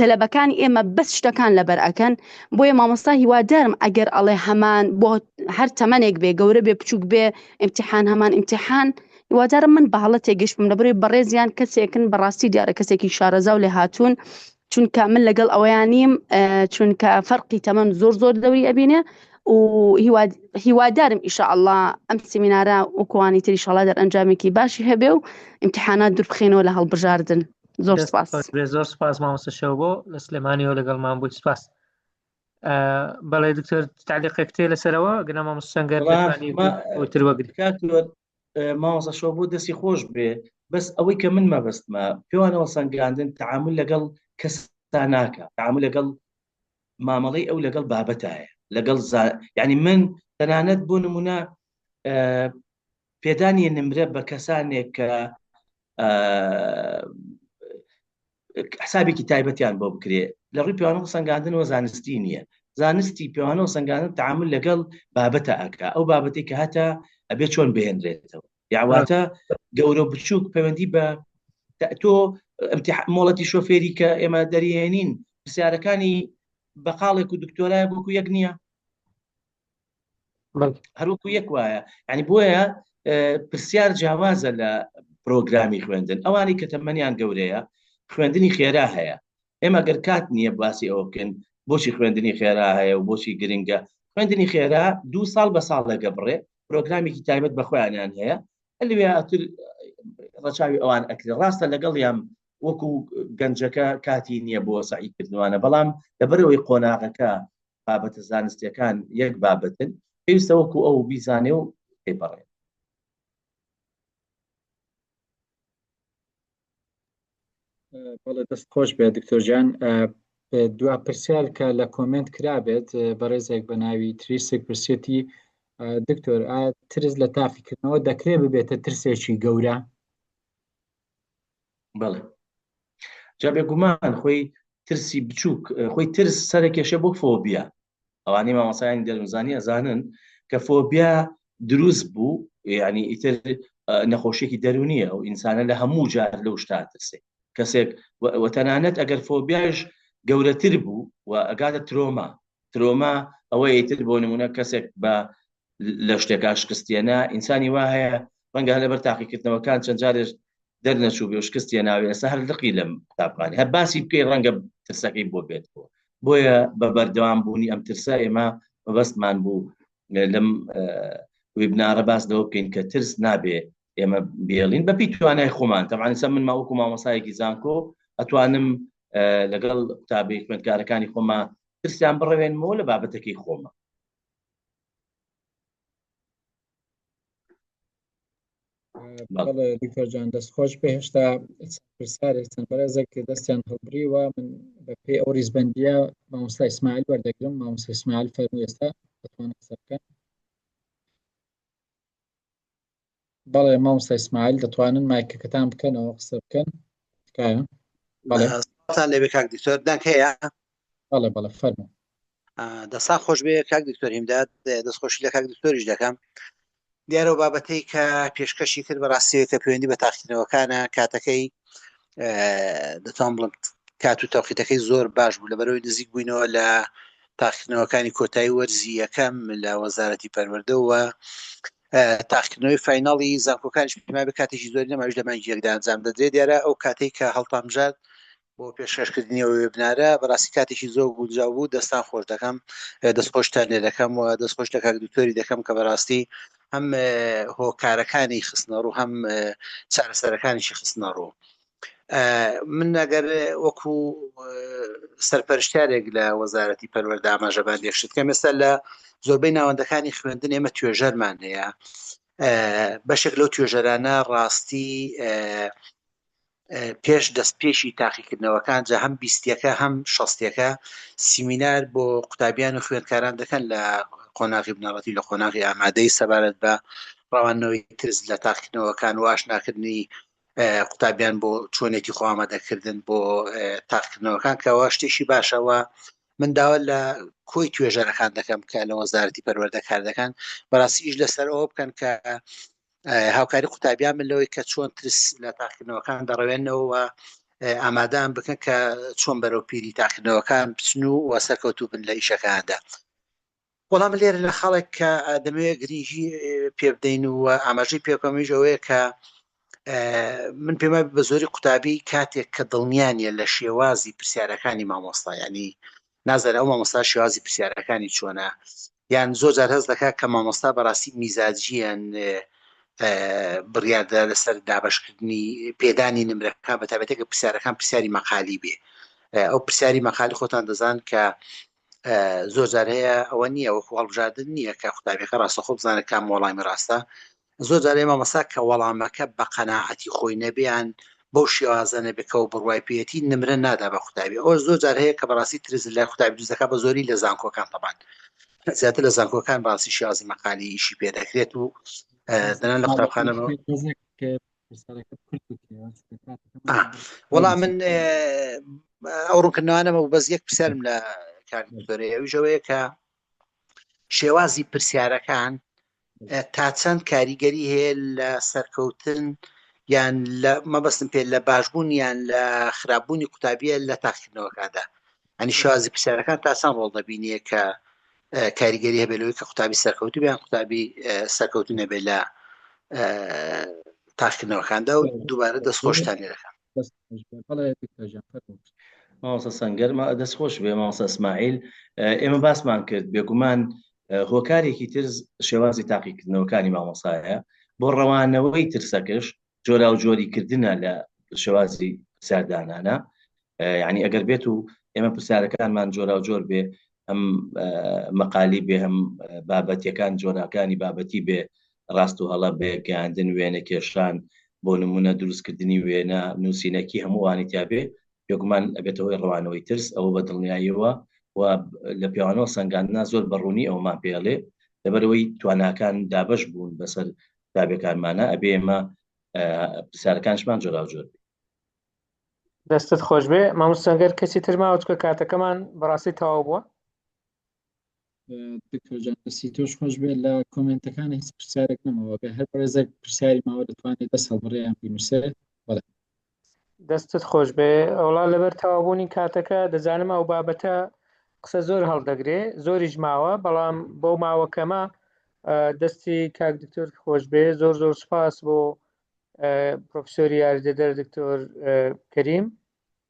تەلەبەکانی ئێمە بەس شتەکان لەبەر ئەکەن بۆیە مامۆستا هیوادارم ئەگەر ئەڵێ هەمان بۆ هەر تەمەنێک بێ گەورە بێ بچووک بێ ئیمتیحان هەمان ئیمتیحان هیوادارم من بە هەڵە تێگەشتم لەبەرەوەی بەڕێزیان کەسێکن بەڕاستی دیارە کەسێکی شارەزا و لێهاتوون چونکە من لەگەڵ ئەوەیان نیم چونکە فەرقی تەمەن زۆر زۆر دەوری ئەبینێ و هیوادارم ئیشاءاللە ئەم سیمینارە وەکوانی تر ئیشاءاللە دەرئەنجامێکی باشی هەبێ و ئیمتیحانات دوور بخەینەوە لە هەڵبژاردن. زۆر سپاس. زۆر سپاس مامۆستا شەوبۆ لە سلێمانیەوە لەگەڵمان بووی سپاس. بەڵێ دکتۆر تعلیقێک تێ لەسەرەوە گەنا مامۆستا سەنگەر تر وەگری. مامۆستا شەوبۆ دەستی خۆش بێ بەس ئەوەی کە من مەبەستمە پێوانەوە سەنگاندن تعامل لەگەڵ کەسا ناکە تعامل لەگەڵ مامەڵەی ئەو لەگەڵ بابەتایە لەگەڵ یعنی من تەنانەت بۆ نمونە پێدانی نمرە بە کەسانێک کە حسابێکی تایبەتیان بۆ بکرێ لە ڕووی پێوانە و سەنگاندنەوە زانستی نییە زانستی پێوانە و سەنگاندن تعامل لەگەڵ بابەتە ئەکا ئەو بابەتی کە هەتا ئەبێ چۆن بهێنرێتەوە یاواتە گەورە بچووک پەیوەندی بە تۆ مۆڵەتی شۆفێری کە ئێمە دەریێنین پرسیارەکانی بەقاڵێک و دکتۆرای وەکو یەک نییە هەروەکو یەک وایە ینی بۆیە پرسیار جیاوازە لە پرۆگرامی خوێندن ئەوانی کە تەمەنیان گەورەیە خوێندنی خێرا هەیە ئێمە گەر کات نییە باسی ئەوە بکەن بۆچی خوێندنی خێرا هەیە و بۆچی گرنگە خوێندنی خێرا دوو ساڵ بە ساڵ لەگە بڕێ پرۆگرامێکی تایبەت بە خۆیانیان هەیە لەوێ ئەتر ڕەچاوی ئەوان ئەکرێ ڕاستە لەگەڵ یان وەکو گەنجەکە کاتی نییە بۆ سەعیکردنوانە بەڵام لەبەرەوەی قۆناغەکە بابەتە زانستیەکان یەک بابەتن پێویستە وەکو ئەو بیزانێ و تێپەڕێ. بەڵێ دەست خۆش بێ دکتۆر گیان دوا پرسیار کە لە کۆمێنت کرابێت بەڕێزێک بە ناوی تریسک پرسیەتی دکتۆر ئایا ترس لە تاقیکردنەوە دەکرێت ببێتە ترسێکی گەورە؟ بەڵێ جا بێگومان خۆی ترسی بچووک خۆی ترس سەرکێشە بۆ فۆبیا ئەوانەی مامۆسایانی دەروونزانی ئەزانن کە فۆبیا دروست بوو یعنی ئیتر نەخۆشیێکی دەرونیە ئەو ئینسانە لە هەموو جار لەو شتا ترسێ کەسێک وتەنانەت ئەگەر فۆبیاش گەورەتر بوو و ئەگاتە ترۆما ترۆما ئەوە ئیتر بۆ نمونە کەسێک بە لە شتێکا شکستێنا ئینسانی وا هەیە ڕەنگە هەر لەبەر تاقیکردنەوەکان چەند جارێک دەرنەچوو بێ و شکستی ناوێ ئێستا هەر لقی لەم قوتابخانە هەر باسی بکەی ڕەنگە ترسەکەی بۆ بێتەوە. بۆیە بە بەردەوام بوونی ئەم ترسە ئێمە مەبەستمان بوو لەم ویبنارە باس لەوە بکەین کە ترس نابێ ئێمە بێڵین بەپی توانای خۆمان تەبعەن ئێستا من وەکو مامۆسایەکی زانکۆ ئەتوانم لەگەڵ قوتابی خوێندکارەکانی خۆما ترسیان بڕەوێنمەوە لە بابەتەکەی خۆمە. بەڵێ دکتۆر جان دەست خۆش بێ هێشتا پرسیارێک چەند بەڕێزێک دەستیان هەڵبڕیوە من بە پێی ئەو ریزبەندیە مامۆستا ئیسماعیل وەردەگرم مامۆستا ئیسماعیل فەرموو ئێستا دەتوانن قسە بکەن بەڵێ مامۆستا ئیسماعیل دەتوانن مایکەکەتان بکەنەوە قسە بکەن تکایە بەڵێ سڵاوتان لێبێ کاک دکتۆر دەنگ هەیە بەڵێ بەڵێ فەرموو دەستان خۆش بێ کاک دکتۆر هیمداد دەستخۆشی لە کاک دکتۆریش دەکەم دیارە و بابەتەی کە پێشکەشی کرد بەڕاستیەوە کە پەیوەندی بە تاقیکردنەوەکانە کاتەکەی دەتوان بڵم کات و تەوقیتەکەی زۆر باش بوو لەبەرەوەی نزیک بووینەوە لە تاقیکردنەوەکانی کۆتایی وەرزی یەکەم لە وەزارەتی پەروەردەوە تاقیکردنەوەی فاینەڵی زانکۆکانیش پێمان بێ کاتێکی زۆری نەماویش لە مانگی یەکدا ئەنجام دەدرێت دیارە ئەو کاتێک کە هەڵتامژارد بۆ پێشکەشکردنی ئەو وێبنارە بەڕاستی کاتێکی زۆر گونجاو بوو دەستان خۆش دەکەم دەستخۆشتان لێ دەکەم و دەستخۆش لە کاک دکتۆری دەکەم کە بەڕاستی هەم هۆکارەکانی خستنەڕوو هەم چارەسەرەکانیشی خستنەڕوو من ئەگەر وەکو سەرپەرشتارێک لە وەزارەتی پەروەردە ئاماژە بە هەندێک شت بکەم ئێستا لە زۆربەی ناوەندەکانی خوێندن ئێمە توێژەرمان هەیە بەشێک لەو توێژەرانە ڕاستی پێش دەستپێکی تاقیکردنەوەکان جا هەم بیستیەکە هەم شەستیەکە سیمینار بۆ قوتابیان و خوێندکاران دەکەن لە قۆناغی بنەڕەتی لە قۆناغی ئامادەی سەبارەت بە ڕەواندنەوەی ترس لە تاقیکردنەوەکان و ئاشناکردنی قوتابیان بۆ چۆنێتی خۆ ئامادەکردن بۆ تاقیکردنەوەکان کەەوە شتێکی باشەوە من داوا لە کۆی توێژەرەکان دەکەم کە لە وەزارەتی پەروەردە کار دەکەن بەڕاستی ئیش لەسەر ئەوە بکەن کە هاوکاری قوتابیان من لەوەی کە چۆن ترس لە تاقیکردنەوەکان دەڕەوێنەوە ئامادان بکەن کە چۆن بەرەو پیری تاقیکردنەوەکان بچن و وە سەرکەوتوو بن لە ئیشەکاندا وەڵام لێرە لە خاڵێک کە دەمەوێت گرنگی پێ بدەین و ئاماژەی پێ بکەم ئەویش ئەوەیە کە من پێم وایە بە زۆری قوتابی کاتێک کە دڵنیا نییە لە شێوازی پرسیارەکانی مامۆستا ینی نازانێت ئەو مامۆستا شێوازی پرسیارەکانی چۆنە یان زۆر جار هەست دەکات کە مامۆستا بەڕاستی میزاجیان بڕیاردا لەسەر دابشکردنی پێدانی نمرەکان بە تایبەتی کە پرسیارەکان پرسیاری مەقالی بێ ئەو پرسیاری مەقالی خۆتان دەزان کە زۆر جار هەیە ئەوە نییە وەکو هەڵبژاردن نییە کە قوتابیەکە ڕاستەخۆ بزانێت کام وەڵامی ڕاستە زۆر جار هەیە مامۆستا کە وەڵامەکە بە قەناعەتی خۆی نەبێ یان بەو شێوازە نەبێ کە ئەو بڕوای پێیەتی نمرە نادا بە قوتابی ئەوە زۆر جار هەیە کە بەڕاستی ترس لای قوتابی دروست دەکات بە زۆری لە زانکۆکان تەبان زیاتر لە زانکۆکان بەڕاستی شێوازی مەقالی ئیشی پێ دەکرێت و دەنا لە قوتابخانە وەڵا من ئەو ڕوونکردنەوانەمە بەس یەک پرسیارم لە کاک دکتۆرە ئەویش ئەوەیە کە شێوازی پرسیارەکان تا چەند کاریگەری هەیە لە سەرکەوتن یان لە مەبەستم پێ لە باشبوون یان لە خراپبوونی قوتابیە لە تاقیکردنەوەکاندا ئەنی شێوازی پرسیارەکان تا چەند ڕۆڵ دەبینێ کە کاریگەری هەبێت لەوەی کە قوتابی سەرکەوتو بیان قوتابی سەرکەوتو نەبێت لە تاقیکردنەوەکاندا و دووبارە دەستخۆشتان لێ دەکەم. مامۆستا سەنگەر دەست خۆش بێ مامۆستا ئیسماعیل ئێمە باسمان کرد بێگومان هۆکارێکی تر شێوازی تاقیکردنەوەکانی مامۆسایە بۆ ڕەوانەوەی ترسەکەش جۆراوجۆری کردنە لە شێوازی پرسیاردانانە یعنی ئەگەر بێت و ئێمە پرسیارەکانمان جۆراوجۆر بێ هەم مەقالی بێ هەم بابەتیەکان جۆراکانی بابەتی بێ ڕاست و هەڵە بێ گەیاندن وێنە کێشان بۆ نمونە دروستکردنی وێنە نووسینەکی هەمووانی تیا بێ بێگومان ئەبێتە هۆی ڕەوانەوەی ترس ئەوە بە دڵنیاییەوە و لە پێوانەوە سەنگاندنا زۆر بە ڕوونی ئەومان پێڵێ لەبەرەوەی تواناکان دابەش بوون بەسەر قوتابیەکانمانە ئەبێ ئێمە پرسیارەکانشمان جۆراوجۆر بێ. دەستت خۆشبێ مامۆستا سەنگەر کەسی تر ماوە چونکە کاتەکەمان بەڕاستی تەواو بووە. دکتۆر جان دەستی تۆش خۆش بێت لە کۆمێنتەکان هیچ پرسیارێک نەماوە گەر هەر بەڕێزێک پرسیاری ماوە دەتوانێت دەست هەڵبڕێ یان بینووسێ بەڵێ. دەستت خۆش بێ وەڵا لەبەر تەواوبوونی کاتەکە دەزانم ئەو بابەتە قسە زۆر هەڵدەگرێ زۆریش ماوە بەڵام بەو ماوە کەمە دەستی کاک دکتۆر خۆش بێ زۆر زۆر سوپاس بۆ پرۆفسۆری یاریدەدەر دکتۆر کەریم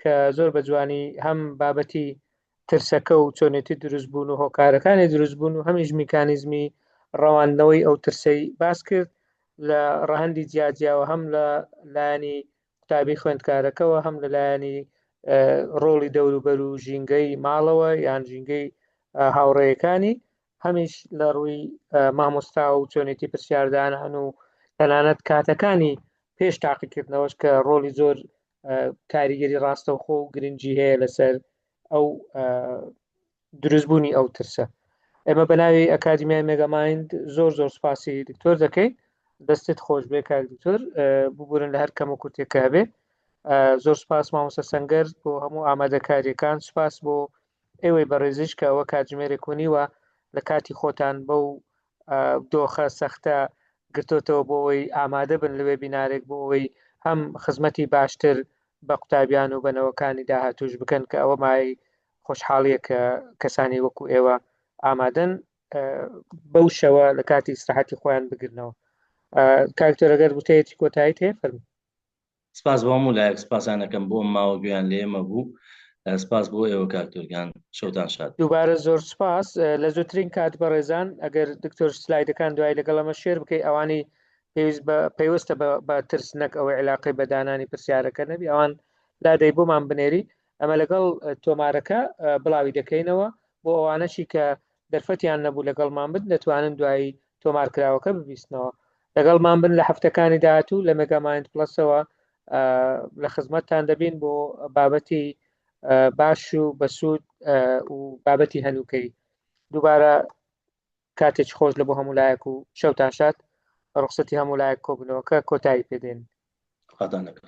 کە زۆر بە جوانی هەم بابەتی ترسەکە و چۆنێتی دروستبوون و هۆکارەکانی دروستبوون و هەمیش میکانیزمی ڕەواندنەوەی ئەو ترسەی باس کرد لە ڕەهەندی جیاجیاوە هەم لە لایەنی قوتابی خوێندکارەکەوە هەم لە لایەنی ڕۆڵی دەوروبەر و ژینگەی ماڵەوە یان ژینگەی هاوڕێیەکانی هەمیش لە ڕووی مامۆستا و چۆنێتی پرسیاردانان و تەنانەت کاتەکانی پێش تاقیکردنەوەش کە ڕۆڵی زۆر کاریگەری ڕاستەوخۆ و گرنگی هەیە لەسەر ئەو دروستبوونی ئەو ترسە ئێمە بە ناوی ئەکادیمیای مێگامایند زۆر زۆر سوپاسی دکتۆر دەکەین دەستت خۆش بێ کاک دکتۆر ببورن لە هەر کەم و کورتێک کە هەبێ زۆر سوپاس مامۆستا سەنگەر بۆ هەموو ئامادەکاریەکان سوپاس بۆ ئێوەی بەڕێزیش کە ئەوە کاتژمێرێک و نیوە لە کاتی خۆتان بەو دۆخە سەختە گرتۆتەوە بۆ ئەوەی ئامادە بن لە وێبینارێک بۆ ئەوەی هەم خزمەتی باشتر بە قوتابیان و بەنەوەکانی داهاتوش بکەن کە ئەوە مای خۆشحاڵیە کە کەسانی وەکو ئێوە ئامادەن بەو شەوە لە کاتی ئیسراحەتی خۆیان بگرنەوە کاکتۆرەگەر وتەیەکی کۆتایی هەیە فەرموو. سپاس بۆ هەموو لایەک سپاسیان ئەکەم بۆ ئەم ماوە گوێیان لە ئێمە بوو سپاس بۆ ئێوە کاک تورکان شەوتان شاد. دووبارە زۆر سپاس لە زووترین کات بەڕێزان ئەگەر دکتۆر سلایدەکان دوای لەگەڵ ئەمە share بکەی ئەوانی پێویست بە پەیوەستە بە ترس نەک ئەوەی علاقەی بە دانانی پرسیارەکە نەبی ئەوان لادەی بۆمان بنێری ئەمە لەگەڵ تۆمارەکە بڵاوی دەکەینەوە بۆ ئەوانەشی کە دەرفەتیان نەبوو لەگەڵمان بن دەتوانن دوایی تۆمارکراوەکە ببیستنەوە لەگەڵمان بن لە هەفتەکانی داهاتوو لە مێگامایند پڵەسەوە لە خزمەتتان دەبین بۆ بابەتی باش و بەسوود و بابەتی هەنووکەی دووبارە کاتێکی خۆش لە بۆ هەموو لایەک و شەوتان شاد ڕوخسەتی هەموو لایەک کۆبنەوەکە کۆتایی پێدێن خواتان لەگەڵ.